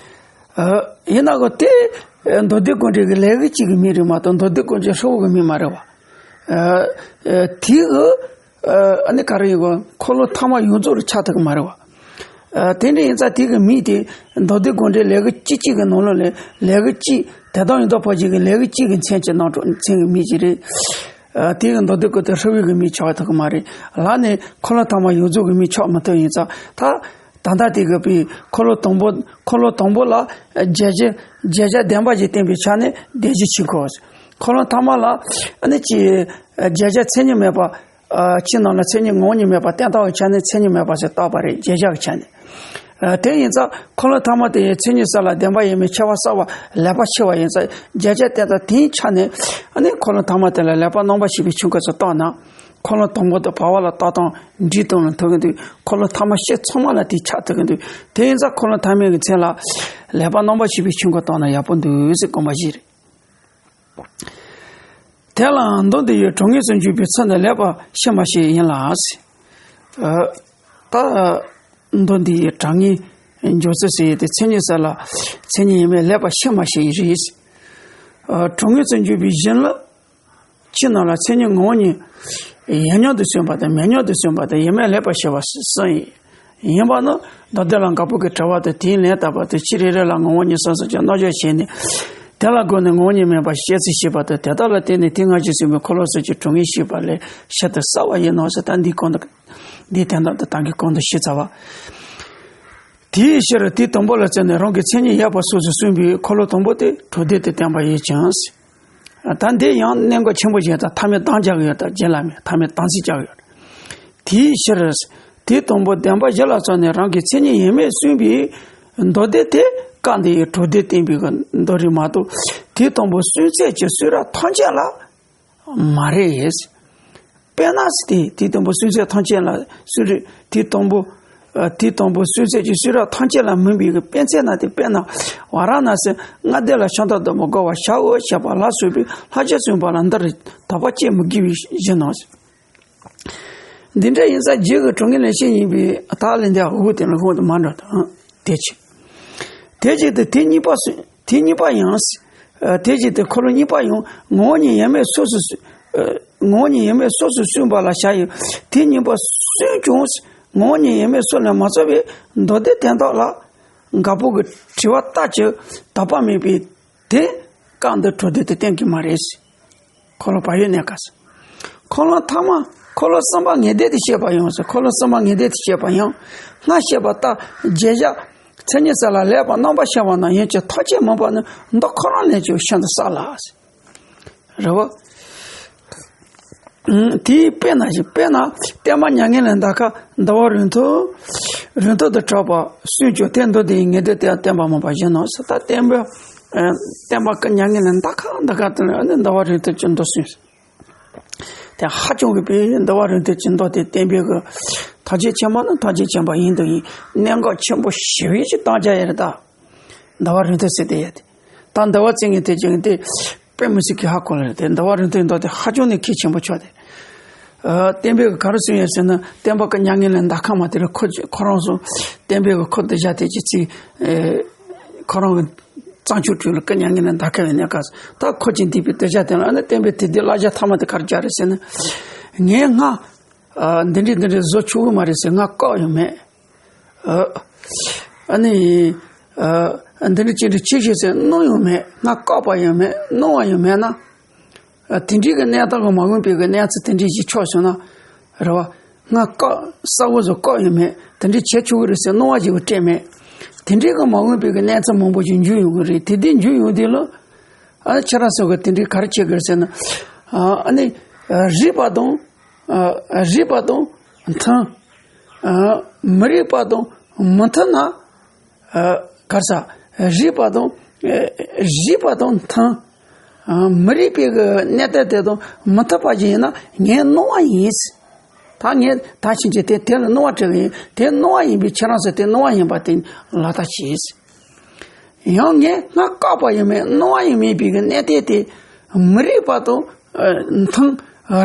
ཨ་ཡིན་ན་གོ་དེ་མདོ་སྡེ་དགོངས་འགྲེལ་གྱི་ལས་ཀྱི་གཅིག་གི་མིང་རེད་མ་གཏོགས་མདོ་སྡེ་དགོངས་འགྲེལ་ཧྲིལ་བོ་གི་མིང་མ་རེད་བ། ཨ་ཨ་དེ་གི་ཨ་ནི་ག་རེ་ཡིན་གོ། འཁོར་ལོ་ཐ་མ་ཡོངས་རྫོགས་རུ་ཆགས་ཐུབ་ཀྱི་མ་རེད་བ། ཨ་དེ་འདྲ་ཡིན་ཙང་དེ་གི་མིང་དེ་མདོ་སྡེ་དགོངས་འགྲེལ་ལས་ཀྱི་གཅིག་གཅིག་གི་ནང་ལོགས་ལས་ལས་ཀྱི་གཅིག་དད་དམ་ཡོན་བདག་ཕོ་རྒྱས་ཀྱི་ལས་ཀྱི་གཅིག་གི་མཚན་གྱི་ནང་དུ་མཚན་གྱི་མིང་ཅིག་རེད། ཨ་དེ་གི་མདོ་སྡེ་དགོངས་འགྲེལ་ཧྲིལ་བོའི་གི་མིང་ཆགས་ཐུབ་ཀྱི་མ་རེད། ལར་ནས་འཁོར་ལོ་ཐ་མ་ཡོངས་རྫོགས་གི་མིང་ཆགས་མི་ཐུབ། ཡིན་ཙང་ད། ད་ལྟ་དེ་གི་པའི་འཁོར་ལོ་དང་པོ། འཁོར་ལོ་དང་པོ་ལ་བརྗོད་བྱ་བརྗོད་བྱ་བདེན་པ་ཞིག་བསྟན་པའི་ཆ་ནས་བདེན་བཞི་ཆོས་འཁོར། འཁོར་ལོ་ཐ་མ་ལ་ཨ་ནི་ཅི་བརྗོད་བྱ་མཚན་ཉིད་མེད་པ། ཨ་ཕྱི་ནང་ལ་མཚན་ཉིད་ངོ་བོ་ཉིད་མེད་པ་བསྟན་བཏང་བའི་ཆ་ནས་མཚན་ཉིད་མེད་པ་ཞིག་བཏགས་པ་རེད། བརྗོད་བྱ་གི་ཆ་ནས། ཨ་དེ་ཡིན་ཙང་འཁོར་ལོ་ཐ་མ་དེ་ཡི་མཚན་ཉིད་གསལ་ལ་བདེན་པ་ཡིན་མིན་ཁྱད་པར་གསལ་བ་ལེགས་པར་ཕྱེ་བ་ཡིན་ཙང་། བརྗོད་བྱ་བསྟན་བཏང་དེའི་ཆ་ནས་ཨ་ནི་འཁོར་ལོ་ཐ་མ་དེ་ལ་ལེགས་པར་རྣམ་པར་ཕྱེ་བའི་ཆོས་འཁོར་ཞིག་བཏགས་ན། འཁོར་ལོ་དང་པོ་དང་བར་བ་ལ་ལྟ་སྟངས་འགྲིག་སྟངས་ལ་མཐུན་གྱི་འདུག་འཁོར་ལོ་ཐ་མ་སྤྱི་ཚང་མ་ལ་དེ་ཆགས་ཐུབ་ཀྱི་འདུག་དེ་ཡིན་ཙང་འཁོར་ལོ་ཐ་མའི་གི་མཚན་ལ་ལེགས་པར་རྣམ་པར་ཕྱེ་བའི་ཆོས་འཁོར་བཏགས་ན་ཡག་པོ་འདུག་ཟེར་དགོངས་པ་བཞེས་རེད། དེ་ལའང་མདོ་འདི་ཡི་གྲངས་ངེས་སུ་འཇུག་པའི་ཚུལ་ནི་ལེགས་པར་ཤེས་མ་ཤེས་ཡིན་ལ། ཨ་ད་མདོ་འདི་ཡི་གྲངས་ངེས་འཇོག་ཚུལ་ཟེར་ཡས་དེ་མཚན་ཉིད་གསལ་ལ་མཚན་ཉིད་ཡིན་མིན་ལེགས་པར་ཤེས་མ་ཤེས་ཡིན་རེད། ཨ་གྲངས་ངེས་སུ་འཇུག་པའི་གཞི་ལ། ཕྱི་ནང་ལ་མཚན་ཉིད་ངོ་བོ་ཉིད་ཡོད་སྙམ་དུ་སེམས་པ་དང་མེད་སྙམ་དུ་སེམས་པ་དང་ཡོད་མེད་ལེགས་པར་ཤེས་པ་གསུམ་ཡིན། ཡིན་པ་ནི་མདོ་སྡེ་ལ་འགག་པོ་གི་དྲི་བ་དང་དེའི་ལན་བཏབ་པ་དང་ཕྱིས་རེ་རེ་ལ་ངོ་བོ་ཉིད་གསུམ་གསུམ་གྱི་རྣམ་གཞག་བྱས་ནས། དེ་ལ་བསྒོམས་ནས་ངོ་བོ་ཉིད་མེད་པར་དཔྱད་ཚུལ་ཤེས་པ་དང་། དེ་དག་ལ་བརྟེན་ནས་དེ་སྔ་ཕྱི་གསུམ་པོའི་འཁོར་ལོ་གསུམ་གྱི་གྲངས་ངེས་ཤེས་པ་ལས་ཞིབ་ཏུ་གསལ་བ་ཡིན་ནོ་ཟེར། ད་འདིའི་གོང་དུ་འདིའི་དོན་དག་དེ་ད་གིན་གོང་དུ་ཞུས་ཚར་བ། དེའི་ཕྱིར་དེ་དང་པོ་ལ་བརྩིས་ནས་རང་གི་མཚན་ཉིད་ཡོད་པ་སོ་སོར་གསུངས་པའི་འཁོར་ལོ་དང་པོ་དེ་དྲུག་སྡེ་དུ་བསྟན་པ་ཡིན་ཀྱང་། ད་འདི་ཡང་གནད་འགག་ཆེན་པོ་ཞིག་དང་མཐའ་མའི་གདམས་རྒྱག་གི་ཡོད་དང་། རྗེས་ལ་མེད་མཐའ་མའི་གདམས་ཚིག་རྒྱག་གི་ཡོད། དེའི་ཕྱིར་དེ་དང་པོ་བདེན་པ་བཞི་ལ་བརྩིས་ནས་རང་གི་མཚན་ཉིད་ཡོད་མེད་གསུངས་པའི་མདོ་སྡེ་དེ་སྐབས་འདི་ཡི་དྲུག་སྡེ་བསྟན་པའི་མདོ་རེད་མ་གཏོགས། དེ་དང་པོ་གསུངས་ཚད་ཀྱི་གསུང་རབ་ཐམས་ཅད་ལ་མ་རེད། དཔེར་ན་དེ་དེ་དང་པོ་གསུངས་ཚད་ཐམས་ཅད་ལ་གསུང་རབ་དེ་དང་པོ། ཨ་དེ་དང་པོ་གསུངས་ཚད་ཀྱི་གསུང་རབ་ཐམས་ཅད་ལ་མིན་པའི་གི་དཔེ་མཚོན་ན། དེ་དཔེར་ན་ཝཱ་ར་ཎཱ་སི་ལྔ་སྡེ་ལ་ཤམ་ཐབས་བདུན་པོ་བསྒོམ་པར་བྱའོ་ཞེས་པ་ལ་སོགས་པའི་ལྷག་ཆད་གསུངས་པ་ལ་འདིར་དོགས་པ་སྐྱེ་མི་དགོས་པའི་གཞི་ནོ། འདི་འདྲ་ཡིན་ཙང་རྗེ་གི་གྲངས་ངེས་ལེགས་ཤེས་ཡིན་པས་ད་ལན་འདི་འོག་དེ་ལ་འོག་ཏུ་མ་འགྲོ་དང་། དེ་ཕྱིར། དེ་བཞིན་དུ་དེ་གཉིས་པ་སུ་དེ་གཉིས་པ་ཡང་། ཨ་དེ་བཞིན་དུ་འཁོར་ལོ་གཉིས་པ་ཡང་ངོ་བོ་ཉིད་ཡོད་མེད་སོ་སོར་གསུ་ཨ་ངོ་བོ་ཉིད་ཡོད་མེད་སོ་སོར་གསུངས་པ་ལ་བྱ་ཡི། དེ་གཉིས་པ་གསུངས་ཀྱང་ངོ་བོ་ཉིད་ཡོད་མེད་སོ་ལས་མ་ཚོལ་བའི་མདོ་སྡེ་དོན་དག་ལ་འགག་པོ་གི་དྲི་བ་ལྟར་གྱི་དོགས་པ་མེད་པས་དེ་སྐབས་འདིར་དྲུག་སྡེ་དུ་བསྟན་གྱི་མ་རེད། འཁོར་ལོ་བག་ཡོད་གནས་སྐབས་སུ། འཁོར་ལོ་ཐ་མ་འཁོར་ལོ་གསུམ་པ་ངེས་སྡེ་དུ་བཤད་པ་ཡང་ཟེར། འཁོར་ལོ་གསུམ་པ་ངེས་སྡེ་དུ་བཤད་པ་ཡང་། སྔར་བཤད་པ་ལྟར་བརྗོད་བྱ་མཚན་ཉིད་གསལ་ལ་ལེགས་པར་རྣམ་པར་ཕྱེ་བ་ནང་ཡན་གྱི་ཐག་བཅད་མིན་པ་ནི་མདོ་ཁོ་རང་ལས་ཀྱང་ཤིན་ཏུ་གསལ་ལ། རེད་བ། ཨུམ། དེའི་དཔེར་ན་ཞིག་དཔེར་ན་བསྟན་པ་མྱ་ངན་ལས་འདའ་ཁ་འདུལ་བ་རིང་ཐུང་། རིང་ཐུང་དུ་གྲགས་པ་གསུངས་ཀྱང་དེ་མདོ་སྡེའི་ངེས་སྡེ་དེ་བསྟན་པ་མིན་པ་བཞིན་ནོ་ཟེར། ད་བསྟན་པ་ཨ་བསྟན་པ་ཀུན་མྱ་ངན་ལས་འདའ་ཁ་འདའ་ཁ་དེ་ནི་འདུལ་བ་རིང་ཐུང་གི་མདོ་གསུངས། དེ་ཧ་ཅང་གི་དཔེ་འདུལ་བ་རིང་ཐུང་གི་མདོ་དེ་བསྟན་པའི་གི་ཐག་གཅོད་ཆེན་པོ་ནི་ཐག་གཅོད་ཆེན་པོ་ཡིན་དུ་ཡིན། གནད་འགག་ཆེན་པོ་ཞེ་པོ་ཅིག་བཏང་བྱ་ཡ་རེད་ད། འདུལ་བ་རིང་ཐུང་ཟེར་དེ་ཡ་དེ། ད་འདུལ་བ་རྩེ་ངན་དེ་ཅིག་དེ་དཔེ་མི་སྲིད་ཀྱི་ཧ་གོ་ལ་རེད་དེ། འདུལ་བ་རིང་ཐུང་མདོ་དེ་ཧ་ཅང་ནས་གལ་ཆེན་པོ་ཆགས་ཏེ། ཨ་བསྟན་པའི་གི་ག་རེ་གསུངས་ཡོད་ཟེར་ན། བསྟན་པ་ཀུན་མྱ་ངན་ལས་འདའ་ཁ་མ་དེ་རེད། ཁོ་ཁོ་རང་སོ་བསྟན་པའི་གི་ཁོ་གདུལ་བྱ་དེ་ཅིག་ཚིག་ཨེ་ཁོ་རང་གི་གཙང་ཆུ་དྲོད་ལ་ཀུན་མྱ་ངན་ལས་འདའ་ཁ་བའི་གནས་སྐབས་སུ། ད་ཁོ་ཅིག་འདུས་པའི་གདུལ་བྱ་དེ་ལ་ཨ་ནི་བསྟན་པའི་དེ་དེ་བསླབ་བྱ་ཐ་མ་དེ་ག་རེ་རྒྱག་རེད་ཟེར་ན། ངས་སྔ་ཨ་འདི་འདྲས་འདི་འདྲས་བཟོ་ཆོག་གི་མ་རེད་ཟེར། ང་བཀག་ཡོད་མེད། ཨ་ཨ་ནི་ཨ་འདི་འདྲས་ཅི་འདྲས་ཅི་ཞིག་ཟེར་གནང་ཡོད་མེད། ང་བཀག་པ་ཡོད་མེད། གནང་བ་ཡོད་མེད་ན། ཨ་དེ་འདྲའི་གི་གནས་སྟངས་ཀྱི་མ་འོངས་པའི་གི་གནས་ཚུལ་དེ་འདྲའི་ཞིག་ཆགས་སོང་ན། རེད་བ། ང་བཀག་གསལ་བོ་བཟོ་བཀག་ཡོད་མེད། དེ་འདྲའི་བྱེད་ཆོག་གི་རེད་ཟེར་གནང་བ་ཞིག་གི་སྤྲད་མེད། དེ་འདྲའི་གི་མ་འོངས་པའི་གི་གནས་ཚུལ་མང་པོ་ཞིག་འབྱུང་ཡོང་གི་རེད། དེ་དེ་འབྱུང་ཡོང་དུས་ལ། ཨ་ཁྱེད་རང་ཚོ་གི་དེ་འདྲའི་ག་རེ་བྱེད་དགོས་ཟེར་ན། ཨ་ཨ་ནི་རིགས་པ་དང་། ཨ་རིགས་པ་དང་མཐུན། ཨ་མི་རིགས་པ་དང་མི་མཐུན་ན། ཨ་ ག་རེ་ཟ། རིག་པ་དང་། རིག་པ་དང་མཐུན། མི་རིགས་པའི་གི་གནས་སྟངས་དེ་དང་མི་མཐུན་པ་ཞིག་ཡིན་ན་ངས་གནོང་བ་ཡིན། ད་ངས་ད་ཕྱིན་ཆད་དེ་དེ་ལ་གནོང་བ་སྤྲད་གི་ཡིན། དེ་གནོང་བ་ཡིན་པས་ཁྱེད་རང་ཚོ་དེ་གནོང་བ་ཡིན་པ་དེ་ལག་བསྟར་བྱས། ཡང་ངས་སྔར་བཀག་པ་ཡིན་མིན་གནོང་བ་ཡིན་མིན་པའི་གི་གནས་སྟངས་དེ་མི་རིགས་པ་དང་མཐུན།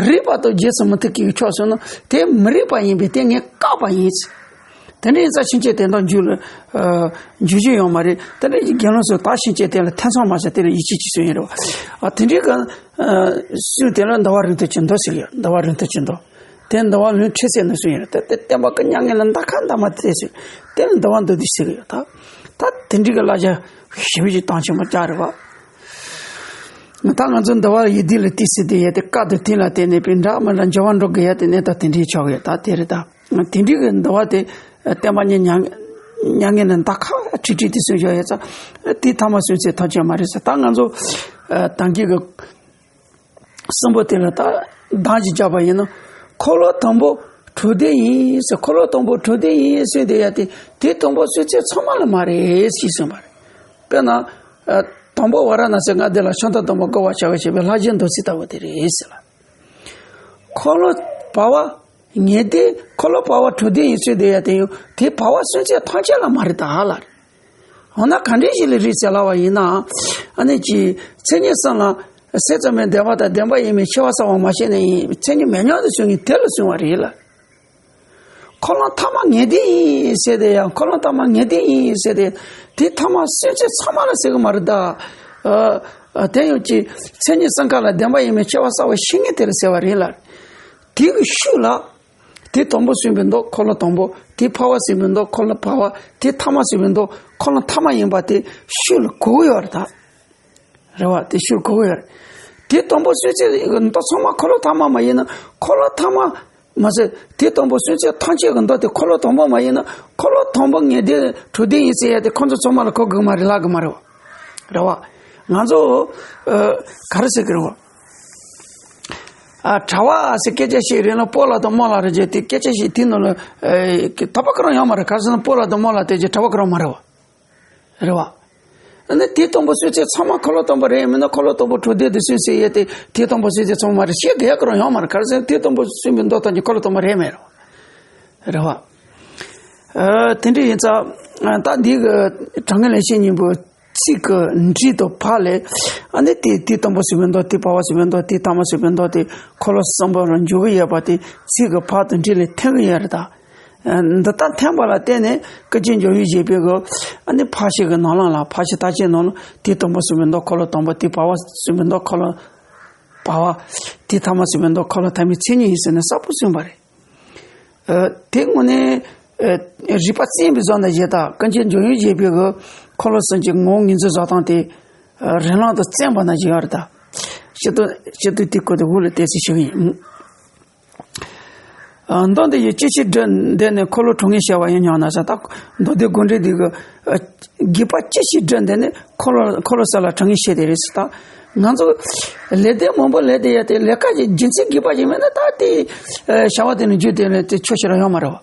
རིགས་པ་དང་རྗེས་སུ་མི་མཐུན་གྱི་ཕྱོགས་སོང་ན་དེ་མི་རིགས་པ་ཡིན་པས་དེ་ངས་བཀག་པ་ཡིན། དེ་འདྲ་ཡིན་ཙང་ཕྱིན་ཆད་དེ་འདྲ་འཇུག་ལ་འཇུག་རྒྱུ་ཡོད་མ་རེད། དེ་འདྲ་ཡི་དགེ་སློང་ཚོས་ད་ཕྱིན་ཆད་དེ་ལ་ཐེ་ཚོམ་མ་བྱ། དེ་ལ་ཡིད་ཆེས་ཀྱིས་གསུངས་ཡིན་རེད་བ། ཨ་དེ་འདྲའི་ག་གསུངས་དེ་ལ་འདུལ་བ་རིང་ཐུང་གི་མདོ་ཟེར་གི་ཡོད། འདུལ་བ་རིང་ཐུང་གི་མདོ། དེ་འདུལ་བ་ལུང་ཁྲིད་ཟེར་ནས་གསུངས་ཡོད་རེད། དེ་དེ་བསྟན་པ་གི་མྱ་ངན་ལས་འདའ་ཁ་འདའ་མ་ཐེ་ཟེར། དེ་ལ་འདུལ་བ་མདོ་སྡུད་ཟེར་གི་ཡོད། ད་ད་དེ་འདྲའི་གི་བསླབ་བྱ་ཞིབ་ཅིག་བཏང་ཆེན་པོ་ཅག་རེད་བ། ད་ང་ཚོ་འདུལ་བ་ཡི་དུས་ལ་ཏི་སི་དེ་ཡ་དེ་བཀའ་དང་དེ་ལ་བརྟེན་ནས་པའི་འདྲ་མི་འདྲ་འགྱུར་བ་འགྲོ་དགོས་ཡ་དེ་གནས་སྟངས་དེ་འདྲའི་ཆགས་ཡོད། ད་དེ་རེད། ད་དེ་འདྲའི་གི་འདུལ་བ་དེ་བསྟན་པ་ཉིད་མྱ་མྱ་ངན་ལས་འདའ་ཁ་ཁྲིག་ཁྲིག་དེ་གསུངས་བཞག་ཡོད་ཙང་དེ་ཐ་མ་གསུངས་ཚེ་ཐམས་ཅད་མ་རེད་ཟེར། ད་ང་ཚོ་ད་གིན་གི་གསུམ་པོ་དེ་ལ་ད་གདངས་ཅིག་བརྒྱབ་པ་ཡིན་ན། འཁོར་ལོ་དང་པོ་དྲུག་ལྡན་ཡིན་ཟེར། འཁོར་ལོ་དང་པོ་དྲུག་ལྡན་ཡིན་ཟེར་དེ་ཡ་དེ་དེ་དང་པོ་གསུངས་ཚེ་ཚང་མ་ལ་མ་རེད་ཅེས་གསུངས་པ་རེད། དཔེར་ན། ཨ། དང་པོ་ཝཱ་ར་ཎ་སི་མངའ་སྡེ་ལ་ཕྱག་མཐར་དང་པོ་བསྐོར་བར་བྱ་བའི་བྱེད་པའི་ལྷ་རྗེ་མདོ་སྡེ་ལྟ་བུ་དེ་རེད་ཟེར་ལ། འཁོར་ལོ་བར་བ་ངེས་དེ་འཁོར་ལོ་བར་བ་དྲུག་ལྡན་ཡིན་ཚུལ་དེ་ཡ་དེ་ཡང་དེ་བར་བ་གསུངས་ཚེ་ཐམས་ཅད་ལ་མ་རེད་ད་ལ། འོ་ན་ག་འདྲའི་ཞིག་ལ་རེད་ཟེར་ལབ་པ་ཡིན་ན། ཨ་ནི་ཅི། མཚན་ཉིད་གསུམ་ལ་སེམས་ཙམ་པའི་བདེན་པ་དང་བདེན་པ་ཡིན་མིན་ཤེས་པ་གསལ་བར་མ་བྱས་ནས་ཡིན་མཚན་ཉིད་མེད་སྙམ་དུ་གསུངས་ནས་དེ་ལ་གསུངས་པ་རེད་ལ། འཁོར་ལོ་ཐ་མ་ངེས་དོན་ཡིན་ཟེར་དེ་ཡང་འཁོར་ལོ་ཐ་མ་ངེས་དོན་ཡིན་ཟེར་དེ། དེ་ཐ་མ་སེམས་ཅན་ཚང་མ་ལ་ཟེར་གི་མ་རེད་ད། ཨ། དེ་ཡང་ཅི། མཚན་ཉིད་གསུམ་ཀ་ལ་བདེན་པ་ཡིན་མིན་ཤེས་པ་གསལ་བར་བྱེད་མཁན་དེ་ལ་ཟེར་བ་རེད་ལ། དེ་གི་ཤུགས་ལ། དེ་དང་པོ་གསུངས་པའི་མདོ་འཁོར་ལོ་དང་པོ། དེ་བར་བ་གསུངས་པའི་མདོ་འཁོར་ལོ་བར་བ། དེ་ཐ་མ་གསུངས་པའི་མདོ་འཁོར་ལོ་ཐ་མ་ཡིན་པ་དེ་ཤུགས་ལ་གོ་གི་ཡོད་རེད་ད། རེད་བ། དེ་ཤུགས་གོ་གི་ཡོད་རེད། དེ་དང་པོ་གསུངས་ཚེ་མདོ་ཚང་མ་འཁོར་ལོ་ཐ་མ་མ་ཡིན་ན་འཁོར་ལོ་ཐ་མ་མ་ཟད་དེ་དང་པོ་གསུངས་ཚེ་ཐམས་ཅད་ཀྱི་མདོ་དེ་འཁོར་ལོ་དང་པོ་མ་ཡིན་ན་འཁོར་ལོ་དང་པོ་ངེས་དོན་དྲུག་ལྡན་ཡིན་ཟེར་ཡ་དེ་ཁོང་ཚོ་ཚང་མ་ལ་གོ་དགོས་མ་རེད་ལབ་དགོས་མ་རེད་བ། རེད་བ། ང་ཚོ་ཨ། ག་རེ་ཟེར་གི་རེད་བ། ཨ། གྲྭ་བ་ཟེར་སྐད་ཆ་ཞིག་རེད་ན་སྤོ་ལགས་དང་རྨོ་ལགས་རེད་ཅེས་དེ་སྐད་ཆ་ཞིག་དེ་ནང་ལ་ཨ། དོགས་པ་ག་རང་ཡོད་མ་རེད། ག་རེ་ཟེར་ན་སྤོ་ལགས་དང་རྨོ་ལགས་དེ་ཅིག་གྲྭ་བ་ག་རང་མ་རེད་བ། རེད་བ། ཨ་ནི་དེ་དང་པོ་གསུངས་ཚེ་ཚང་མ་འཁོར་ལོ་དང་པོ་རེད་མིན་ན་འཁོར་ལོ་དང་པོ་དྲུག་ལྡན་དུ་གསུངས་ཟེར་ཡས་དེ་དེ་དང་པོ་གསུངས་ཚེ་ཚང་མ་རེད་ཞེས་ག་ཡ་ག་རང་ཡོད་མ་རེད། ག་རེ་ཟེར་ན་དེ་དང་པོ་གསུངས་པའི་མདོ་ཐམས་ཅད་འཁོར་ལོ་དང་པོ་རེད་མེད་རེད་བ། རེད་བ། ཨ། དེ་འདྲ་ཡིན་ཙང་ད་འདི་གི་དྲང་ངེས་ལེགས་བཤད་སྙིང་པོ་ཚིག་གི་འགྲེལ་དང་བར་ལས། ཨ་ནི་དེ་དེ་དང་པོ་གསུངས་པའི་མདོ་དེ་བར་བ་གསུངས་པའི་མདོ་དེ་ཐ་མ་གསུངས་པའི་མདོ་དེ་འཁོར་ལོ་གསུམ་པོ་ལ་འཇུག་གི་ཡོད་པ་དེ་ཚིག་གི་བར་དང་འགྲེལ་ལས་ཐོན་གི་ཡོད་རེད་ད། འདི་ལྟར་ཐོན་པ་ལ་བརྟེན་ནས་ཀུན་མཁྱེན་འཇམ་དབྱངས་བཞད་པའི་གི་ཨ་ནི་ཕར་ཕྱིན་གི་ནང་ལམ་ལ་ཕར་ཕྱིན་མཐར་ཕྱིན་ནང་ལ་དེ་དང་པོ་གསུངས་པའི་མདོ་འཁོར་ལོ་དང་པོ། དེ་བར་བ་གསུངས་པའི་མདོ་འཁོར་ལོ་བར་བ། དེ་ཐ་མ་གསུངས་པའི་མདོ་འཁོར་ལོ་ཐ་མའི་མཚན་ཉིད་ཡིན་ཟེར་ནས་གསལ་པོ་གསུངས་པ་རེད། ཨ། དེ་དངོས་གནས་ཨ། རིགས་པ་གསལ་བའི་བཟོ་འདྲ་ཞིག་དང་ཀུན་མཁྱེན་འཇམ་དབྱངས་བཞད་པའི་གི་འཁོར་ལོ་གསུམ་གྱི་ངོ་བོ་ངོས་འཛིན་བཟོ་སྟངས་དེ་ཨ། རིགས་ལམ་དང་བཙན་པ་ན་ཞིག་ཡོད་རེད་ད། སྤྱིར་བཏང་སྤྱིར་བཏང་དེའི་སྐོར་དུ་འོག་ལ་བལྟས་ཚེ་ཞུ་གི་ཡིན། ཨ། མདོ་འདི་ཡི་ཅི་ཕྱིར་སྒྲུབ་འདི་ནི་འཁོར་ལོ་དྲུག་ངེས་བྱ་བ་ཡིན་སྙམ་ན་ཟེར། ད་མདོ་སྡེ་དགོངས་འགྲེལ་འདི་གི་ཨ། དགོས་པ་ཅི་ཕྱིར་སྒྲུབ་འདི་ནི་འཁོར་ལོ་འཁོར་ལོ་གསུམ་ལ་དྲུག་ངེས་བྱེད་དེ་རེད་ཟེར། ད་ང་ཚོ་ལས་དོན་མང་པོ་ལས་དེ་ཡ་དེ་ལས་ཀ་གི་རྒྱུ་མཚན་དགོས་པ་ཞིག་མེད་ན་ད་དེ་ཨ། བྱ་བ་དེ་ནི་རྒྱུ་དེ་ནི་དེ་ཆོག་ཤེས་རང་ཡོད་མ་རེད་བ།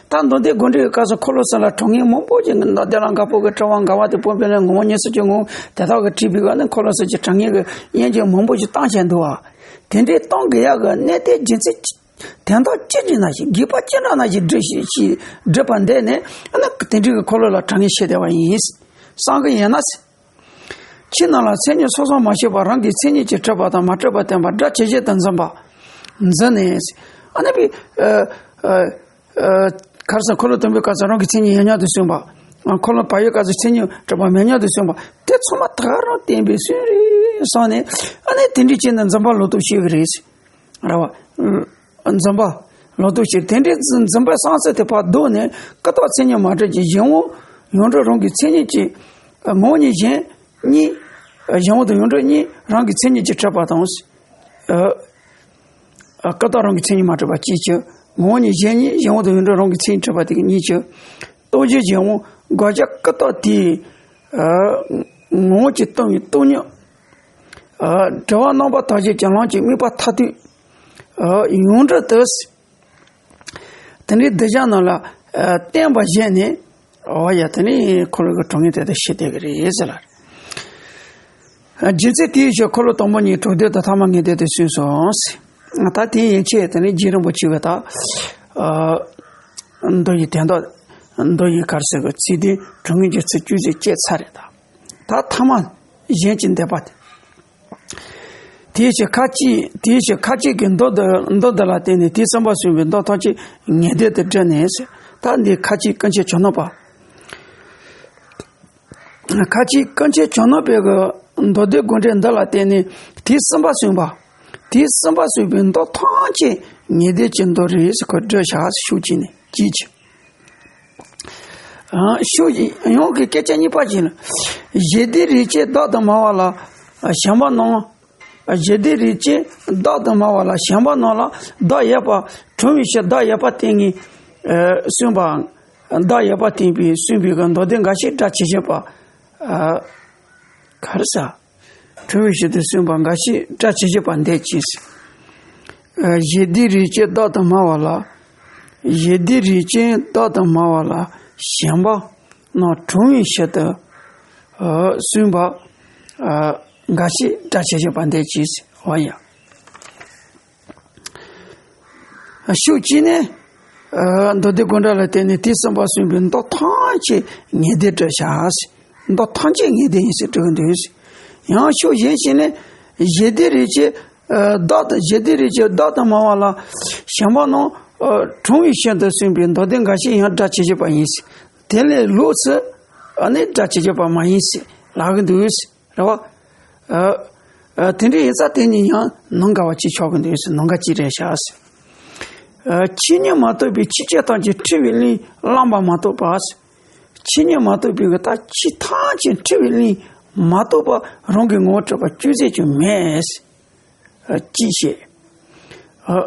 ད་མདོ་སྡེ་དགོངས་འགྲེལ་གྱི་སྐབས་སུ་འཁོར་ལོ་གསུམ་ལ་དྲུག་ངེས་མང་པོ་ཞིག་མདོ་སྡེ་ལ་འགག་པོ་གི་དྲི་བ་འགལ་བ་དེ་སྤོང་པའི་ལན་ངོ་བོ་ཉིད་གསུམ་གྱི་ངོ་བོ་དེ་དག་གི་དྲིས་པའི་སྒང་ནས་འཁོར་ལོ་གསུམ་གྱི་དྲུག་ངེས་ཀྱི་དབྱེ་འབྱེད་མང་པོ་ཞིག་བཏང་བཞག་འདུག་བ། དེ་འདྲའི་གཏོང་དགོས་ཡག་གི་གནད་དོན་རྒྱུ་མཚན་དོན་དག་ཅི་འདྲ་ན་ཞིག་དགོས་པ་ཅི་འདྲ་ན་ཞིག་བསྒྲུབས་ཤིག་ཞེས་བསྒྲུབས་པ་འདི་ནི་ཨ་ནི་དེ་འདྲའི་གི་འཁོར་ལོ་ལ་དྲུག་ངེས་བྱེད་བསྡད་པ་ཡིན་བསམ་གི་ཡིན་ན། ཕྱི་ནང་ལ་མཚན་ཉིད་སོ་སོར་མ་ཕྱེ་བར་རང་གི་མཚན་ཉིད་ཀྱིས་གྲུབ་པ་དང་མ་གྲུབ་པ་བསྟན་པ་སྒྲ་ཇི་བཞིན་དུ་འཛིན་པ། འཛིན་ནས། ཨ་ནི་བི། ཨ། ཨ། ཨ། ག་རེ་ཟེར། འཁོར་ལོ་དང་པོའི་སྐབས་སུ་རང་གི་མཚན་ཉིད་ཡོད་སྙམ་དུ་གསུངས་པ། འཁོར་ལོ་བར་བའི་སྐབས་སུ་མཚན་ཉིད་གྲུབ་པ་མེད་སྙམ་དུ་གསུངས་པ། དེ་ཚང་མ་ད་ག་རང་བསྟན་པའི་ཚུལ་རེད་བསམ་ནས། ཨ་ནི་དེ་འདྲའི་ཅན་དུ་འཛིན་པ་ལོག་རྟོག་བྱེད་ཀྱི་རེད། རེད་བ། འཛིན་པ་ལོག་རྟོག་བྱེད། དེ་འདྲའི་འཛིན་པའི་སང་སེ་དེ་ཕར་བཟློག་ནས་ཀུན་བརྟགས་མཚན་ཉིད་མ་གྲུབ་ཀྱི་གཞན་དབང་ཡོངས་གྲུབ་རང་གི་མཚན་ཉིད་ཀྱིས། ངོ་བོ་ཉིད་གཞན་གཉིས། གཞན་དབང་དང་ཡོངས་གྲུབ་གཉིས་རང་གི་མཚན་ཉིད་ཀྱིས་གྲུབ་པ་དང་། ཨ། ཨ། ཀུན་བརྟགས་རང་གི་མཚན་ཉིད་མ་གྲུབ་པ་གཅིག་བྱས། ངོ་བོ་ཉིད་གཞན་གཉིས། གཞན་དབང་དང་ཡོངས་གྲུབ་རང་གི་མཚན་ཉིད་གྲུབ་པ་དེ་གཉིས་བྱས། རྟོག་བྱའི་གཞན་དབང་དགག་བྱ་ཀུན་བརྟགས་དེས། ཨ། ངོ་བོ་ཉིད་སྟོང་པའི་སྟོང་ཉིད། ཨ། སྒྲིབ་པ་རྣམ་པར་དག་བྱེད་ཀྱི་ལམ་གྱི་དམིགས་པ་མཐར་ཐུག་ཨ། ཡོངས་གྲུབ་ཏུ། དེ་འདྲའི་གདུལ་བྱ་རྣམས་ལ། ཨ། བརྟེན་པ་བྱས་ནས། འོ་ཡ། དེ་ནི་འཁོར་ལོ་གི་གྲོང་ཁྱེར་དེ་དག་ཤེས་བསྡད་ཀྱི་རེད་ཟེར་ལ། རྗེ་བཙུན་དེའི་ཕྱིར་འཁོར་ལོ་དང་པོ་ཉིད་གྲོགས་སྡེ་དུ་ཐ་མ་ངེས་བསྡད་དུ་གསུངས་སོ། ད་དེ་ཡན་ཆད་དེ་ནི་རྗེ་རིན་པོ་ཆེ་གི་ད། ཨ། མདོ་ཡི་དོན་དག་མདོ་ཡི་གར་ཟེར་གི་ཚིག་དོན་གྲོང་ཁྱེར་གྱི་ཚིག་བཅུ་ཟེར་བཅད་ཚར་རེད་ད། ད་ཐ་མ་གཞན་གྱི་འདོད་པ་དེ། དེའི་ཕྱིར་ཁ་ཅིག་དེའི་ཕྱིར་ཁ་ཅིག་གིས་མདོ་འདི་མདོ་འདི་ལ་བརྟེན་ནས་དུས་གསུམ་པ་གསུངས་པའི་མདོ་ཐམས་ཅད་ངེས་བསྡད་དུ་བསྒྲུབས་ནས་ཟེར། ད་འདི་ཁ་ཅིག་ཀུན་མཁྱེན་ཇོ་ནང་པ། ཁ་ཅིག་ཀུན་མཁྱེན་ཇོ་ནང་པའི་གི་མདོ་སྡེ་དགོངས་འགྲེལ་འདི་ལ་བརྟེན་ནས་དུས་གསུམ་པ་གསུངས་པ། དུས་གསུམ་པ་གསུངས་པའི་མདོ་ཐམས་ཅད་ངེས་བསྡད་ཀྱི་མདོ་རེད་ཟེར་ཁོ་བསྒྲུབས་བཞག་ཟེར། ཤུགས་ཀྱིས་ནི་གཅིག་བྱས། ཨ། ཤུགས་ཀྱིས་ཡང་གི་སྐད་ཆ་གཉིས་པ་ཅིག་ལ། གཞི་དུས་རིགས་གཅིག་བདག་ཏུ་སྨྲ་བ་ལ་ཞེན་པ་རྣམས། གཞི་དུས་རིགས་གཅིག་བདག་ཏུ་སྨྲ་བ་ལ་ཞེན་པ་རྣམས་ལ་བདག་ཡོད་པ་གྲུང་བའི་ཕྱིར་བདག་ཡོད་པར་བསྟན་ནས། ཨ། གསུངས་པ། བདག་ཡོད་པར་བསྟན་པའི་གསུངས་པའི་གི་མདོ་སྡེ་འགའ་ཞིག་སྒྲ་ཇི་བཞིན་པ། ཨ། ག་རེ་ཟེར། གྲུང་བའི་ཕྱིར་དུ་གསུངས་པ་འགའ་ཞིག་སྒྲ་ཇི་བཞིན་པ་འདོད་ཅེས། ཨ། གཞི་དུས་རིགས་གཅིག་བདག་ཏུ་སྨྲ་བ་ལ། གཞི་དུས་རིགས་གཅིག་བདག་ཏུ་སྨྲ་བ་ལ་ཞེན་པ་རྣམས་གྲུང་བའི་ཕྱིར་དུ། ཨ། གསུངས་པ། ཨ། འགའ་ཞིག་སྒྲ་ཇི་བཞིན་པ་འདོད་ཅེས། འོ་ཡ། ཤུགས་གཅིག་ནི། ཨ། མདོ་སྡེ་དགོངས་འགྲེལ་ལ་བརྟེན་ནས་དུས་གསུམ་པ་གསུངས་པའི་མདོ་ཐམས་ཅད་ངེས་བསྡད་བསྒྲུབས་བཞག་ཟེར། མདོ་ཐམས་ཅད་ངེས་བསྡད་ཡིན་ཟེར་བསྒྲུབས་ཀྱི་འདུག་ཟེར། ཡང་ཤུགས་གཞན་ཞིག་ནི། གཞི་དུས་རིགས་གཅིག་ཨ། བདག་ཏུ་གཞི་དུས་རིགས་གཅིག་བདག་ཏུ་སྨྲ་བ་ལ་ཞེན་པ་རྣམས། ཨ། གྲུང་བའི་ཕྱིར་དུ་གསུངས་པའི་མདོ་སྡེ་འགའ་ཞིག་ཡང་སྒྲ་ཇི་བཞིན་པ་ཡིན་ཟེར། དེ་ལས་ལོགས་སུ། ཨ་ནི་སྒྲ་ཇི་བཞིན་པ་མ་ཡིན་ཟེར་ལབ་ཀྱི་འདུག་ཟེར། རེད་བ། ཨ། ཨ། དེ་འདྲ་ཡིན་ཙང་དེ་གཉིས་ཡང་ནམ་འགལ་བ་གཅིག་ཆགས་ཀྱི་འདུག་ཟེར། ནམ་འགལ་གཅིག་རེད་བཞག་ཟེར། ཨ། ཆོས་ཉིད་མ་རྟོགས་པའི་ཕྱིན་ཅི་ཐམས་ཅད་འཁྲུལ་བའི་གླེང་བསླངས་པ་མ་རྟོགས་པ་ཟེར། ཆོས་ཉིད་མ་རྟོགས་པའི་གི་ད་ཆོས་ཐམས་ཅད་འཁྲུལ་བའི་གླེང་མ་རྟོགས་པ་རང་གི་ངོ་བོ་གྲུབ་པ་ཅུང་ཟད་ཀྱང་མེད་ཟེར། ཨ། གཅིག་བཤད། ཨ།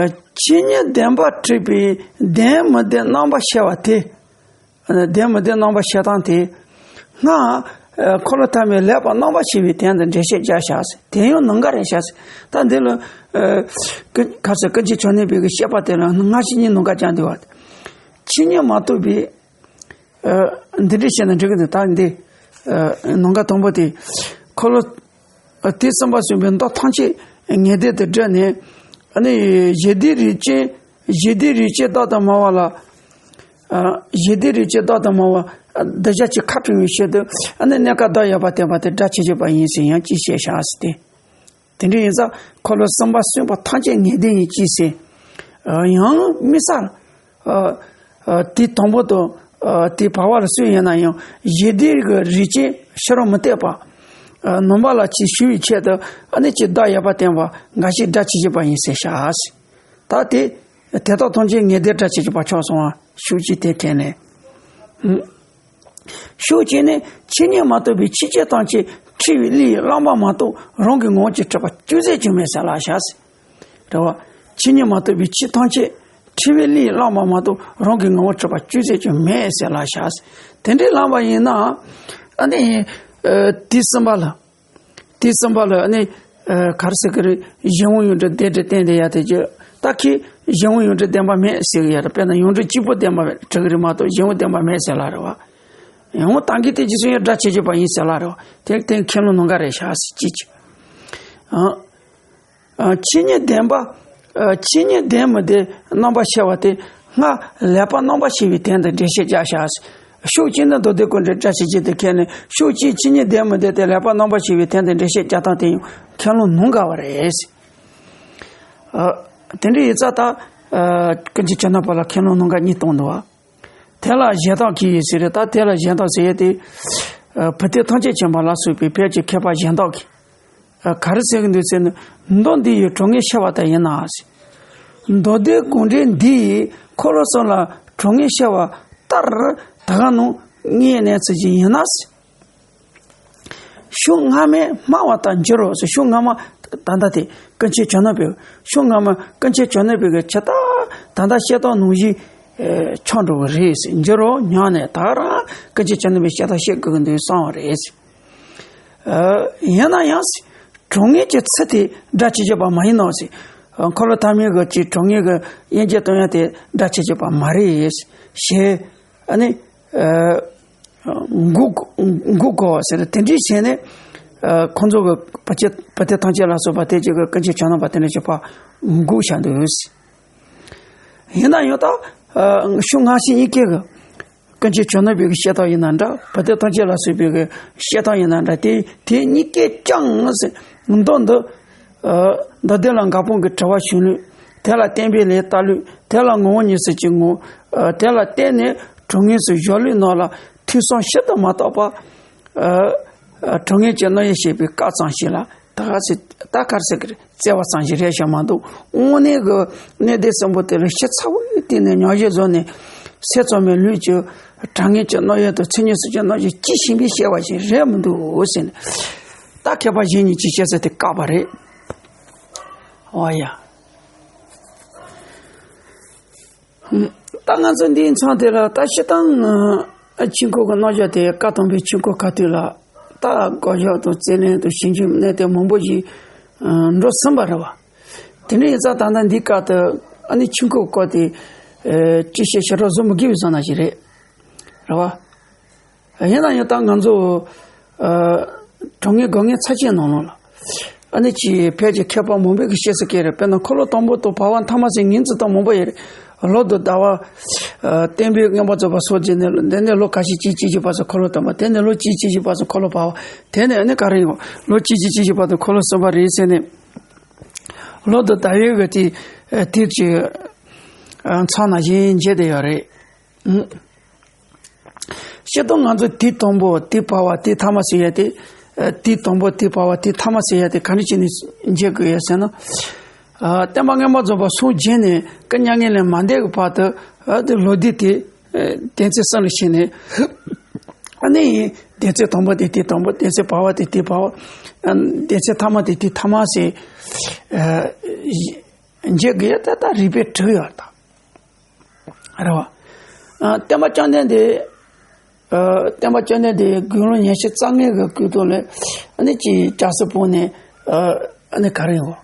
ཨ། ཆོས་ཉིད་བདེན་པར་གྲུབ་པའི་བདེན་མི་བདེན་རྣམ་པར་ཤེས་པ་དེ། ཨ། བདེན་མི་བདེན་རྣམ་པར་ཤེས་སྟངས་དེ། སྔར། ཨ། འཁོར་ལོ་ཐ་མས་ལེགས་པར་རྣམ་པར་ཤེས་པའི་དོན་དུ་འགྲེལ་བཤད་བརྒྱབ་བཞག་ཟེར། དེ་ཡང་ནམ་འགལ་རེད་བཞག་ཟེར། ད་འདི་ལ། ཨ། ཀུན། ག་རེ་ཟེར། ཀུན་མཁྱེན་ཇོ་ནང་པའི་གི་བཤད་པ་དེ་ལ་སྔ་ཕྱི་གཉིས་ནམ་འགལ་རྐྱང་འདུག་བ། ཆོས་ཉིད་མ་རྟོགས་པའི། ཨ། འདི་འདྲ་བཤད་ན་འགྲིག་གི་འདུག་ད་འདི། ཨ། ནམ་འགལ་དང་པོ་དེ། འཁོར་ལོ། ཨ། དུས་གསུམ་པ་གསུངས་པའི་མདོ་ཐམས་ཅད་ངེས་བསྡད་དུ་བསྒྲུབས་ནས། ཨ་ནི་གཞི་དུས་རིགས་གཅིག་གཞི་དུས་རིགས་གཅིག་བདག་ཏུ་སྨྲ་བ་ལ། ཨ། གཞི་དུས་རིགས་གཅིག་བདག་ཏུ་སྨྲ་བ། ཨ། གདུལ་བྱ་གཅིག་ཁ་གྲུང་བའི་ཕྱིར་དུ། ཨ་ནི་གནས་སྐབས་བདག་ཡོད་པར་བསྟན་པ་དེ་སྒྲ་ཇི་བཞིན་པ་ཡིན་ཟེར་ཡང་གཅིག་བཤད་བཞག་ཟེར་ཏེ། དེ་འདྲ་ཡིན་ཙང་འཁོར་ལོ་གསུམ་པ་གསུངས་པ་ཐམས་ཅད་ངེས་བསྡད་ཡིན་གཅིག་ཟེར། ཨ། ཡང་དམིགས་བསལ། ཨ། ཨ། དེ་དང་པོ་དང་། ཨ། དེ་བར་བར་ལ་གསུངས་ཡོད་ན་ཡང་གཞི་དུས་ཀྱི་རིགས་གཅིག་ཕྱི་རོལ་མུ་སྟེགས་པ། ཨ། ནང་པ་ལ་ཅིག་ཞུགས་པའི་ཆེད་དུ། ཨ་ནི་ཅིག་བདག་ཡོད་པར་བསྟན་པ་འགའ་ཞིག་སྒྲ་ཇི་བཞིན་པ་ཡིན་ཟེར་བཞག་ཟེར། ད་དེ། དེ་དག་ཐམས་ཅད་ངེས་བསྡད་སྒྲ་ཇི་བཞིན་པ་ཆགས་སོང་བ། ཤུགས་གཅིག་དེ་ཐད་ནས། ཨུ། ཤུགས་གཅིག་ནི་ཆོས་ཉིད་མ་རྟོགས་པའི་ཕྱིན་ཅི་ཐམས་ཅད་འཁྲུལ་བའི་གླེང་བསླངས་པ་མ་གཏོགས་རང་གི་ངོ་བོ་གྲུབ་པ་ཅུང་ཟད་ཀྱང་མེད་ཟེར་ལབ་བཞག་ཟེར། རེད་བ། ཆོས་ཉིད་མ་རྟོགས་པའི་ཆོས་ཐམས་ཅད་འཁྲུལ་བའི་གླེང་བསླངས་པ་མ་གཏོགས་རང་གི་ངོ་བོ་གྲུབ་པ་ཅུང་ཟད་ཀྱང་མེད་ཟེར་ལབ་བཞག་ཟེར། དེ་འདྲའི་ལབ་པ་ཡིན་ན། ཨ་ནི། ཨ། དུས་གསུམ་པ་ལ། དུས་གསུམ་པ་ལ་ཨ་ནི། ཨ། ག་རེ་ཟེར་གི་རེད། གཞན་དབང་ཡོངས་གྲུབ་བདེན་འབྲེལ་བསྟན་ཏེ་ཡ་དེ་ཅི། ད་ཁྱེད་གཞན་དབང་ཡོངས་གྲུབ་བདེན་པ་མེད་ཟེར་གི་ཡ་རེད། དཔེར་ན་ཡོངས་གྲུབ་གཅིག་པུ་བདེན་པ་གྲུབ་གི་རེད་མ་གཏོགས་གཞན་དབང་བདེན་པ་མེད་ཟེར་ལབ་རེད་བ། ཡང་ད་གིན་དེ་རྗེས་སུ་ཡང་སྒྲ་ཇི་བཞིན་པ་ཡིན་ཟེར་ལབ་རེད་བ། དེ་དེ་ཁས་ལེན་གནང་ག་རེད་བཞག་ཟེར་གཅིག་གཅིག་ཨ། ཨ། ཆོས་ཉིད་བདེན་པ། ཨ། ཆོས་ཉིད་བདེན་མི་བདེན་རྣམ་པར་ཤེས་པ་དེ་སྔར་ལེགས་པར་རྣམ་པར་ཤེས་པའི་དོན་དུ་འགྲེལ་བཤད་བརྒྱབ་བཞག་ཟེར། ཤུགས་གཅིག་ནི་མདོ་སྡེ་དགོངས་འགྲེལ་སྒྲ་ཇི་བཞིན་དུ་ཁས་ལེན། ཤུགས་གཅིག་ཆོས་ཉིད་བདེན་མི་བདེན་དེ་ལེགས་པར་རྣམ་པར་ཤེས་པའི་དོན་དུ་འགྲེལ་བཤད་བརྒྱབ་སྟངས་དེ་ཡང་ཁས་ལེན་གནང་ག་བ་རེད་ཟེར། ཨ། དེ་འདྲ་ཡིན་ཙང་ད། ཨ། ཀུན་མཁྱེན་ཇོ་ནང་པ་ལ་ཁས་ལེན་གནང་ག་གཉིས་གཏོང་འདུག་བ། དེ་ལ་གཞན་དག་གིས་ཟེར་རེད། ད་དེ་ལ་གཞན་དག་ཟེར་ཡས་དེ། ཨ། བུ་སྟོན་ཐམས་ཅད་མཁྱེན་པ་ལ་སོགས་པའི་བོད་ཀྱི་མཁས་པ་གཞན་དག་གིས། ཨ། ག་རེ་ཟེར་གི་འདུག་ཟེར་ན། མདོ་འདི་ཡི་གྲོགས་ངེས་ཤེས་པ་ལྟར་ཡིན་ན་ཟེར། མདོ་སྡེ་དགོངས་འགྲེལ་འདི་ཡིས་འཁོར་ལོ་གསུམ་ལ་གྲོགས་ངེས་ཤེས་པ་ལྟར་ད་ག་ནང་ངེས་གནས་ཚུལ་ཅིག་ཡིན་ན་ཟེར། ཤུགས་སྔ་མས་སྨྲ་བ་ལྟར་འགྱུར་རོ་ཟེར། ཤུགས་སྔ་མ་ད་ལྟ་དེ་ཀུན་མཁྱེན་ཇོ་ནང་པས། ཤུགས་སྔ་མ་ཀུན་མཁྱེན་ཇོ་ནང་པའི་གི་ཇི་ལྟར་ད་ལྟ་བཤད་སྟངས་ནང་བཞིན། ཨེ། ཆགས་འགྲོ་གི་རེད་ཟེར། འགྱུར་རོ་སྙམ་ནས་ད་རང་ཀུན་མཁྱེན་ཇོ་ནང་པའི་བཤད་སྟངས་བཤད་དགོས་ཀྱི་འདུག་བསམ་པ་རེད་ཟེར། ཨ། ཡིན་ན་ཡང་ཟེར། གྲོགས་ངེས་ཀྱི་ཚུལ་དེ་སྒྲ་ཇི་བཞིན་པ་མ་ཡིན་ནོ་ཟེར། འཁོར་ལོ་ཐ་མའི་གི་ཅིག་གྲོགས་ངེས་ཀྱི་དབྱེ་འབྱེད་གཏོང་ཡ་དེ་སྒྲ་ཇི་བཞིན་པ་མ་རེད་ཟེར། ཨ་ནི། ཨ་འགུགས་འགུགས་དགོས་ཟེར་ཏེ་དེ་འདྲའི་བྱས་ནས། ཨ་ཁོང་ཚོ་གི་བ་ཅན་བ་དན་ཐམས་ཅད་ལ་སོགས་པ་དེ་ཅིག་གི་ཀུན་མཁྱེན་ཇོ་ནང་པ་དེ་འདྲ་ཅིག་ཕར་འགུགས་བཞག་འདུག། ཡིན་ན་ཡང་ད་ཨ་ཕྱོགས་སྔ་ཕྱི་གཉིས་ཀའི་གི་ཀུན་མཁྱེན་ཇོ་ནང་པའི་གི་བཤད་སྟངས་ཡིན་ན་འདྲ། བ་དན་ཐམས་ཅད་ལ་སོགས་པའི་གི་བཤད་སྟངས་ཡིན་ན་འདྲ། དེ་དེ་གཉིས་ཀས་ཀྱང་ཟེར། མདོ་འདི་ཨ་མདོ་སྡེ་ལ་འགག་སྤོང་གི་དྲི་བ་ཞུས་ལུགས། དེ་ལ་བསྟན་པའི་ལས་བསྟར་ལུགས། དེ་ལ་ངོ་བོ་ཉིད་ཟེར་གྱི་ངོ་། ཨ་དེ་ལ་བརྟེན་ནས་གྲོགས་ངན་སུ་སྦྱོར་ལུགས་རྣམས་ལ་ཐོས་བསམ་ཞིབ་ཏུ་མ་བཏང་པར། ཨ་ཨ་གྲོགས་ངན་གྱི་རྣམ་དབྱེ་བཤད་པའི་སྐབས་ཙམ་ཞིག་ལ་ད་ག་ཚོད་ད་ག་རེ་ཟེར་གི་རེད། བཙལ་བ་ཙམ་ཞིག་རེད་བཞག་མ་གཏོགས། དངོས་གནས་ཀྱི་གནད་དོན་གསུམ་པོ་དེ་ལ་ཞིབ་ཚགས་པོའི་སྟེང་ནས་ཉམས་ཞིབ་བཟོས་ནས་ཚད་མཚོན་མའི་ལུགས་ཀྱི་གྲགས་ངན་གྱི་རྣམ་དབྱེ་དང་མཚན་ཉིད་གསུམ་གྱི་རྣམ་དབྱེ་ཅི་ཤེས་པས་བཤད་པ་ཞིག་རེད་མི་འདུག་ཟེར་ནས། ད་མཁས་པ་གཞན་གཉིས་ཀྱིས་བཤད་ཚུལ་དེ་བཀག་པ་རེད། འོ་ཡ། ད་ང་ཚོ་འདིའི་མཚམས་དེ་ལ་ད་སྤྱིར་བཏང་ཨ་ཆོས་འཁོར་གྱི་རྣམ་གཞག་དེ་བཀའ་དམ་པའི་ཆོས་འཁོར་ཁ་ཐུག་ལ་ད་དགག་བཞག་དང་རྩོད་ལེན་དང་ཞིབ་འཇུག་གནད་དོན་མང་པོ་ཞིག་ཨ་འགྲོ་ཟིན་པ་རེད་བ། དེ་འདྲ་ཡིན་ཙང་ད་ལྟ་འདིའི་སྐབས་དུ་ཨ་ནི་ཆོས་འཁོར་སྐོར་དེ་ཨ་ཅི་བཤད་ཞེ་དྲག་བཟོ་མི་དགོས་པའི་བཟོ་ན་ཞིག་རེད། རེད་བ། ཡིན་ན་ཡང་ད་ང་ཚོ་ཨ་གྲོགས་ངན་དགའ་ངན་ཚར་གཅིག་ནང་ལོགས་ལ་ཨ་ནི་ཅིག་ཕལ་ཆེར་མཁས་པ་མང་པོས་ཀྱི་བཤད་ས་སྐད་རེད། དཔེར་ན་འཁོར་ལོ་དང་པོ་དང་བར་པ་ཐ་མ་ཟེར་ངོས་འཛིན་སྟངས་མང་པོ་ཡོད་རེད། ལོ་དང་ཟླ་བ། ཨ་བསྟན་པའི་མངོན་པར་རྫོགས་པ་སོགས་ཀྱི་ནི་འདི་ནས་ལོ་ཁ་ཤས་གཅིག་གཅིག་བར་དུ་འཁོར་ལོ་དང་པོ། དེ་ནས་ལོ་གཅིག་གཅིག་བར་དུ་འཁོར་ལོ་བར་པ། དེ་ནས་ཨ་ནི་ག་རེ་ཡོང་། ལོ་གཅིག་གཅིག་གཅིག་བར་དུ་འཁོར་ལོ་གསུམ་པ་རེད་ཟེར་ནས། ལོ་དང་ཟླ་བའི་གི་དེ་ཨ་དེ་ཅིག་ཨ་མཚམས་ནང་བཞིན་འབྱེད་བསྡད་ཡོད་རེད། ཨུ། སྤྱིར་བཏང་ང་ཚོ་དུས་དང་པོ་དུས་བར་པ་དུས་ཐ་མ་ཟེར་ཡ་དེ། ཨ་དུས་དང་པོ་དུས་བར་པ་དུས་ཐ་མ་ཟེར་ཡ་དེ་ག་འདྲ་བྱས་ནས་འབྱེད་དགོས་ཡ་ཟེར་ན། ཨ་བསྟན་པ་མངོན་པར་རྫོགས་པ་སངས་རྒྱས་ནས་སྐུ་མྱ་ངན་ལས་མ་འདས་ཀྱི་བར་དུ་ཨ་དེ་ལོ་དུས་དེ་ཨ་དོན་ཚན་གསུམ་ལ་ཕྱེ་ནས། ཨ་ནི་དོན་ཚན་དང་པོ་དེ་དུས་དང་པོ། དོན་ཚན་བར་པ་དེ་དུས་བར་པ། ཨ་དོན་ཚན་ཐ་མ་དེ་དུས་ཐ་མ་ཟེར། ཨ་འབྱེད་དགོས་ཡ་ད་ལྟ་རིགས་པས་གྲུབ་ཡོད་ད། རེད་བ། ཨ་བསྟན་པ་བཅོམ་ལྡན་འདས། ཨ་བསྟན་པ་བཅོམ་ལྡན་འདས་དགུང་ལོ་ཉི་ཤུ་རྩ་ལྔའི་གི་སྐབས་དུ་ལ་ཨ་ནི་ཅིག་རྒྱལ་སྲིད་སྤངས་ནས། ཨ་ཨ་ནི་ག་རེ་ཡོང་།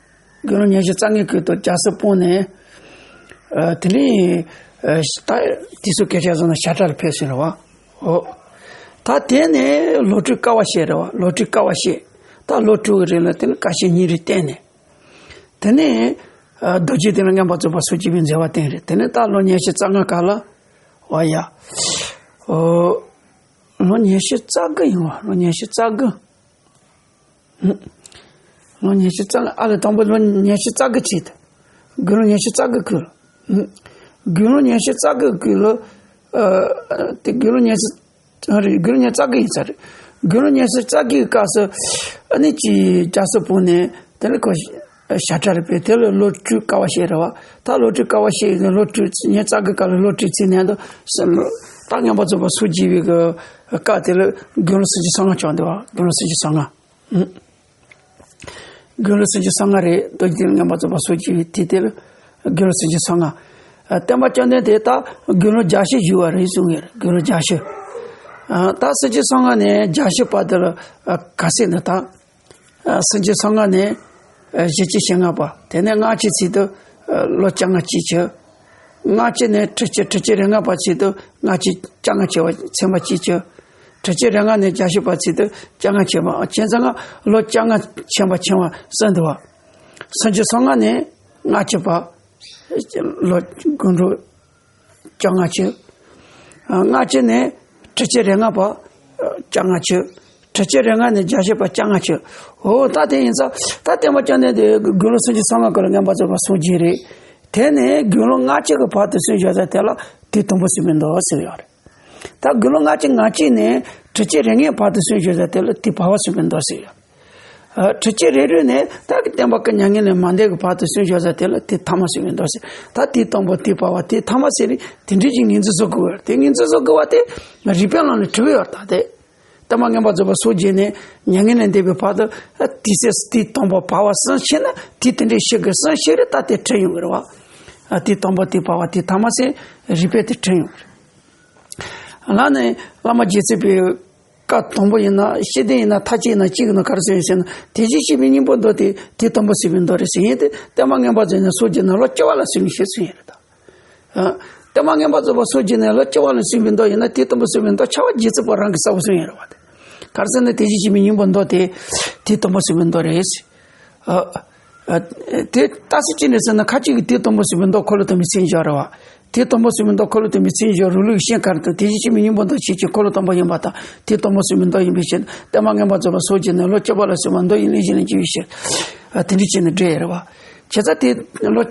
དགུང་ལོ་ཉི་ཤུ་རྩ་ལྔའི་སྐབས་དུ་རྒྱལ་སྲིད་སྤངས་ནས། ཨ་དེ་ནས་ཨ་ད་དུས་ཚོད་སྐད་ཆ་བཟོ་ན་བྱ་བྲལ་ཕེབས་ཟིན་རེད་བ། འོ། ད་དེ་ནས་ལོ་དྲུག་དཀའ་བ་སྤྱད་རེད་བ། ལོ་དྲུག་དཀའ་བ་སྤྱད། ད་ལོ་དྲུག་གི་རིང་ལ་དེ་ནས་དཀའ་སྤྱད་སྙིང་རུས་བསྟེན་ནས། དེ་ནས་ཨ་རྡོ་རྗེ་གདན་ལ་མངོན་པར་རྫོགས་པ་སངས་རྒྱས་པའི་མཛད་པ་བསྟན་རེད། དེ་ནས་ད་ལོ་ཉི་ཤུ་རྩ་ལྔ་སྐབས་ལ། འོ་ཡ། ཨོ། ལོ་ཉི་ཤུ་རྩ་དགུ་ཡིན་བ། ལོ་ཉི་ཤུ་རྩ་དགུ། ཨུ། ལོ་ཉི་ཤུ་རྩ་ལྔ། ཨ་ལས་དང་པོ་ལོ་ཉི་ཤུ་རྩ་དགུ་བྱས་ཏེ། དགུང་ལོ་ཉི་ཤུ་རྩ་དགུ་སྐབས་ལ། ཨུ། དགུང་ལོ་ཉི་ཤུ་རྩ་དགུ་སྐབས་ལ། ཨ་དེ་དགུང་ལོ་ཉི་ཤུ། ཨ་རེད། དགུང་ལོ་ཉི་ཤུ་རྩ་དགུ་ཡིན་ས་རེད། དགུང་ལོ་ཉི་ཤུ་རྩ་དགུའི་སྐབས་སུ་ཨ་ནི་ཅིག་རྒྱལ་སྲིད་སྤངས་ནས་དེ་ནས་ཁོ་བྱ་བྲལ་བས། དེ་ལ་ལོ་དྲུག་དཀའ་བ་སྤྱད་རེད་བ། ད་ལོ་དྲུག་དཀའ་བ་སྤྱད་ནས་ལོ་དྲུག་ཉི་ཤུ་རྩ་དགུ་སྐབས་ལ་ལོ་དྲུག་ཚེ་ནས་ད་ལོ་ད་མངོན་པར་རྫོགས་པ་སངས་རྒྱས་པའི་གི་སྐབས་དེ་ལ་དགུང་ལོ་སུམ་ཅུ་སོ་ལྔ་བྱུང་འདུག་བ། དགུང་ལོ་སུམ་ཅུ་སོ་ལྔ། ཨུ། དགུང་ལོ་སུམ་ཅུ་སོ་ལྔ་རེད། རྡོ་རྗེ་གདན་མངོན་པར་རྫོགས་པ་སངས་རྒྱས་པའི་དུས་དེ་ལ་དགུང་ལོ་སུམ་ཅུ་སོ་ལྔ། ཨ་བསྟན་པ་བཅོམ་ལྡན་འདས་ད་དགུང་ལོ་བརྒྱད་ཅུ་བཞུགས་པ་རེད་གསུང་གི་རེད། དགུང་ལོ་བརྒྱད་ཅུ། ཨ་ད་སུམ་ཅུ་སོ་ལྔ་ནས་བརྒྱད་ཅུ་བར་དུ་ལ་ཨ་ག་ཚོད་ནས་ད། ཨ་སུམ་ཅུ་སོ་ལྔ་ནས་ཨ་བཞི་བཅུ་ཞེ་ལྔ་བར། དེ་ནས་ལྔ་བཅུ་ཚེ་དུ་ཨ་ལོ་བཅོ་ལྔ་གཅིག་བྱས། ལྔ་བཅུ་ནས་ཁྲི་བཅུ། ཁྲི་བཅུ་རེ་ལྔ་བར་ཚེ་དུ་ལྔ་བཅུ་བཅོ་ལྔ་བྱས་པ་ཚེ་མ་གཅིག་བྱས། ཁྲི་བཅུ་རེ་ལྔ་ནས་བརྒྱད་ཅུ་བར་ཚེ་དུ་བཅོ་ལྔ་བྱས་པ། བྱས་ཙང་ལོ་བཅོ་ལྔ་ཆེན་པ་ཆེན་པ་གསུམ་འདུག་བ། སུམ་ཅུ་སོ་ལྔ་ནས་ལྔ་བཅུ་བར་ལོ་དགུང་ལོ་བཅོ་ལྔ་བྱས། ཨ་ལྔ་བཅུ་ནས་ཁྲི་བཅུ་རེ་ལྔ་བར་བཅོ་ལྔ་བྱས། ཁྲི་བཅུ་རེ་ལྔ་ནས་བརྒྱད་ཅུ་བར་བཅོ་ལྔ་བྱས། འོ་ད་དེ་ཡིན་ཙང་ད་བསྟན་པ་བཅོམ་ལྡན་འདས་དགུང་ལོ་སུམ་ཅུ་སོ་ལྔ་སྐབས་ལ་མངོན་པར་རྫོགས་པ་སངས་རྒྱས་རེད། དེ་ནས་དགུང་ལོ་ལྔ་བཅུ་གི་བར་དུ་གསུངས་བཞག་ས་དེ་ལ་དུས་དང་པོ་ཟེར་བའི་མདོ་ཟེར་ཡོད་རེད། ད་དགུང་ལོ་ལྔ་བཅུ་ང་གཅིག་ནས་ཁྲི་བཅུ་རེ་ལྔའི་བར་དུ་གསུངས་བཞག་ས་དེ་ལ་དུས་བར་པ་ཟེར་བའི་མདོ་ཟེར་ཡོད། ཨ་ཁྲི་བཅུ་རེ་དྲུག་ནས་ད་གི་བསྟན་པ་སྐུ་མྱ་ངན་ལས་མ་འདས་ཀྱི་བར་དུ་གསུངས་བཞག་ས་དེ་ལ་དུས་ཐ་མ་ཟེར་བའི་མདོ་ཟེར། ད་དུས་དང་པོ་དུས་བར་པ་དུས་ཐ་མ་ཟེར་རེད། དེ་འདྲའི་ཅིག་ངོས་འཛིན་བཟོ་དགོས་པ་རེད། དེ་ངོས་འཛིན་བཟོ་དགོས་པ་དེ་རིགས་པའི་ལམ་ནས་གྲུབ་ཡོད་ད་དེ། བསྟན་པ་མངོན་པར་རྫོགས་པ་སངས་རྒྱས་ནས་མྱ་ངན་ལས་འདས་པའི་བར་དུ་ཨ་དུས་ཚོད་དུས་དང་པོ་བར་པ་གསུམ་ཕྱེ་ན་དུས་དེ་འདྲའི་ཞིག་གི་གསུམ་ཞིག་རེད། ད་དེ་གྲུབ་ཡོང་གི་རེད་བ། ཨ་དུས་དང་པོ་དུས་བར་པ་དུས་ཐ་མ་ཟེར་རིགས་པས་དེ་གྲུབ་ཡོང་གི་རེད། ལ་ནས་བླ་མ་རྗེ་བཙུན་པའི་བཀའ་དང་པོ་ཡིན་ན་ཤེས་ལྡན་ཡིན་ན་མཐའ་གཅིག་ཡིན་ན་གཅིག་ཡིན་ན་ག་རེ་ཟེར་ཡོད་ཟེར་ན། དེ་བཞིན་གཤེགས་པའི་སྙིང་པོ་མདོ་དེ་དུས་དང་པོ་ཟེར་བའི་མདོ་རེད་ཟེར་ཡིན་ཏེ། བསྟན་པ་མངོན་པར་རྫོགས་ནས་སངས་རྒྱས་ནས་ལོ་བཅུ་བ་ལ་སོན་ནས་ཞེས་གསུངས་ཡོད་རེད་ད། ཨ། གཏེར་མ་རྔན་པ་རྫོགས་པ་སོགས་ཀྱི་ནི་ལོ་བཅུ་པ་ལ་གསུངས་པའི་མདོ་ཡིན་ན། དེ་དང་པོ་གསུངས་པའི་མདོ་ཆ་བ་རྗེ་བཙུན་པ་རང་གིས་གསལ་པོ་གསུངས་ཡོད་རེད་བ། དེ་ག་རེ་ཟེར་ན། དེ་བཞིན་གཤེགས་པའི་སྙིང་པོའི་མདོ་དེ་དེ་དང་པོ་གསུངས་པའི་མདོ་རེད། ཨ། ཨ། དེ་ལྟ་སྲིད་ཅི་ནས་ཟེར་ན། ཁ་ཅིག་གིས་དེ་དང་པོ་གསུངས་པའི་མདོ་འཁོར་ལོ་སྟོན་པའི་མཚན་བཞག་རེད་བ། དེ་དང་པོ་གསུངས་པའི་མདོ་འཁོར་ལོ་སྟོན་པའི་མཚན་བཞག་རུ་ལུགས་ཤིང་ཁར་དང་། དེ་བཞིན་གཤེགས་པའི་སྙིང་པོའི་མདོ་ཆོས་ཀྱི་འཁོར་ལོ་སྟོན་པ་ཡིན་པ་དང་། དེ་དང་པོ་གསུངས་པའི་མདོ་ཡིན་པའི་ཕྱིར། གཏེར་མ་རྔན་པ་རྫོགས་པ་སོགས་ཀྱི་ནི་ལོ་བཅུ་པ་ལ་གསུངས་པ་མདོ་ཡིན་ལེགས་བཤད་ལ་འཇུག་པའི་ཕྱིར། ཨ། དེ་འདྲ་བྱས་ནས་འགྲེལ་ཡོད་རེད་བ། བྱས་ཙང་དེ་ལོ་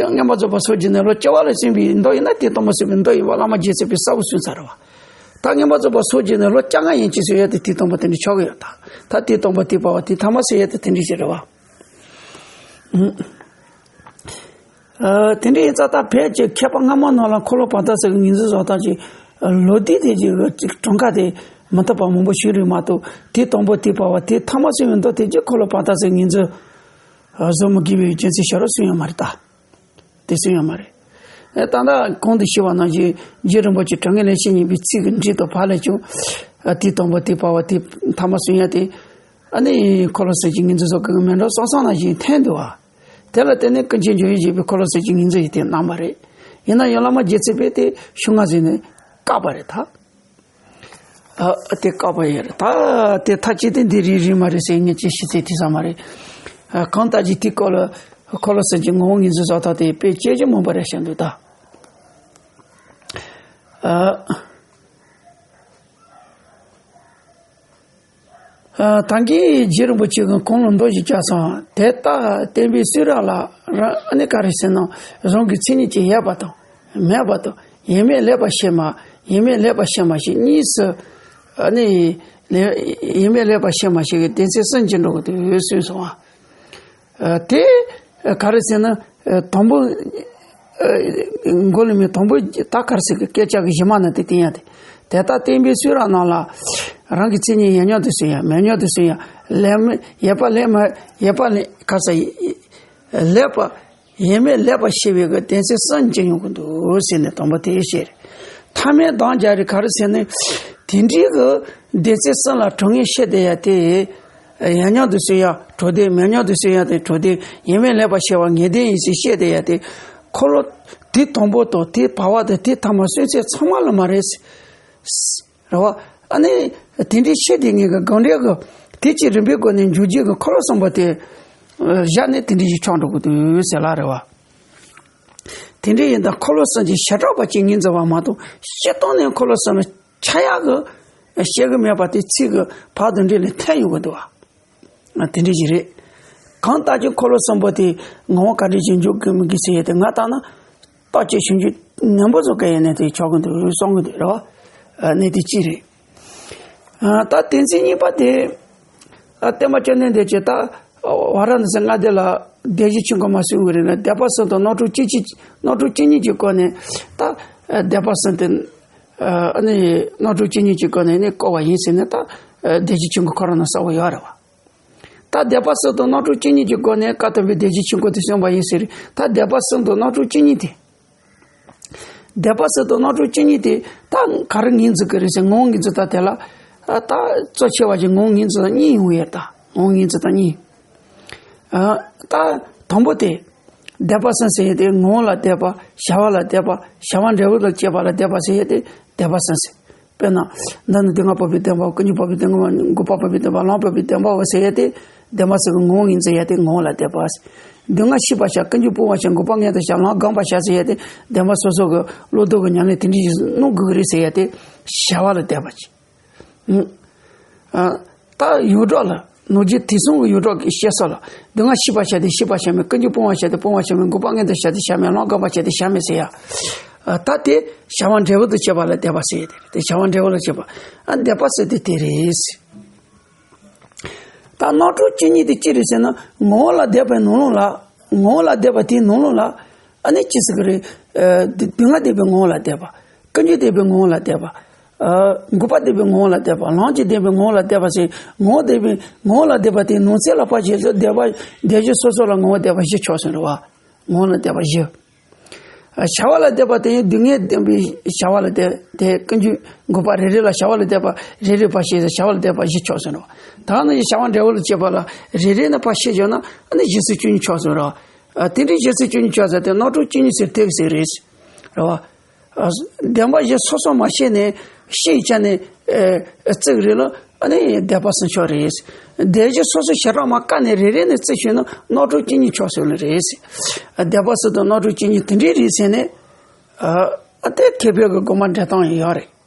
རྔན་པ་རྫོགས་པ་སོགས་ཀྱི་ནི་ལོ་བཅུ་པ་ལ་གསུངས་པའི་མདོ་ཡིན་ན། དེ་དང་པོ་གསུངས་པའི་མདོ་ཡིན་པ་བླ་མ་རྗེ་བཙུན་པས་གསལ་པོ་གསུངས་ཚར་རེད་བ། ད་རྔན་པ་རྫོགས་པ་སོགས་ཀྱི་ནི་ལོ་བཅོ་ལྔ་ཡན་ཆད་ཟེར་ཡ་དེ་དེ་དང་པོ་དེ་འདྲ་ཆགས་ཀྱི་ཡོད། ད་ད་དེ་དང་པོ་དེ་བར་བ་དེ་ཐ་མ་ཟེར་ཡ་དེ་དེ་འདྲ་ཞིག་རེད་བ། ཨ། དེ་འདྲ་ཡིན་ཙང་། ད་བོད་ཀྱི་མཁས་པ་སྔ་མ་རྣམས་ལ་འཁོར་ལོ་བར་དོ་ཟེར་གྱི་ངོས་འཛིན་བཟོ་སྟངས་ཀྱི་ལོ་དུས་དེ་གི་གྲངས་ཀ་དེ་མི་འདྲ་བ་མང་པོ་བྱུང་རེད་མ་གཏོགས། དེ་དང་པོ་དེ་བར་བ་དེ་ཐ་མ་གསུངས་པའི་མདོ་དེ་གི་འཁོར་ལོ་བར་དོ་ཟེར་ངོས་འཛིན་བཟོ་མི་དགོས་པའི་རྒྱུ་མཚན་ཞིག་རོ་གསུངས་ཡོད་མ་རེད་ད། དེ་གསུངས་ཡོད་མ་རེད། ཨེ། ད་ལྟ་གོང་དུ་ཞུས་པ་ནང་བཞིན། རྗེ་རིན་པོ་ཆེ་དྲང་ངེས་ལེགས་བཤད་སྙིང་པོའི་ཚིག་གི་འགྲེལ་དང་བར་ལས་ཀྱང་། ཨ། དེ་དང་པོ་དེ་བར་བ་དེ་ཐ་མ་གསུངས་ཡ་དེ། ཨ་ནི་འཁོར་ལོ་ཟེར་གྱི་ངོས་འཛིན་བཟོ་དགོས་ཀྱི་མེད་འགྲོ་བསམ་བསམ་ནང་བཞིན་ཐོན་འདུག་བ། དེ་ལ་བརྟེན་ནས་ཀུན་མཁྱེན་འཇམ་དབྱངས་བཞད་པས་འཁོར་ལོ་ཟེར་གྱི་ངོས་འཛིན་ཡིན་ཏེ་གནང་བ་རེད། ཡིན་ན་ཡང་བླ་མ་རྗེ་བཙུན་པས་དེ་ཤོག་ལྔ་ཟེར་ནས་བཀག་པ་རེད་ད། ཨ། དེ་བཀག་པ་ཡིན་རེད་ད། དེ་མཐའ་གཅིག་ཏུ་འདི་རེད་རེད་མ་རེད་ཟེར་ངས་ཅི་ཞིག་ཟེར་དེ་ས་མ་རེད། ཨ། གང་ལྟར་གྱི་དེ་སྐོར་ལ་འཁོར་ལོ་ཟེར་གྱི་ངོ་བོ་ངོས་འཛིན་བཟོ་སྟངས་དེ་དཔེ་སྐད་ཆ་མང་པོ་རེད་བཤད་འདུག་ད། ཨ། ཨ། ད་གིན་རྗེ་རིན་པོ་ཆེ་གིས་གོང་ལ་མདོ་ཞིག་བཅའ་སོང་། དེ་ལྟར་བསྟན་པའི་གསུང་རབ་ལ་རང་། ཨ་ནི་ག་རེ་ཟེར་ན། རང་གི་མཚན་ཉིད་ཀྱིས་ཡོད་པ་དང་མེད་པ་དང་། ཡོད་མེད་ལེགས་པར་ཤེས་མ། ཡོད་མེད་ལེགས་པར་ཤེས་མ་ཞེས་གཉིས་སུ། ཨ་ནི་ལེ། ཡོད་མེད་ལེགས་པར་ཤེས་མ་ཞེས་ཀྱི་སྡེ་ཚན་གསུམ་གྱི་འགྲོ་གི་འདུག་གསུངས་སོང་བ། ཨ། དེ་ག་རེ་ཟེར་ན། ཨ། དང་པོ། ཨ། མགོ་ལས་མི་དང་པོ་ད་ག་རེ་ཟེར་གི་སྐད་ཆ་གི་གཞི་མ་ནི་དེ་བསྟན་ཡ་དེ། དེ་ལྟར་བསྟན་པའི་གསུང་རབ་རྣམས་ལ་རང་གི་མཚན་ཉིད་ཡོད་མྱོང་དུ་གསུང་ཡ། མེད་མྱོང་དུ་གསུང་ཡ། ལེགས་མེད། ཡོད་པ་ལེགས་མ། ཡོད་པ་ལེགས། ག་རེ་ཟེར། ལེགས་པ། ཡོད་མེད་ལེགས་པར་ཤེས་པའི་གི་སྡེ་ཚན་གསུམ་གྱི་ཡོང་གི་འདུག་ཟེར་ནས་དང་པོ་དེ་བཤད་རེད། ཐ་མའི་དང་རྒྱ་རེད། ག་རེ་ཟེར་ན། དེ་འདྲའི་གི་སྡེ་ཚན་གསུམ་ལ་གྲངས་ངེས་བཤད་བསྡད་ཡ་དེ། ཡོད་མྱོང་དུ་གསུང་ཡ་གྲོགས་དེ། མེད་མྱོང་དུ་གསུང་ཡ་དེ་གྲོགས་དེ། ཡོད་མེད་ལེགས་པར་ཤེས་པ་ངེས་དོན་ཡིན་ཟེར་བཤད་བསྡད་ཡ་དེ། འཁོར་ལོ་དེ་དང་པོ་དང་དེ་བར་བ་དང་དེ་ཐ་མ་གསུང་ཚད་ཚང་མ་ལ་མ་རེད། རེད་བ། ཨ་ནི་དེ་འདྲའི་ཤེས་དེ་ངེས་གི་གང་འདྲ་གི་དེ་ཅིག་རིམ་པའི་སྒོ་ནས་འཇུག་རྒྱུ་གི་འཁོར་ལོ་གསུམ་པོ་དེ་བཞག་ནས་དེ་འདྲ་ཞིག་ཆགས་འགྲོ་གི་འདུག་ཟེར་ལ་རེད་བ། དེ་འདྲ་ཡིན་ད་འཁོར་ལོ་གསུམ་གྱི་བྱེ་བྲག་པ་ཅིག་ངོས་འཛིན་པ་མ་གཏོགས། སྤྱིར་བཏང་ནས་འཁོར་ལོ་གསུམ་ལ་ཆགས་ཡག་གི་བཤད་གི་མེད་པ་དེ་ཚིག་གི་བར་དུ་འདྲེས་ནས་ཐོན་ཡོང་གི་འདུག་བ། དེ་འདྲ་ཞིག་རེད། གང་ལྟར་ཀྱང་འཁོར་ལོ་གསུམ་པོ་དེ་ངོ་བོ་ག་འདྲ་ཞིག་འཇུག་དགོས་མི་དགོས་ཟེར་ཡ་དེ། ང་ལྟར་ན་རྟགས་ཅན་ཞིབ་འཇུག་ནན་པོ་བཟོ་གི་ཡིན་ན་དེ་ཆོག་གི་འདུག་བསམ་གི་འདུག་རེད་བ། ཨ། གནད་དེ་གཅིག་རེད། ཨ། ད་དེ་ཚན་གཉིས་པ་དེ། ཨ། བསྟན་པ་བཅོམ་ལྡན་འདས་ཀྱིས་ད་ཝཱ་ར་ཎ་སི་མངའ་སྡེ་ལ་སྡེ་བཞི་ཆོས་འཁོར་མ་གསུངས་པའི་རིང་ལ། སྡེ་པ་གསུམ་དང་རྣམ་གྲངས་བཅུ་གཅིག་རྣམ་གྲངས་བཅུ་གཉིས་ཀྱི་སྒོ་ནས། ད་སྡེ་པ་གསུམ་དེ། ཨ་ནི་རྣམ་གྲངས་བཅུ་གཉིས་ཀྱི་སྒོ་ནས་ནི་བསྐོར་བ་ཡིན་ཟེར་ནས། ད་སྡེ་བཞི་ཆོས་འཁོར་ཁོ་རང་ན་གསལ་པོ་ཡོད་རེད་བ། ད་སྡེ་པ་གསུམ་དང་རྣམ་གྲངས་བཅུ་གཉིས་ཀྱི་སྒོ་ནས་བཀའ་གདམས་པའི་སྡེ་བཞི་ཆོས་འཁོར་དེ་གསུངས་པ་ཡིན་ཟེར། ད་སྡེ་པ་གསུམ་དང་རྣམ་གྲངས་བཅུ་གཉིས་དེ། སྡེ་པ་གསུམ་དང་རྣམ་གྲངས་བཅུ་གཉིས་དེ་ད་ག་རེ་ངོས་འཛིན་གི་རེད་ཟེར། ངོ་བོ་ངོས་འཛིན་སྟངས་དེ་ལ། ཨ། ད་གཙོ་ཆེ་བ་ཞིག་ངོ་བོ་ངོས་འཛིན་སྟངས་གཉིས་ཡོང་ཡོད་ད། ངོ་བོ་ངོས་འཛིན་སྟངས་གཉིས། ཨ། ད་དང་པོ་དེ། སྡེ་པ་གསུམ་ཟེར་ཡས་དེ། ངོ་བོ་ལ་སྡེ་པ། བྱ་བ་ལ་སྡེ་པ། བྱ་བ་འབྲས་བུ་ལ་སྐྱེས་པ་ལ་སྡེ་པ་ཟེར་ཡས་དེ་སྡེ་པ་གསུམ་ཟེར། དཔེར་ན། འདི་ནི་སྡུག་བསྔལ་འཕགས་པའི་བདེན་པའོ། ཀུན་འབྱུང་འཕགས་པའི་བདེན་པའོ། འགོག་པ་འཕགས་པའི་བདེན་པའོ། ལམ་འཕགས་པའི་བདེན་པའོ་ཟེར་ཡས་དེ། བདེན་པ་གསུམ་གྱི་ངོ་བོ་ངོས་འཛིན་ཡས་དེ་ངོ་བོ་ལ་སྡེ་པ་ཟེར། སྡུག་བསྔལ་ཤེས་པར་བྱ། ཀུན་འབྱུང་སྤོང་བར་བྱ། འགོག་པ་ངེས་དུ་བྱ། ལམ་སྒོམ་པར་བྱ་ཟེར་ཡས་དེ། བདེན་པ་སོ་སོ་གི་བློ་ལྡོག་གི་ཉམས་ལེན་དེ་འདྲ་ཞིག་གནང་དགོས་ཀྱི་རེད་ཟེར་ཡས་དེ་བྱ་བ་ལ་སྡེ་པ་ཅིག་ཨ། ད་ཡོངས་གྲགས་ལ། ནང་རྒྱུད་ཐོས་བསམ་གྱི་ཡོངས་གྲགས་ཀྱི་བཤད་སྲོལ་ལ། སྡུག་བསྔལ་ཤེས་པར་བྱ་སྟེ་ཤེས་པར་བྱ་མིན། ཀུན་འབྱུང་སྤོང་བར་བྱ་སྟེ་སྤོང་བར་བྱ་མིན། འགོག་པ་ངེས་དུ་བྱ་སྟེ་བྱ་མིན། ལམ་སྒོམ་པར་བྱ་སྟེ་བྱ་མིན་ཟེར་ཡ། ཨ། ད་དེ་བྱ་བ་འབྲས་བུ་དང་བཅས་པ་ལ་སྡེ་པ་ཟེར་ཡ་དེ་རེད། དེ་བྱ་བ་འབྲས་བུ་ལ་བཅས་པ། ཨ། སྡེ་པ་ཟེར་དེ་དེ་རེད། ད་རྣམ་གྲངས་བཅུ་གཉིས་དེ་ཅི་རེད་ཟེར་ན། ངོ་བོ་ལ་སྡེ་པའི་ནང་ལོགས་ལ། ངོ་བོ་ལ་སྡེ་པ་དེའི་ནང་ལོགས་ལ། ཨ་ནི་ཅི་ཟེར་གི་རེད། ཨ། སྡུག་བསྔལ་སྡེ་པའི་ངོ་བོ་ལ་སྡེ་པ། ཀུན་འབྱུང་སྡེ་པའི་ངོ་བོ་ལ་སྡེ་པ། ཨ། འགོག་པ་སྡེ་པའི་ངོ་བོ་ལ་སྡེ་པ། ལམ་གྱི་སྡེ་པའི་ངོ་བོ་ལ་སྡེ་པ་ཟེར། ངོ་བོ་སྡེ་པའི་ངོ་བོ་ལ་སྡེ་པ་དེའི་ནང་གསེས་ལ་ཕར་བྱས་ཚེ་སྡེ་པ་སྡེ་བཞི་སོ་སོ་ལ་ངོ་བོ་སྡེ་པ་བཞི་ཆགས་སོང་རེད་བ། ངོ་བོ་ལ་སྡེ་པ་བཞི། ཨ། བྱ་བ་ལ་སྡེ་པ་དེ་ཡང་སྡུག་བསྔལ་བདེན་པའི་བྱ་བ་ལ་སྡེ། དེ་ཀུན་འབྱུང་འགོག་པ་རེ་རེ་ལ་བྱ་བ་ལ་སྡེ་པ་རེ་རེ་ཕར་བྱས་ཚེ་བྱ་བ་ལ་སྡེ་པ་བཞི་ཆགས་སོང་རེད་བ། ད་ནི་བྱ་བ་འབྲས་བུ་ལ་བཅས་པ་ལ་རེ་རེ་ནས་ཕར་བཤད་བཞག་ན། ཨ་ནི་བཞི་སོ་བཅུ་གཉིས་ཆགས་སོང་རེད་བ། ཨ། དེ་འདྲའི་བཞི་སོ་བཅུ་གཉིས་ཆགས་ཚར་དེ་རྣམ་གྲངས་བཅུ་གཉིས་ཟེར་དེ་ཟེར་རེད། རེད་བ། ཨ། བདེན་པ་བཞི་སོ་སོ་མ་ཤེས་ནས་ཤེས་བྱས་ནས་ཨེ་བརྩིགས་རེད་ལ། ཨ་ནི་བདེན་པ་སུ་ཆོག་རེད། བདེན་བཞི་སོ་སོ་བྱེ་བྲག་མ་བཀག་ནས་རེ་རེ་ནས་བརྩིགས་ཤེས་ན་རྣམ་གྲངས་བཅུ་གཉིས་ཆོག་ཟེར་ལ་རེད། བདེན་པ་སུ་དང་རྣམ་གྲངས་བཅུ་གཉིས་དེ་འདྲའི་རེད་ཟེར་ནས། ཨ་ཨ་དེ་མཁས་པའི་གི་དགོངས་པ་འགྲེལ་སྟངས་ཡོད་རེད།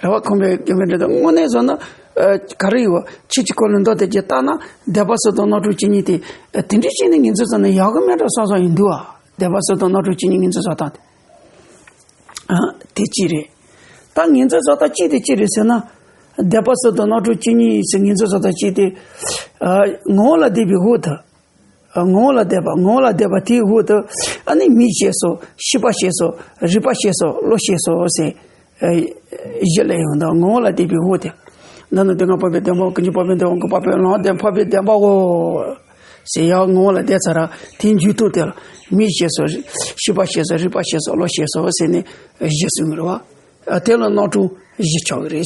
རེད་བ། ཁོང་པའི་དགེ་བའི་འབྲེལ་དང་དངོས་གནས་བཟོ་ན། ཨ། ག་རེ་ཡོད། ཕྱི་ཕྱི་ཁོ་ལ་མདོ་དེ་གྱི་ལྟ་ན་བདེན་པ་སུ་དང་རྣམ་གྲངས་བཅུ་གཉིས་དེ། ཨ། དེ་འདྲའི་བྱས་ནས་ངོས་འཛིན་བཟོ་ན་ཡག་གི་མེད་འགྲོ་བསམ་བསམ་ཡིན་འདུག་ཨ། བདེན་པ་སུ་དང་རྣམ་གྲངས་བཅུ་གཉིས་ངོས་འཛིན་བཟོ་སྟངས་དེ། ཨ། དེ་གཅིག་རེད། ད་ངོས་འཛིན་བཟོ་སྟངས་གཅིག་དེ་གཅིག་རེད་ཟེར་ན། བདེན་པ་སུ་དང་རྣམ་གྲངས་བཅུ་གཉིས་ཟེར་ངོས་འཛིན་བཟོ་སྟངས་གཅིག་དེ། ཨ། ངོ་བོ་ལ་བརྟེན་པའི་དབང་དུ། ངོ་བོ་ལ་བརྟེན་པ། ངོ་བོ་ལ་བརྟེན་པ་དེའི་དབང་དུ། ཨ་ནི་མིག་ཤེས་སོ། ཤེས་པ་ཤེས་སོ། རིག་པ་ཤེས་སོ། བློ་ཤེས་སོ་ཟེར། ཨ། བཞི་ལ་ཡོང་དང་། ངོ་བོ་ལ་བརྟེན་པའི་དབང་དུ། འདི་ནི་དེ་སྔ་བབས་པའི་བདེན་པའོ། ཀུན་གཞི་བབས་པའི་བདེན་པའོ། འགོག་པ་བབས་པའི་ལམ་བདེན་འཕགས་པའི་བདེན་པའོ་ཟེར། ཡང་ངོ་བོ་ལ་བརྟེན་ཚར་ར་དེའི་མཇུག་ཐོག་དེ་ལ་མིག་ཤེས་སོ། ཤེས་པ་ཤེས་སོ། རིག་པ་ཤེས་སོ། བློ་ཤེས་སོ་ཟེར་ནས་བཞི་གསུངས་རེད་བ། ཨ། དེ་ལ་རྣམ་གྲངས་བཞི་ཆགས་ཀྱི་རེད།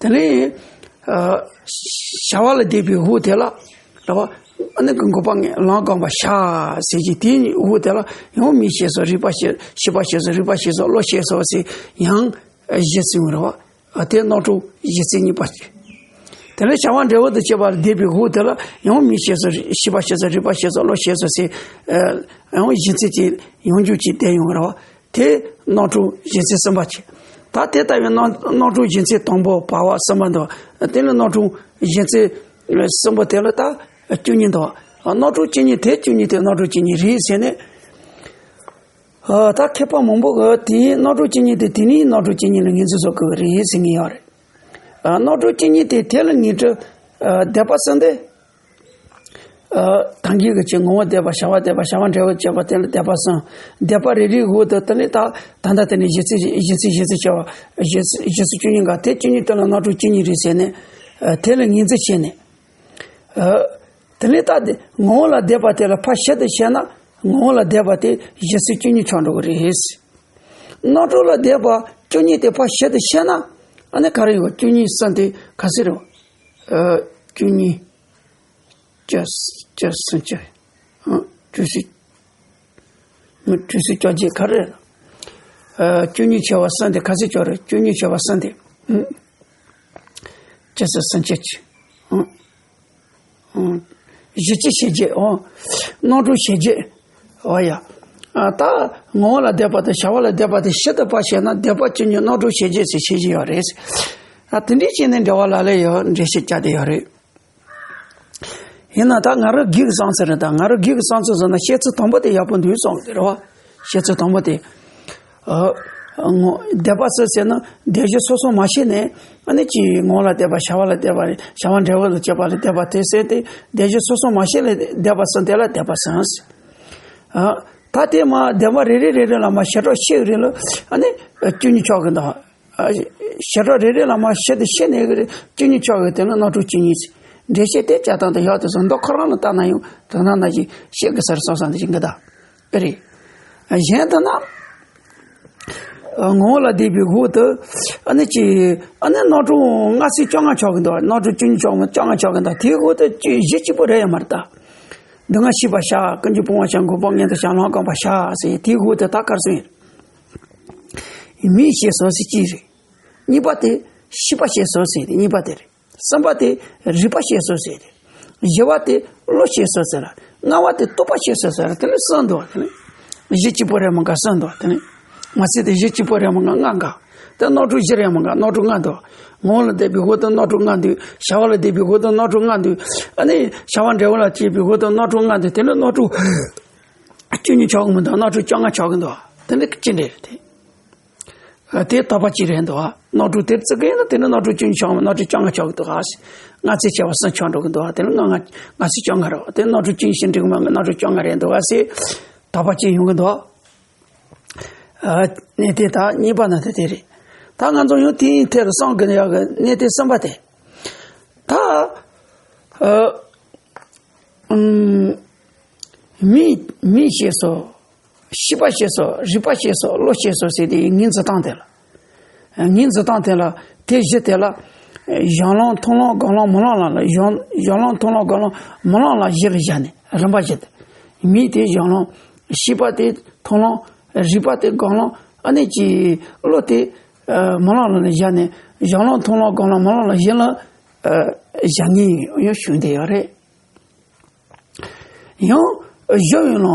དེ་ནས། ཨ། བྱ་བ་ལ་བརྟེན་པའི་དབང་དེ་ལ། རེད་བ། ཨ་ནི་ཀུན་འགོག་པ་ངས་ལམ་གོམས་པ་བྱ་ཟེར་གྱི་དེའི་དབང་དེ་ལ་ཡང་མིག་ཤེས་སོ། རིག་པ་ཤེས། ཤེས་པ་ཤེས་སོ། རིག་པ་ཤེས་སོ། བློ་ཤེས་སོ་ཟེར་ཡང་བཞི་གསུངས་རེད་བ། ཨ། དེ་རྣམ་གྲངས་བཞི་ཚིག་གཉིས་པ་ཅིག་དེ་ལས་བྱ་བ་འབྲས་བུ་དང་བཅས་པ་ལ་བརྟེན་པའི་དབང་དེ་ལ་ཡང་མིག་ཤེས་སོ། ཤེས་པ་ཤེས་སོ། རིག་པ་ཤེས་སོ། བློ་ཤེས་སོ་ཟེར། ཨ། ཡང་བཞི་ཚིག་ཅིག་ཡང་འཇུག་ཅིག་བསྡད་ཡོང་རེད་བ། དེ་རྣམ་གྲངས་གཞན་ཚིག་གསུམ་པ་བྱས། ད་དེ་ལྟ་བུའི་རྣམ་རྣམ་གྲངས་གཞན་ཚིག་དང་པོ་བར་པ་གསུམ་པ་འདུག་དེ་ལ་རྣམ་གྲངས་གཞན་ཚིག་གསུམ་པོ་དེ་ལ་ད་བཅུ་གཉིས་འདུག་རྣམ་གྲངས་བཅུ་གཉིས་དེ། བཅུ་གཉིས་དེ་རྣམ་གྲངས་བཅུ་གཉིས་རེད་ཟེར་ནས། ཨ། ད་མཁས་པ་མང་པོ་གིས་དེའི་རྣམ་གྲངས་བཅུ་གཉིས་དེ་དེ་ནས་རྣམ་གྲངས་བཅུ་གཉིས་ལ་ངོས་འཛིན་བཟོ་དགོས་ཀྱི་རེད་ཟེར་མཁན་ཡོད་རེད། ཨ། རྣམ་གྲངས་བཅུ་གཉིས་དེ་དེ་ལ་ངེས་འབྱུང་། ཨ། བདེན་པ་གསུམ་དེ། ཨ། ད་གིན་གྱི་ཅིག་ངོ་བོ་བདེན་པ། བྱ་བ་བདེན་པ། བྱ་བ་འབྲས་བུ་བཅས་པ་དེ་ལ་བདེན་པ་གསུམ། བདེན་པ་རེ་རེའི་འོག་ཏུ་དེ་ནས་ད་ད་ལྟ་དེ་ནས་གཞི་རྩའི་གཞི་རྩའི་གཞི་རྩའི་བྱ་བ་གཞི་རྩའི་གཞི་རྩའི་བཅུ་གཉིས་འགའ། དེ་བཅུ་གཉིས་དེ་ལ་རྣམ་གྲངས་བཅུ་གཉིས་རེད་ཟེར་ནས། ཨ། དེ་ལ་ངོས་འཛིན་བྱས་ནས། ཨ། དེ་ནས་ད་དེ་ངོ་བོ་ལ་བདེན་པ་དེ་ལ་ཕར་བཤད་དུ་བཤད་ན། ངོ་བོ་ལ་བདེན་པ་དེ་གཞི་རྩའི་བཅུ་གཉིས་ཆགས་འགྲོ་གི་རེད། རྣམ་གྲངས་ལ་བདེན་པ་བཅུ་གཉིས་དེ་ཕར་བཤད་དུ་བཤད་ན། ཨ་ནི་ག་རེ་ཡོད། བཅུ་གཉིས་གསུམ་དེ་ག་ཚོད་རེད། ཨ། བཅུ་གཉིས། བཅུ། བཅུ་གསུམ་བཅུ། ཨ། བཅུ་གསུམ། མི། བཅུ་གསུམ་བཅོ་བརྒྱད་ག་རེ་རེད། ཨ། བཅུ་གཉིས་ཆེ་བ་གསུམ་དེ་ག་ཚོད་ཆགས་རེད། བཅུ་གཉིས་ཆེ་བ་གསུམ་དེ། ཨ། བཅུ་གསུམ་གསུམ་བཅུ་གཅིག་ཨ། ཨ། བཞི་བཅུ་ཞེ་བརྒྱད། ཨོ། རྣམ་གྲངས་ཞེ་བརྒྱད། ཨོ་ཡ། ཨ། ད་ངོ་བོ་ལ་བདེན་པ་དང་བྱ་བ་ལ་བདེན་པ་དེ་ཞིབ་ཏུ་ཕར་བཤད་ན་བདེན་པ་བཅུ་གཉིས་རྣམ་གྲངས་ཞེ་བརྒྱད་ཟེར་བཤད་ཀྱི་ཡོད་རེད། ཨ། དེ་འདྲའི་བྱས་ནས་འགྲེལ་པ་ལ་ལ་ཡང་འགྲེལ་བཤད་བརྒྱབ་བསྡད་ཡོད་རེད། ཡིན་ན་ད་ང་རང་སྒེར་གྱི་བསམ་ཚུལ་རེད། ད་ང་རང་སྒེར་གྱི་བསམ་ཚུལ་བཟོ་ན་བཤད་ཚུལ་དང་པོ་དེ་ཡག་པོ་འདུག་བསམ་གྱི་རེད་བ། བཤད་ཚུལ་དང་པོ་དེ། ཨ། ངོ་། བདེན་པ་ཟེར་ཟེར་ན་བདེན་བཞི་སོ་སོ་མ་ཤེས་ནས། ཨ་ནི་ཅིག་ངོ་བོ་ལ་བདེན་པ། བྱ་བ་ལ་བདེན་པ། བྱ་བ་འབྲས་བུ་ལ་བཅས་པ་ལ་བདེན་པ་དེ་ཟེར་ཏེ་བདེན་བཞི་སོ་སོ་མ་ཤེས་ལ་བདེན་པ་གསུམ་དེ་ལ་བདེན་པ་གསུམ་ཟེར། ཨ། ད་དེ་མ་བདེན་པ་རེ་རེ་རེ་རེ་ལ་མ་བྱེ་བྲག་ཕྱེ་རེ་ལ། ཨ་ནི་བཅུ་གཉིས་ཆགས་ཀྱི་འདུག་ཨ། བྱེ་བྲག་རེ་རེ་ལ་མ་བཤད་དུ་བཤད་ནས་གི་རེད། བཅུ་གཉིས་ཆགས་ཀྱི་དེ་ལ་རྣམ་གྲངས་བཅུ་གཉིས་ཟེར། འགྲེལ་བཤད་དེ་བྱ་སྟངས་དེ་ཡག་དེ་སོང་། མདོ་ཁོ་རང་ལ་ལྟ་ན་ཡང་དོན་དག་ནང་བཞིན་བཤད་དགོས་ས་རེད་བསམ་བསམ་དེ་བཞིན་གི་ད། ཨེ་རེད། གཞན་དུ་ན། ངོ་བོ་ལ་བདེན་པའི་འོག་ཏུ། ཨ་ནི་ཅི། ཨ་ནི་རྣམ་གྲངས་ལྔ་བཅུ་བཅོ་ལྔ་ཆགས་ཀྱི་འདུག་རྣམ་གྲངས་བཅུ་གཉིས་ཆགས་མི་བཅོ་ལྔ་ཆགས་ཀྱི་འདུག་དེའི་འོག་ཏུ་བཅུ་བཞི་གཅིག་པོ་རེད་ཡ་མ་རེད་ད། འདི་སྔ་ཤེས་པ་བྱ། ཀུན་གཞི་སྤོང་བ་བྱ། འགོག་པ་ངན་དུ་བྱ། ལམ་གོམས་པ་བྱ་ཟེར། དེའི་འོག་ཏུ་ད་ག་རེ་གསུངས་ཡོད། མིག་ཤེས་སོ་ཟེར་གཅིག་རེད། གཉིས་པ་དེ་ཤེས་པ་ཤེས་སོ་ཟེར་ཏེ་གཉིས་པ་དེ་རེད། གསུམ་པ་དེ་རིག་པ་ཤེས་སོ་ཟེར་ཏེ། བཞི་པ་དེ་བློ་ཤེས་སོ་ཟེར་ལ། ལྔ་པ་དེ་རྟོགས་པ་ཤེས་སོ་ཟེར་ལ། དེ་ནི་གསུམ་འདུག་དེ་ནི་བཞི་གཅིག་པོ་རེད་མ་ག་གསུམ་འདུག་དེ་ནི་མ་ཟད་དེ་བཞི་གཅིག་པོ་རེད་མ་ག་ལྔ་འགའ། དེ་རྣམ་གྲངས་བཞི་རེད་མ་ག་རྣམ་གྲངས་ལྔ་འདུག་ངོ་བོ་ལ་བདེན་པའི་འོག་ཏུ་རྣམ་གྲངས་ལྔ་འདུག་བྱ་བ་ལ་བདེན་པའི་འོག་ཏུ་རྣམ་གྲངས་ལྔ་འདུག་ཨ་ནི་བྱ་བ་འབྲས་བུ་ལ་བཅས་པའི་འོག་ཏུ་རྣམ་གྲངས་ལྔ་འདུག་དེ་ནི་རྣམ་གྲངས་བཅུ་གཉིས་ཆགས་ཀྱི་མི་འདུག་རྣམ་གྲངས་བཅོ་ལྔ་ཆགས་ཀྱི་འདུག་དེ་ནི་ཅི་འདྲ་རེད་དེ། ཨ། དེ་དོགས་པ་གཅིག་རེད་འདུག་ཨ། རྣམ་གྲངས་དེར་བརྩི་གི་ཡིན་ན་དེ་ནི་རྣམ་གྲངས་བཅུ་གཉིས་ཆགས་མ། རྣམ་གྲངས་བཅོ་ལྔ་ཆགས་ཀྱི་འདུག་ཨ། ལྔ་ཚེག་བྱས་པ་གསུམ་ཆགས་འགྲོ་གི་འདུག་ཨ། དེ་ནི་ལྔ་ལྔ་ལྔ་ཚེག་བཅོ་ལྔ་རེད་བ། དེ་རྣམ་གྲངས་བཅུ་གཉིས་ཤིག་འགྲིག་མ་རེད། རྣམ་གྲངས་བཅོ་ལྔ་རེད་འདུག་ཨ་ཟེར་དོགས་པ་གཅིག་ཡོང་གི་འདུག་ཨ། གནད་དོན་ད་གཉིས་པ་ན་དེ་དེ་རེད། ད་ང་ཚོ་ཡང་དེའི་ཐད་ལ་བསམ་དགོས་ཡག་གི་གནད་དོན་གསུམ་པ་དེ། ད། ཨ། ཨུམ། མིག་མིག་ཤེས་སོ། ཤེས་པ་ཤེས་སོ། རིག་པ་ཤེས་སོ། བློ་ཤེས་སོ་ཟེར་དེ་ངོས་འཛིན་སྟངས་དེ་ལ། ངོས་འཛིན་སྟངས་དེ་ལ། དེ་བཞི་དེ་ལ། གཞན་ལམ་མཐོང་ལམ་སྒོམ་ལམ་སྨོན་ལམ་ལ་ལ། གཞན་གཞན་ལམ་མཐོང་ལམ་སྒོམ་ལམ་སྨོན་ལམ་ལ་བཞི་ལ་བཞག་ནས་རིམ་པ་བཞི་དེ། མིག་དེ་གཞན་ལམ། ཤེས་པ་དེ་མཐོང་ལམ། རིག་པ་དེ་སྒོམ་ལམ་ཨ་ནི་ཀྱི་བློ་དེ་ཨ་མ་ལག་ལ་བཞག་ནས་སྦྱང་ལམ་མཐོང་ལམ་སྒོམ་ལམ་མ་ལག་ལ་གཞི་ལ་ཨ་བཞག་ངེས་ཡོད་ཞུ་འདི་ཡོད་རེད། ཡང་གཞི་ཡོད་ལམ་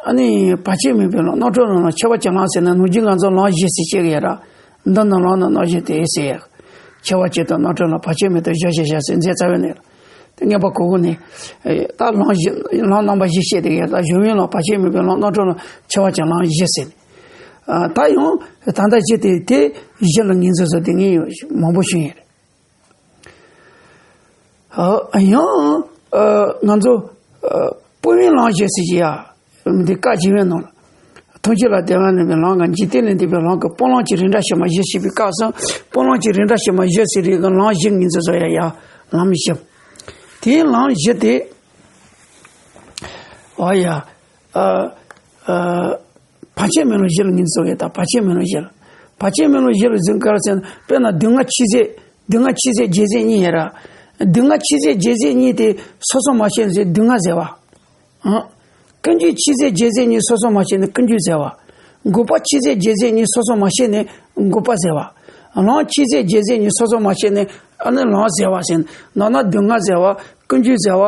ཨ་ནི་བར་ཆད་མེད་པའི་ལམ་རྣམ་གྲོལ་ལམ་ལ་ཁྱད་པར་གྱི་ལམ་ཟེར་ན་ནམ་རྒྱུན་ང་ཚོ་ལམ་བཞི་ཟེར་བཤད་ཀྱི་ཡོད་ར། འདི་ནི་ལམ་ནི་རྣམ་བཞི་སྟེ་ཟེར། ཁྱད་པར་གཅིག་ཏུ་རྣམ་གྲོལ་ལམ་བར་ཆད་མེད་དུ་བཞི་ཞེས་བྱ་ཟེར་མཛད་རྩ་བའི་ནས། དེ་ངེས་པ་གོ་གོ་ནས། ད་ལམ་བཞི་ལམ་རྣམ་པ་བཞི་བཤད་དེ་ཡོད་ད་གཞི་ཡོད་ལམ་བར་ཆད་མེད་པའི་ལམ་རྣམ་གྲོལ་ལམ་ཁྱད་པར་གྱི་ལམ་བཞི་ཟེར། ད་ཡང་ད་ལྟ་བཞི་དེ་དེ་བཞི་ལ་ངོས་འཛིན་བཟོ་དེ་ངས་མང་པོ་ཞུས་ཡོད་རེད། ཡང་ང་ཚོ་སྤོང་བའི་ལམ་བཞི་ཟེར་གྱི་ཡ། འདི་བཀའ་བརྒྱད་པའི་ནང་ལ། ཐམས་ཅད་ལ་བདེ་བ་ལེན་པའི་ལམ་ང་འཇིག་རྟེན་ལས་འདས་པའི་ལམ་གྱི་སྤོང་ལམ་གྱི་རིགས་འདྲ་ཞིག་མ་བཞི་ཞེས་པའི་སྐབས་སུ་སྤོང་ལམ་གྱི་རིགས་འདྲ་ཞིག་མ་བཞི་ཟེར་རིགས་ཀྱི་ལམ་བཞི་ངོས་འཛིན་བཟོ་ཡ་ཡ་ལམ་བཞི། དེའི་ལམ་བཞི་དེ། ཨོ་ཡ། ཨ། ཨ། བར་ཆད་མེད་ལམ་བཞི་ལ་ངོས་འཛིན་བཟོ་གི་ད་བར་ཆད་མེད་ལམ་བཞི་ལ། བར་ཆད་མེད་ལམ་བཞི་ལ་འཛིན་དཀའ་ཟེར་ན་དཔེར་ན་སྡུག་བསྔལ་ཆོས་ཟད་སྡུག་བསྔལ་ཆོས་ཟད་རྒྱལ་ཟད་གཉིས་ཡིན་ར། སྡུག་བསྔལ་ཆོས་ཟད་རྒྱལ་ཟད་གཉིས་དེ་སོ་སོ་མ་ཤེས་ཚེ་སྡུག་བསྔལ་ཟད་པ། ཨང་། ཀུན་འབྱུང་ཆོས་ཟད་རྒྱལ་ཟད་གཉིས་སོ་སོ་མ་ཤེས་ནས་ཀུན་འབྱུང་ཟད་པ། འགོག་པ་ཆོས་ཟད་རྒྱལ་ཟད་གཉིས་སོ་སོ་མ་ཤེས་ནས་འགོག་པ་ཟད་པ། ལམ་ཆོས་ཟད་རྒྱལ་ཟད་གཉིས་སོ་སོ་མ་ཤེས་ནས་ཨ་ནི་ལམ་ཟད་པ་ཟེར་ན་ན་སྡུག་བསྔལ་ཟད་པ། ཀུན་འབྱུང་ཟད་པ།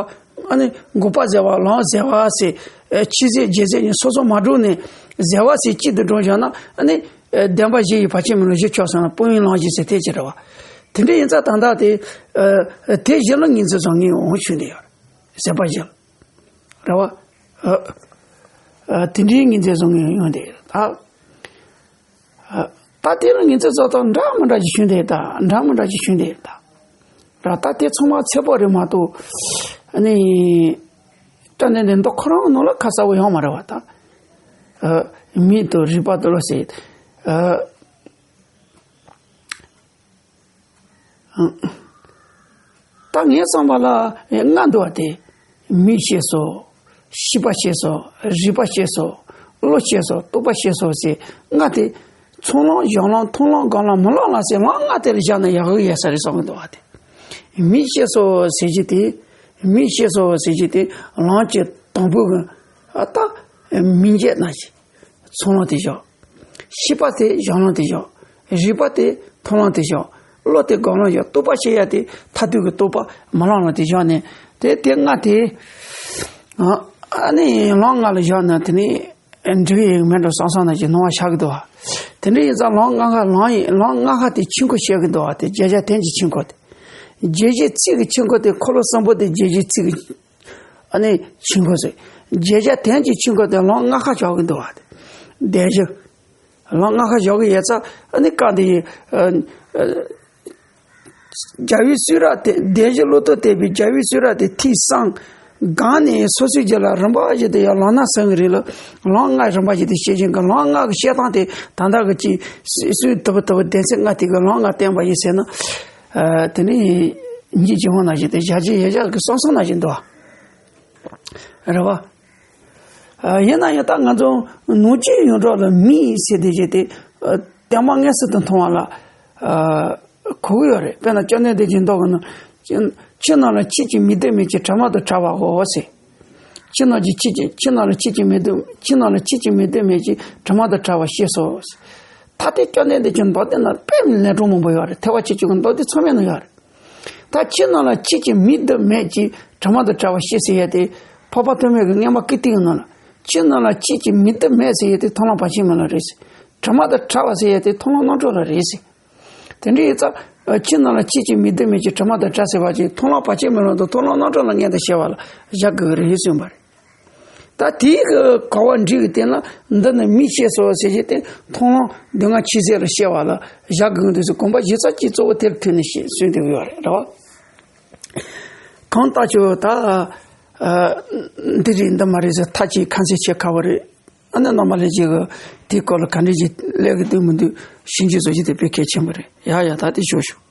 ཨ་ནི་འགོག་པ་ཟད་པ་ལམ་ཟད་པ་ཟེར། ཨེ་ཆོས་ཟད་རྒྱལ་ཟད་གཉིས་སོ་སོ་མ་གྲུབ་ནས་ཟད་པ་ཟེར་གཅིག་ཏུ་སྒྲུབ་བཞག་ན་ཨ་ནི་ཨེ་བདེན་པ་བཞི་ཡི་བར་ཆད་མེད་ལམ་བཞི་ཆགས་སོང་ན་སྤོང་བའི་ལམ་བཞི་ཟེར་དེ་ཅི་རེད་བ། དེ་འདྲ་ཡིན་ཙང་ད་ལྟ་དེ་ཨེ་དེ་བཞི་ལ་ངོས་འཛིན་བཟོ་ངེས་འོང་ཞུས་འདི་ཡོད་རེད། ཟད་པ་བཞི་ལ་རེད་བ། ཨ་ཨ་དེ་འདྲའི་ངོས་འཛིན་བཟོ་ངེས་ཡོང་འདི་ཡོད་ད། ད་དེ་ལ་ངོས་འཛིན་བཟོ་སྟངས་འདྲ་མི་འདྲ་ཞིག་ཞུ་འདི་ད་འདྲ་མི་འདྲ་ཞིག་ཞུ་འདི་ད། ར་ད་དེ་ཚང་མ་ཚད་པོ་རེད་མ་གཏོགས་ཨ་ནི་སྐྱོན་ནས་འདི་མདོ་ཁོ་རང་ནང་ལ་ཁ་གསལ་པོ་ཡོང་མ་རེད་བ་ད། ཨ་མིག་དང་རིག་པ་དང་བློ་ཟེར། ཨ་ད་ངའི་བསམ་པ་ལ་ལྔ་འདུག་བ་དེ། མིག་ཤེས་སོ། ཤེས་པ་ཤེས་སོ། རིག་པ་ཤེས་སོ། བློ་ཤེས་སོ། རྟོག་པ་ཤེས་སོ་ཟེར་ལྔ་དེ། ཚོགས་ལམ་སྦྱང་ལམ་མཐོང་ལམ་སྒོམ་ལམ་མི་སློབ་ལམ་ཟེར་ལམ་ལྔ་དེ་ལ་བཞག་ན་ཡག་གི་ཡོད་ས་རེད་བསམ་གི་འདུག་བ་དེ། མིག་ཤེས་སོ་ཟེར་གྱི་དེ། མིག་ཤེས་སོ་ཟེར་གྱི་དེ་ལམ་གྱི་དང་པོ་གི་ཨ་ད་མིག་འབྱེད་ན་ཞིག་ཚོགས་ལམ་དེ་བཞག་ཤེས་པ་དེ་སྦྱང་ལམ་དེ་བཞག་རིག་པ་དེ་མཐོང་ལམ་དེ་བཞག་བློ་དེ་སྒོམ་ལམ་བཞག་རྟོག་པ་ཤེས་ཡ་དེ་མཐར་ཐུག་གི་རྟོགས་པ་མི་སློབ་ལམ་དེ་བཞག་ནས་དེ་དེ་ལྔ་དེ། ཨ་ནི་ལམ་ལྔ་ལ་བཞག་ན་དེ་ནི་འགྲིག་ཡིན་མེད་འགྲོ་བསམ་བསམ་ན་ཅིག་སྣང་བ་ཤར་གི་འདུག་བ། དེ་འདྲ་ཡིན་ཙང་ལམ་ལྔ་ཁ་ལམ་ཡིན་ལམ་ལྔ་ཁ་དེ་ཆོས་འཁོར་བཤད་གི་འདུག་བ་དེ་རྒྱལ་བྱ་དོན་གྱི་ཆོས་འཁོར་དེ། རྒྱལ་བྱེད་ཚིག་གི་ཆོས་འཁོར་དེ་འཁོར་ལོ་གསུམ་པོ་དེ་རྒྱལ་བྱེད་ཚིག་གི་ཨ་ནི་ཆོས་འཁོར་ཟེར། རྒྱལ་བྱ་དོན་གྱི་ཆོས་འཁོར་དེ་ལམ་ལྔ་ཁ་བཞག་གི་འདུག་བ་དེ། བདེན་བཞི། ལམ་ལྔ་ཁ་བཞག་གི་ཡོད་ཙང་ཨ་ནི་བཀའ་འདི་ཡི་ཨ་ཨ་རྒྱལ་བའི་གསུང་རབ་དེ་བདེན་བཞི་བློ་ལྡོག་བལྟས་པའི་རྒྱལ་བའི་གསུང་རབ་དེ་ཐོས་བསམ་སྒོམ་ནས་སོ་སོའི་རྒྱུད་ལ་རིམ་པ་བཞིན་དུ་ཡང་ལམ་སྣ་ཟིན་གི་རེད་ལ་ལམ་ལྔ་རིམ་པ་བཞིན་དུ་བཤད་བཞིན་གི་ལམ་ལྔ་གི་བཤད་སྟངས་དེ་ད་ལྟ་གི་ཅིག་སུས་དུ་བ་དུ་བ་བདེན་ཚིག་ལྔ་དེ་གི་ལམ་ལྔ་བསྟན་པ་ཡིན་ཟེར་ན། ཨ་དེ་ནི་ཉིད་ཀྱི་དབང་ན་བཞིན་དུ་བཞག་ཅི་ཡོད་བཞག་གི་སང་སང་ན་བཞིན་དུ་རེད་བ། ཨ་ཡིན་ན་ཡང་ད་ང་ཚོ་ནང་ཆོས་ཡོངས་གྲགས་ལ་མིག་ཟེར་དེ་བྱས་ཏེ་ཨ་བདེན་པ་མངོན་སུམ་དུ་མཐོང་བ་ལ་ཨ་གོ་གི་ཡོད་རེད། དཔེར་ན་བཅོམ་ལྡན་འདས་ཀྱི་མདོ་གི་ནང་ཆོས་རྣམས་ལ་ཆོས་ཀྱི་མིག་ལྡན་མེད་ཅིང་དྲི་མ་དང་བྲལ་བའོ་ཟེར། ཆོས་རྣམས་ཀྱི་ཆོས་ཀྱི་ཆོས་རྣམས་ལ་ཆོས་ཀྱི་མིག་ལྡན་ཆོས་རྣམས་ལ་ཆོས་ཀྱི་མིག་ལྡན་མེད་ཅིང་དྲི་མ་དང་བྲལ་བ་ཤེས་སོ། ད་ལྟའི་བཅོམ་ལྡན་འདས་ཀྱི་མདོ་སྡེ་ན་དཔེ་ལན་གྲངས་མང་པོ་ཡོད་རེད། ཐེག་པ་ཆེ་ཆུང་གི་མདོ་སྡེ་ཚང་མའི་ནང་ཡོད་རེད། ད་ཆོས་རྣམས་ལ་ཆོས་ཀྱི་མིག་ལྡན་མེད་ཅིང་དྲི་མ་དང་བྲལ་བ་ཤེས་ཟེར་ཡ་དེ་འཕགས་པ་ཐོགས་མེད་ཀྱི་བསྙེན་པ་ཀིརྟི་ཡི་ནང་ལ་ཆོས་རྣམས་ལ་ཆོས་ཀྱི་མིག་ལྡན་མེད་ཟེར་ཡ་དེ་མཐོང་ལམ་བར་ཆད་མེད་ལམ་རེད་ཟེར། དྲི་མ་དང་བྲལ་བ་ཟེར་ཡ་དེ་མཐོང་ལམ་རྣམ་གྲོལ་ལམ་རེད་ཟེར། དེ་འདྲ་ཡིན་ཙང་ཆོས་རྣམས་ལ་ཆོས་ཀྱི་མིག་ལྡན་མེད་ཅིང་དྲི་མ་དང་བྲལ་ཟེར་བ་ཅིག་མཐོང་ལམ་བར་ཆད་མེད་ལམ་དང་མཐོང་ལམ་རྣམ་གྲོལ་ལམ་མངོན་དུ་བྱེད་པ་ལ་བཞག་དགོས་ཀྱི་རེད་གསུངས་པ་རེད། ད་དེའི་གི་གོ་བ་འགྲིག་གི་སྟེང་ལ་འདི་ནི་མིག་ཤེས་སོ་ཟེར་གྱི་སྟེ་མཐོང་ལམ་སྡུག་བསྔལ་ཆོས་ཟད་ལ་ཤེས་པ་ལ་བཞག་དགོས་འདུག་ཟེར་དགོངས་པ་བཞེས་ས་ཀྱི་གཙོ་བོ་དེར་ཐུག་ནས་ཤེས་གསུངས་བསྡད་ཡོད་རེད་རེད་བ། གང་ལྟར་ཆོས་ད་ཨ་འདི་རེད་འདི་མ་རེད་ཟེར་ཐག་གཅོད་ཁ་འཛིན་བྱེད་ཁག་པོ་རེད། ཨ་ནི་རྣམ་པ་ལྷན་རྒྱས་ཀྱིས་དེའི་སྐོར་ལ་ག་འདྲས་ཀྱི་ལས་ཀྱི་འདུག་མི་འདུག་ཤེས་རྒྱུ་བཟོ་རྒྱུ་དེ་དཔེ་གལ་ཆེན་པོ་རེད། ཡ་ཡ་ད་དེ་ཞུ་ཞུ།